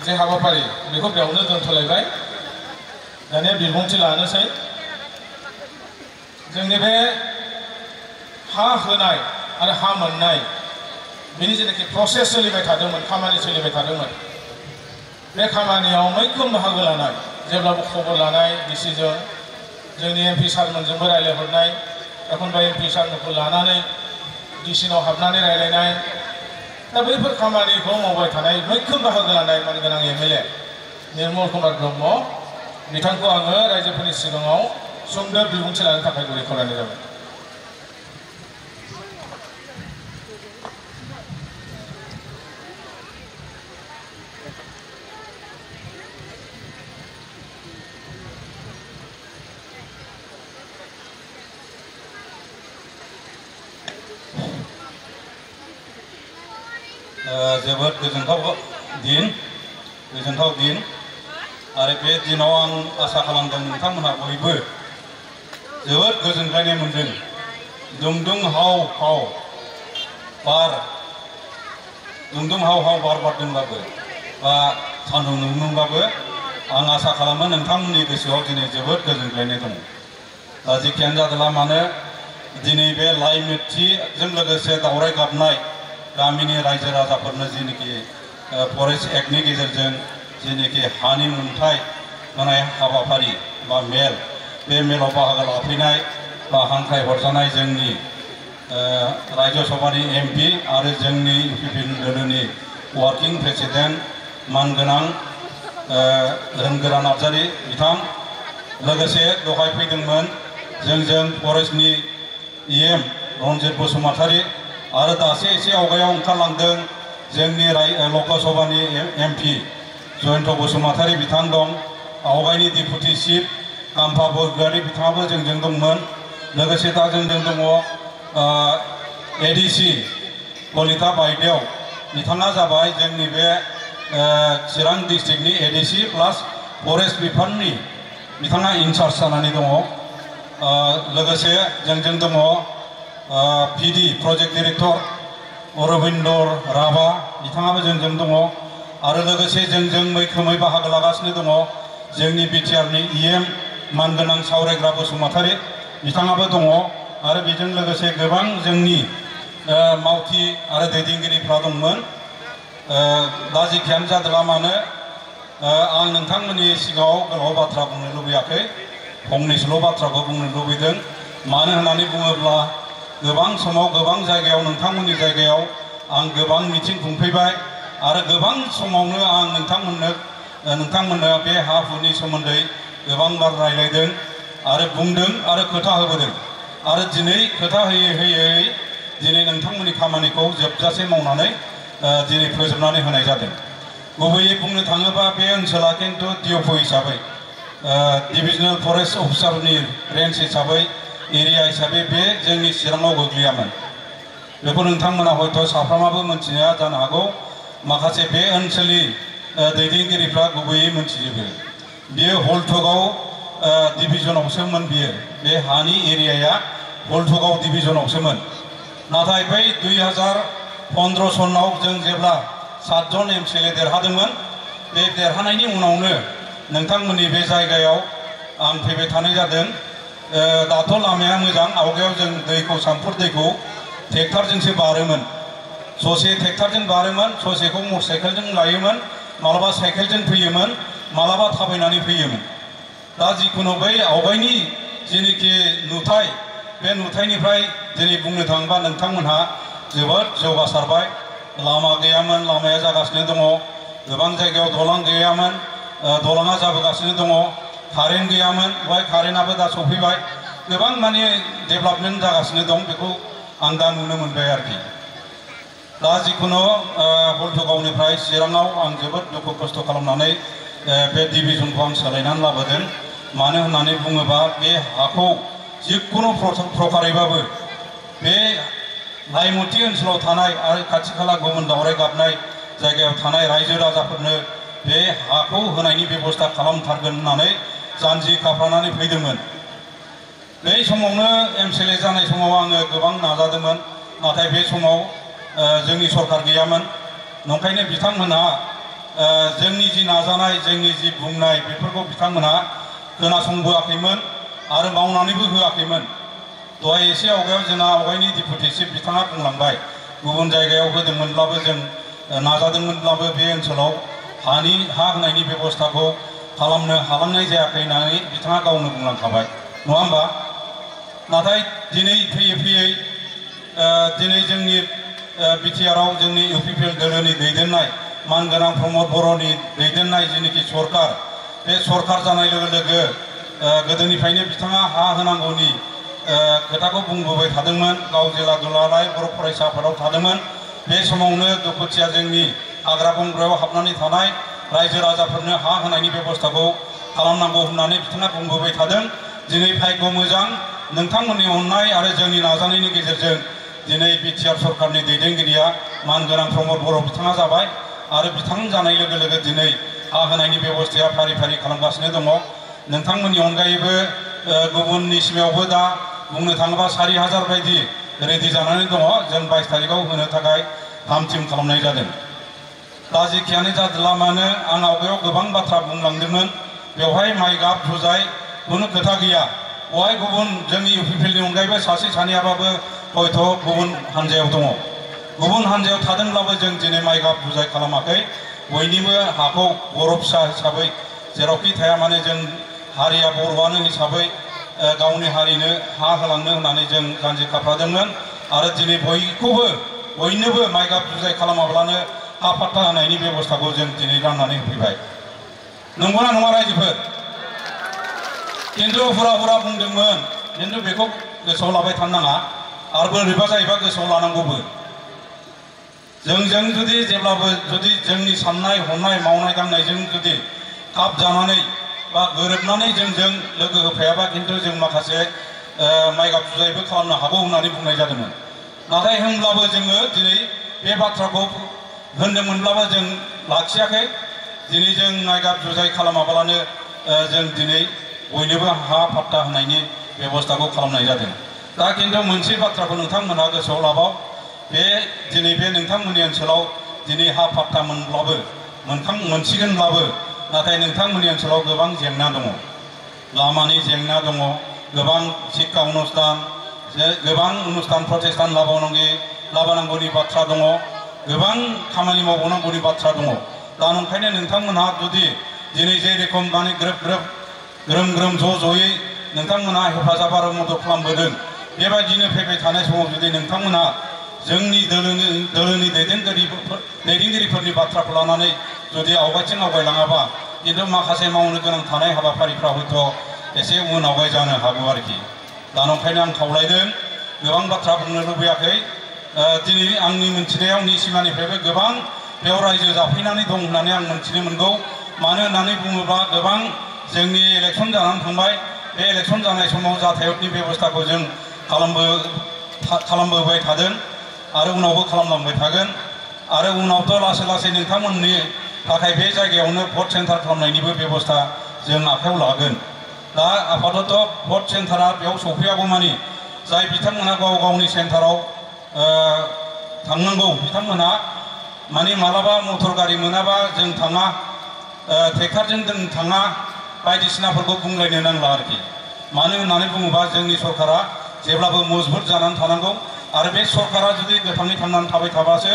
जे हाबाफारि बेखौ बेयावनो दोनथ'लायबाय दानिया बिबुंथि लानोसै जोंनि बे हा होनाय आरो हा मोननाय बिनि जेनाखि प्रसेस सोलिबाय थादोंमोन खामानि सोलिबाय थादोंमोन बे खामानियाव मैखोम बाहागो लानाय जेब्लाबो खबर लानाय डिसिजन जोंनि MP सारमोनजोंबो रायज्लायहरनाय एखनबा MP सारमोनखौ लानानै डिसिनाव हाबनानै रायज्लायनाय दा बैफोर खामानिखौ मावबाय थानाय मैखोम बाहागो लानाय मानगोनां MLA निर्मल कुमार ब्रह्म बिथांखौ आङो रायजोफोरनि सिगाङाव सुंद' बिबुंथि लानो थाखाय गुरै खावलायनाय जाबाय जोबोद गोजोनथाव दिन आरो बे दिनाव आं आसा खालामदों नोंथांमोनहा बयबो जोबोद गोजोनग्लायनाय मोनदों दुंदुं हाव हाव बार बारदोंबाबो बा सान्दुं दुंदोंबाबो आं आसा खालामो नोंथांमोननि गोसोआव दिनै जोबोद गोजोनग्लायनाय दङ दा जेखियानो जादोंला मानो दिनै बे लाइमोनथिजों लोगोसे दावराय गाबनाय गामिनि रायजो राजाफोरनो जेनेखि फरेस्ट एक्टनि गेजेरजों जेनेखि हानि मोनथाय होनाय हाबाफारि बा मेल बे मेलाव बाहागो लाफैनाय बा हांख्राय हरजानाय जोंनि रायजो सभानि MP आरो जोंनि UPP दोलोनि वार्किं प्रेसिडेन्ट मानगोनां रोंगोरा नार्जारि बिथां लोगोसे दहाय फैदोंमोन जोंजों फरेस्टनि EM रन्जित बसुमतारि आरो दासो एसे आवगायाव ओंखारलांदों जोंनि लकसभानि MP जयन्त बसुमतारि बिथां दं आवगायनि डेपुटि चिफ काम्फा बरगयारि बिथाङाबो जोंजों दंमोन लोगोसे दा जोंजों दङ ADC कलिता बायदेव बिथाङा जाबाय जोंनि बे चिरां डिस्ट्रिक्टनि ADC प्लास फरेस्ट बिफाननि बिथाङा इनचार्ज जानानै दङ लोगोसे जोंजों दङ PD project director Arvind Rabha बिथाङाबो जोंजों दङ आरो लोगोसे जोंजों मैखोमै बाहागो लागासिनो दङ जोंनि बिटिआरनि इएम मानगोनां सावरायग्रा बसुमतारी बिथाङाबो दङ आरो बेजों लोगोसे गोबां जोंनि मावथि आरो दैदेनगिरिफ्रा दंमोन दा जेखियानो जादोला मानो आं नोंथांमोननि सिगाङाव गोलाव बाथ्रा बुंनो लुबैयाखै फंनैसोल' बाथ्राखौ बुंनो लुबैदों मानो होननानै बुङोब्ला गोबां समाव गोबां जायगायाव नोंथांमोननि जायगायाव आं गोबां मिटिं खुंफैबाय आरो गोबां समावनो आं नोंथांमोननो बे हा हुनि सोमोन्दै गोबां बार रायलायदों आरो बुंदों आरो खोथा होबोदों आरो दिनै खोथा होयै होयै दिनै नोंथांमोननि खामानिखौ जोबजासे मावनानै दिनै फोजोबनानै होनाय जादों गुबैयै बुंनो थाङोबा बे ओनसोला खिन्थु डिअपि हिसाबै डिभिजनेल फरेस्ट अफिसारनि रेन्ज हिसाबै एरिया हिसाबै बे जोंनि चिराङाव गोग्लैयामोन बेखौ नोंथांमोना हयथ' साफ्रोमाबो मोनथिनाया जानो हागौ माखासे बे ओनसोलनि दैदेनगिरिफ्रा गुबैयै मोनथिजोबो बियो हल्टुगाव डिभिजनावसोमोन बियो बे हानि एरियाया हल्टुगाव डिभिजनावसोमोन नाथाय बै 2015 सनाव जों जेब्ला 7 जन एमसिएलए देरहादोंमोन बे देरहानायनि उनावनो नोंथांमोननि बे जायगायाव आं फैबाय थानाय जादों दाथ' लामाया मोजां आवगायाव जों दैखौ सामफुर दैखौ ट्रेक्टरजोंसो बारोमोन ससे ट्रेक्टरजों बारोमोन ससेखौ मटरसाइकेलजों लायोमोन मालाबा साइकेलजों फैयोमोन मालाबा थाबायनानै फैयोमोन दा जिखुनु बै आवगायनि जेनोखि नुथाय बे नुथायनिफ्राय दिनै बुंनो थाङोबा नोंथांमोनहा जोबोद जौगासारबाय लामा गैयामोन लामाया जागासिनो दङ गोबां जायगायाव दालां गैयामोन दालाङा जाबोगासिनो दङ कारेन्ट गैयामोन बेवहाय कारेन्टआबो दा सफैबाय गोबां माने डेभेलपमेन्ट जागासिनो दं बेखौ आं दा नुनो मोनबाय आरोखि दा जिखुनु हल्टुगावनिफ्राय चिराङाव आं जोबोद दुखु खस्थ' खालामनानै बे डिभिजनखौ आं सोलायनानै लाबोदों मानो होननानै बुङोबा बे हाखौ जिखुनु प्रकारेबाबो बे लाइमुथि ओनसोलाव थानाय आरो खाथि खाला गुबुन दावराय गाबनाय जायगायाव थानाय रायजो राजाफोरनो बे हाखौ होनायनि बेबस्था खालामथारगोन होननानै जानजि खाफ्रानानै फैदोंमोन बै समावनो एमसिएलए जानाय समाव आङो गोबां नाजादोंमोन नाथाय बे समाव जोंनि सरकार गैयामोन नंखायनो बिथांमोनहा जोंनि जि नाजानाय जोंनि जि बुंनाय बेफोरखौ बिथांमोनहा खोनासंबोआखैमोन आरो मावनानैबो होआखैमोन दहाय एसे आवगायाव जोंना आवगायनि डिपुटि चिफ बिथाङा बुंलांबाय गुबुन जायगायाव होदोंमोनब्लाबो जों नाजादोंमोनब्लाबो बे ओनसोलाव हा होनायनि बेबस्थाखौ खालामनो हालांनाय जायाखै होननानै बिथाङा गावनो बुंलांखाबाय नङा होमबा नाथाय दिनै फैयै फैयै दिनै जोंनि बिटिआरआव जोंनि इउपिपिएल दोलोनि दैदेननाय मानगोनां प्रमद बर'नि दैदेननाय जेनोखि सरकार बे सरकार जानाय लोगो लोगो गोदोनिफ्रायनो बिथाङा हा होनांगौनि खोथाखौ बुंबोबाय थादोंमोन गाव जेला दुलाराय बर' फरायसा आफादाव थादोंमोन बे समावनो दुखुथिया जोंनि हाग्रा बंग्रायाव हाबनानै थानाय रायजो राजाफोरनो हा होनायनि बेबस्थाखौ खालामनांगौ होननानै बिथाङा बुंबोबाय थादों दिनै भाग्य मोजां नोंथांमोननि अननाय आरो जोंनि नाजानायनि गेजेरजों दिनै बिटिआर सरकारनि दैदेनगिरिया मानगोनां प्रमद बर' बिथाङा जाबाय आरो बिथां जानाय लोगो लोगो दिनै हा होनायनि बेबस्थाया फारि फारि खालामगासिनो दङ नोंथांमोननि अनगायैबो गुबुननि सिमायावबो दा बुंनो थाङोबा 4000 बायदि रेडि जानानै दङ जों 22 तारिखआव होनो थाखाय थाम थिम खालामनाय जादों दा जेखियानो जादोंला मानो आं आवगायाव गोबां बाथ्रा बुंलांदोंमोन बेवहाय माइ गाब जुजाय खुनु खोथा गैया बेवहाय गुबुन जोंनि इउपिपिएलनि अनगायैबो सासे सानैयाबाबो हयथ' गुबुन हान्जायाव दङ गुबुन हान्जायाव थादोंब्लाबो जों दिनै माइ गाब जुजाय खालामाखै बयनिबो हाखौ बर' फिसा हिसाबै जेरावखि थाया माने जों हारिया बर'आनो हिसाबै गावनि हारिनो हा होलांनो होननानै जों जानजि खाफ्रादोंमोन आरो दिनै बयनोबो माइ गाब जुजाय खालामाब्लानो हा पाट्टा होनायनि बेबस्थाखौ जों दिनै राननानै होफैबाय नंगौना नङा रायजोफोर खिन्थु हुरा बुंदोंमोन खिन्थु बेखौ गोसोआव लाबाय थानो नाङा आरो बोरैबा जायोबा गोसोआव लानांगौबो जोंजों जुदि जेब्लाबो जुदि जोंनि साननाय हनाय मावनाय दांनायजों जुदि खाब जानानै बा गोरोबनानै जोंजों लोगो होफायाबा खिन्थु जों माखासे माइ गाब जुजायबो खालामनो हागौ होननानै बुंनाय जादोंमोन नाथाय होनब्लाबो जोङो दिनै बे बाथ्राखौ होनदोंमोनब्लाबो जों लाखियाखै दिनै जों माइ गाब जुजाय खालामाब्लानो जों दिनै बयनोबो हा पाट्टा होनायनि बेबस्थाखौ खालामनाय जादों दा खिन्थु मोनसे बाथ्राखौ नोंथांमोनहा गोसोआव लाबाव बे दिनै बे नोंथांमोननि ओनसोलाव दिनै हा पाट्टा मोनब्लाबो मोनसिगोनब्लाबो नाथाय नोंथांमोननि ओनसोलाव गोबां जेंना दङ लामानि जेंना दङ गोबां शिक्षा अनुष्ठान गोबां अनुष्ठान प्रतिष्ठान लाबोनांगौनि बाथ्रा दङ गोबां खामानि मावबावनांगौनि बाथ्रा दङ दा ओंखायनो नोंथांमोनहा जुदि दिनै जे रोखोम माने ग्रोम ग्रोम ज'यै नोंथांमोनहा हेफाजाब आरो मदद खालामबोदों बेबायदिनो फैबाय थानाय समाव जुदि नोंथांमोनहा जोंनि दोलोनि दैदेनगिरिफोरनि बाथ्राखौ लानानै जुदि आवगायथिं आवगायलाङाबा खिन्थु माखासे मावनो गोनां थानाय हाबाफारिफ्रा हयथ' एसे उन आवगाय जानो हागौ आरोखि दा ओंखायनो आं खावलायदों गोबां बाथ्रा बुंनो लुबैयाखै दिनै आंनि मिन्थिनायाव निसिमानिफ्रायबो गोबां बेयाव रायजो जाफैनानै दं होननानै आं मिन्थिनो मोनगौ मानो होननानै बुङोब्ला गोबां जोंनि इलेक्सन जानानै थांबाय बे इलेक्सन जानाय समाव जाथायतनि बेबस्थाखौ जों खालामबोबाय थादों आरो उनावबो खालामलांबाय थागोन आरो उनावथ' लासै लासै नोंथांमोननि थाखाय बे जायगायावनो भट सेन्टार खालामनायनिबो बेबस्था जों आखायाव लागोन दा आपातत भट सेन्टारा बेयाव सफैयागौमानि जाय बिथांमोना गाव गावनि सेन्टाराव थांनांगौ बिथांमोना माने मालाबा मटर गारि मोनाबा जों थाङा ट्रेक्टरजों जों थाङा बायदिसिनाफोरखौ बुंलायनो नांला आरोखि मानो होननानै बुङोबा जोंनि सरकारा जेब्लाबो मजबुत जानानै थानांगौ आरो बे सरकारा जुदि गोथाङै थांनानै थाबाय थाबासो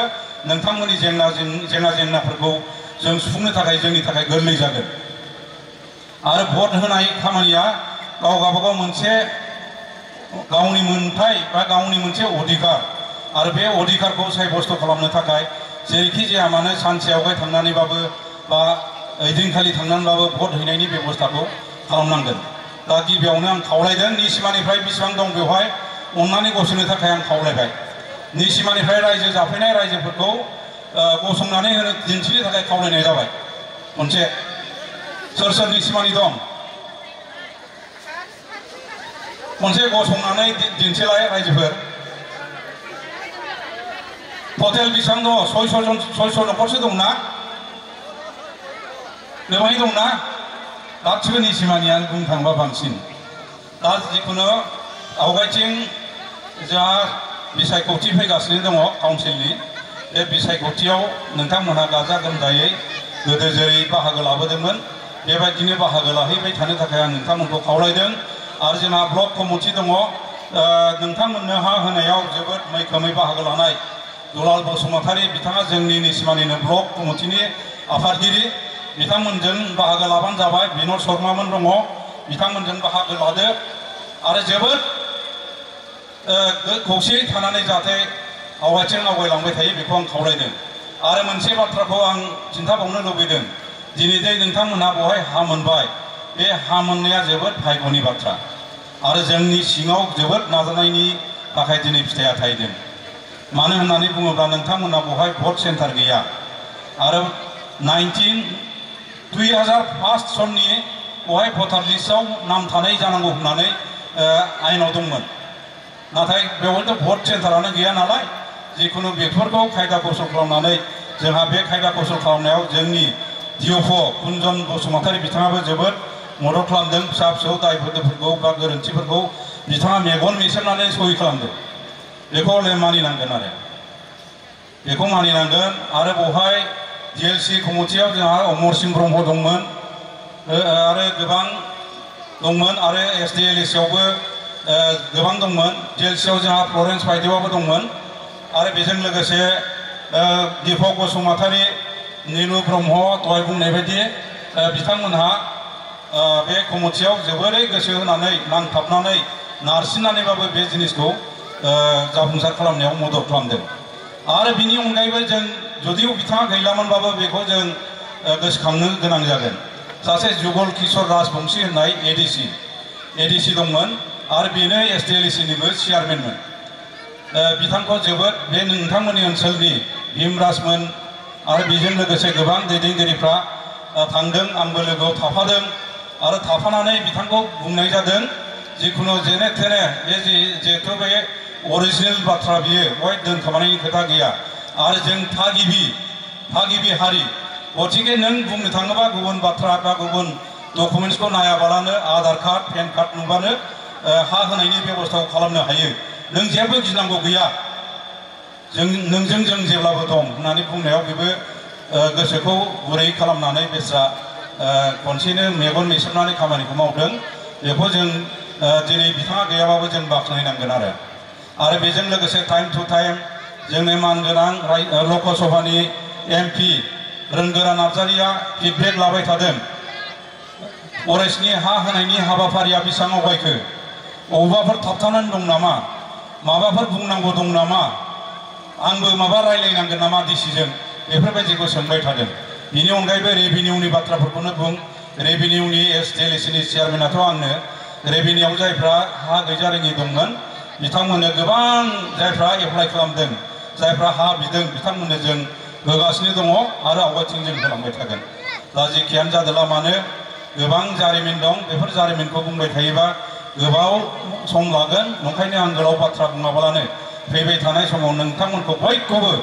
नोंथांमोननि जेंनाफोरखौ जों सुफुंनो थाखाय जोंनि थाखाय गोरलै जागोन आरो भट होनाय खामानिया गावबागाव मोनसे गावनि मोन्थाय बा गावनि मोनसे अधिकार आरो बे अधिकारखौ साब्यस्त खालामनो थाखाय जेरैखि जाया मानो सानसे आवगाय थांनानैबाबो बा ओइदिनखालि थांनानैबाबो भट हैनायनि बेबस्थाखौ खालामनांगोन दा गिबियावनो आं खावलायदों निसिमानिफ्राय बेसेबां दं बेवहाय अननानै गसंनो थाखाय आं खावलायबाय निसिमानिफ्राय रायजो जाफैनाय रायजोफोरखौ गसंनानै होनो दिन्थिनो थाखाय खावलायनाय जाबाय खनसे सोर सोर निसिमानि दं खनसे गसंनानै दिन्थिलाय रायजोफोर टटेल बेसेबां दङ 600 न'खरसो दंना गोबाङै दंना गासिबो निसिमानियानो बुंनो थाङोबा बांसिन दा जिखुनु आवगायथिं जोंहा बिसायख'थि फैगासिनो दङ काउन्सिलनि बे बिसायख'थियाव नोंथांमोनहा गाजा गोमजायै गोदो जेरै बाहागो लाबोदोंमोन बेबायदिनो बाहागो लाहैबाय थानो थाखाय आं नोंथांमोनखौ खावलायदों आरो जोंहा ब्लक कमिटि दङ नोंथांमोननो हा होनायाव जोबोद मैखोमै बाहागो लानाय दुलाल बसुमतारी बिथाङा जोंनि निसिमानिनो ब्लक कमिटिनि आफादगिरि बिथांमोनजों बाहागो लाबानो जाबाय बिनोद शर्मामोन दङ बिथांमोनजों बाहागो लादो आरो जोबोद खौसेयै थानानै जाहाथे आवगायथिं आवगायलांबाय थायो बेखौ आं खावलायदों आरो मोनसे बाथ्राखौ आं खिन्थाबावनो लुबैदों दिनै जे नोंथांमोनहा बेवहाय हा मोनबाय बे हा मोननाया जोबोद भाग्यनि बाथ्रा आरो जोंनि सिङाव जोबोद नाजानायनि थाखाय दिनै फिथाइया थायदों मानो होननानै बुङोब्ला नोंथांमोनहा बेवहाय भट सेन्टार गैया आरो 2005 सननि बेवहाय भटार लिस्टआव नाम थानाय जानांगौ होननानै आयेनाव दंमोन नाथाय बेवहायथ' भट सेन्टारानो गैया नालाय जिखुनु बेफोरखौ खायदा कौशल खालामनानै जोंहा बे खायदा कौशल खालामनायाव जोंनि डिअफ' कुन्जन बसुमतारी बिथाङाबो जोबोद मदद खालामदों फिसा फिसौ दायफोरखौ बा गोरोन्थिफोरखौ बिथाङा मेगन मेसेबनानै सहि खालामदों बेखौ मानिनांगोन बेखौ मानिनांगोन आरो बेवहाय डिएलसि कमिटियाव जोंहा अमरसिं ब्रह्म दंमोन आरो गोबां दंमोन आरो एसडिएलएसआवबो गोबां दंमोन डिएलसिआव जोंहा फ्लरेन्स बायदेवाबो दंमोन आरो बेजों लोगोसे दीपक बसुमतारी नीलु ब्रह्म दहाय बुंनाय बायदि बिथांमोनहा बे कमिटियाव जोबोरै गोसो होनानै नांथाबनानै नारसिननानैबाबो बे जिनिसखौ जाफुंसार खालामनायाव मदद खालामदों आरो बिनि अनगायैबो जों जुदिও बिथाङा गैलामोनबाबो बेखौ जों गोसोखांनो गोनां जागोन सासे जुगल किशोर राजबंशी होननाय एडिसि दंमोन आरो बेनो एसडिएलएसनिबो चेयारमेनमोन बिथांखौ जोबोद बे नोंथांमोननि ओनसोलनि भीमराजमोन आरो बेजों लोगोसे गोबां दैदेनगिरिफ्रा थांदों आंबो लोगोआव थाफादों आरो थाफानानै बिथांखौ बुंनाय जादों जिखुनु जेने थेने बे जिहेथु बे अरिजिनेल बाथ्रा बियो बेवहाय दोनखोमानायनि खोथा गैया आरो जों थागिबि हारि गतिके नों बुंनो थाङोबा गुबुन बाथ्रा बा गुबुन डकुमेन्ट्सखौ नायाबालानो आधार कार्ड पेन कार्ड नुबानो हा होनायनि बेबस्थाखौ खालामनो हायो नों जेबो गिनांगौ गैया नोंजों जों जेब्लाबो दं होननानै बुंनायाव बेबो गोसोखौ गुरै खालामनानै बेस्रा खनसेनो मेगन मेसेबनानै खामानिखौ मावदों बेखौ जों दिनै बिथाङा गैयाबाबो जों बाख्नायनांगोन आरो बेजों लोगोसे टाइम टु टाइम जोंनि मानगोनां लकसभानि MP रोंगोरा नार्जारिया फिडबेक लाबाय थादों फरेस्टनि हा होनायनि हाबाफारिया बेसेबां आवगायखो बबेबाफोर थाबथानानै दं नामा माबाफोर बुंनांगौ दं नामा आंबो माबा रायलायनांगोन नामा डिसिजन बेफोरबायदिखौ सोंबाय थादों बिनि अनगायैबो रेभिनिउनि बाथ्राफोरखौनो बुं रेभिनिउनि DLCनि चेयारमेनाथ' आंनो रेभिनिउआव जायफ्रा हा गैजारोङि दंमोन बिथांमोननो गोबां जायफ्रा एप्लाइ खालामदों जायफ्रा हा बिदों बिथांमोननो जों होगासिनो दङ आरो आवगायथिं जों होलांबाय थागोन दा जेखियानो जादोला मानो गोबां जारिमिन दं बेफोर जारिमिनखौ बुंबाय थायोबा गोबाव सम लागोन ओंखायनो आं गोलाव बाथ्रा बुङाब्लानो फैबाय थानाय समाव नोंथांमोनखौ बयखौबो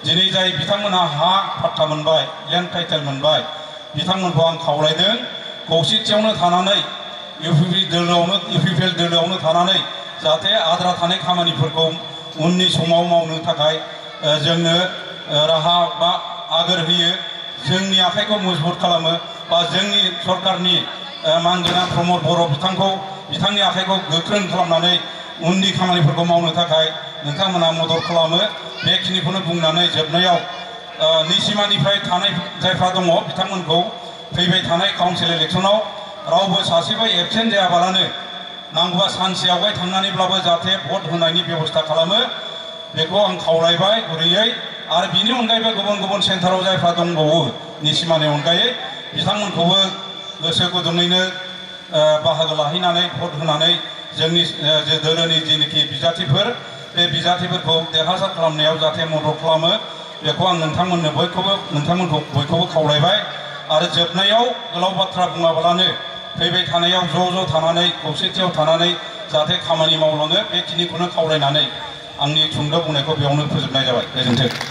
दिनै जाय बिथांमोनहा हा पाट्टा मोनबाय लेन्ड टाइटेल मोनबाय बिथांमोनखौ आं खावलायदों खौसेथियावनो थानानै UPPL दोलोआवनो थानानै जाहाथे आद्रा थानाय खामानिफोरखौ उननि समाव मावनो थाखाय जोंनो राहा बा आगोर होयो जोंनि आखाइखौ मजबुत खालामो बा जोंनि सरकारनि मानगोनां प्रमद बर' बिथांनि आखाइखौ गोख्रों खालामनानै उननि खामानिफोरखौ मावनो थाखाय नोंथांमोना मदद खालामो बेखिनिखौनो बुंनानै जोबनायाव निसिमानिफ्राय थानाय जायफ्रा दङ बिथांमोनखौ फैबाय थानाय काउन्सिल इलेक्सनाव रावबो सासेबो एबसेन्ट जायाबालानो नांगौबा सानसे आवगाय थांनानैब्लाबो जाहाथे भट होनायनि बेबस्था खालामो बेखौ आं खावलायबाय गुरैयै आरो बिनि अनगायैबो गुबुन गुबुन सेन्टाराव जायफ्रा दंबावो निसिमानि अनगायै बिथांमोनखौबो गोसो गुदुङैनो बाहागो लाहैनानै भट होनानै जोंनि दोलोनि जेनोखि बिजाथिफोर बे बिजाथिफोरखौ देरहासार खालामनायाव जाहाथे मदद खालामो बेखौ आं नोंथांमोनखौ बयखौबो खावलायबाय आरो जोबनायाव गोलाव बाथ्रा बुङाब्लानो फैबाय थानायाव ज' थानानै खौसेथियाव थानानै जाहाथे खामानि मावलाङो बेखिनिखौनो खावलायनानै आंनि सुंद' बुंनायखौ बेयावनो फोजोबनाय जाबाय गोजोन्थों।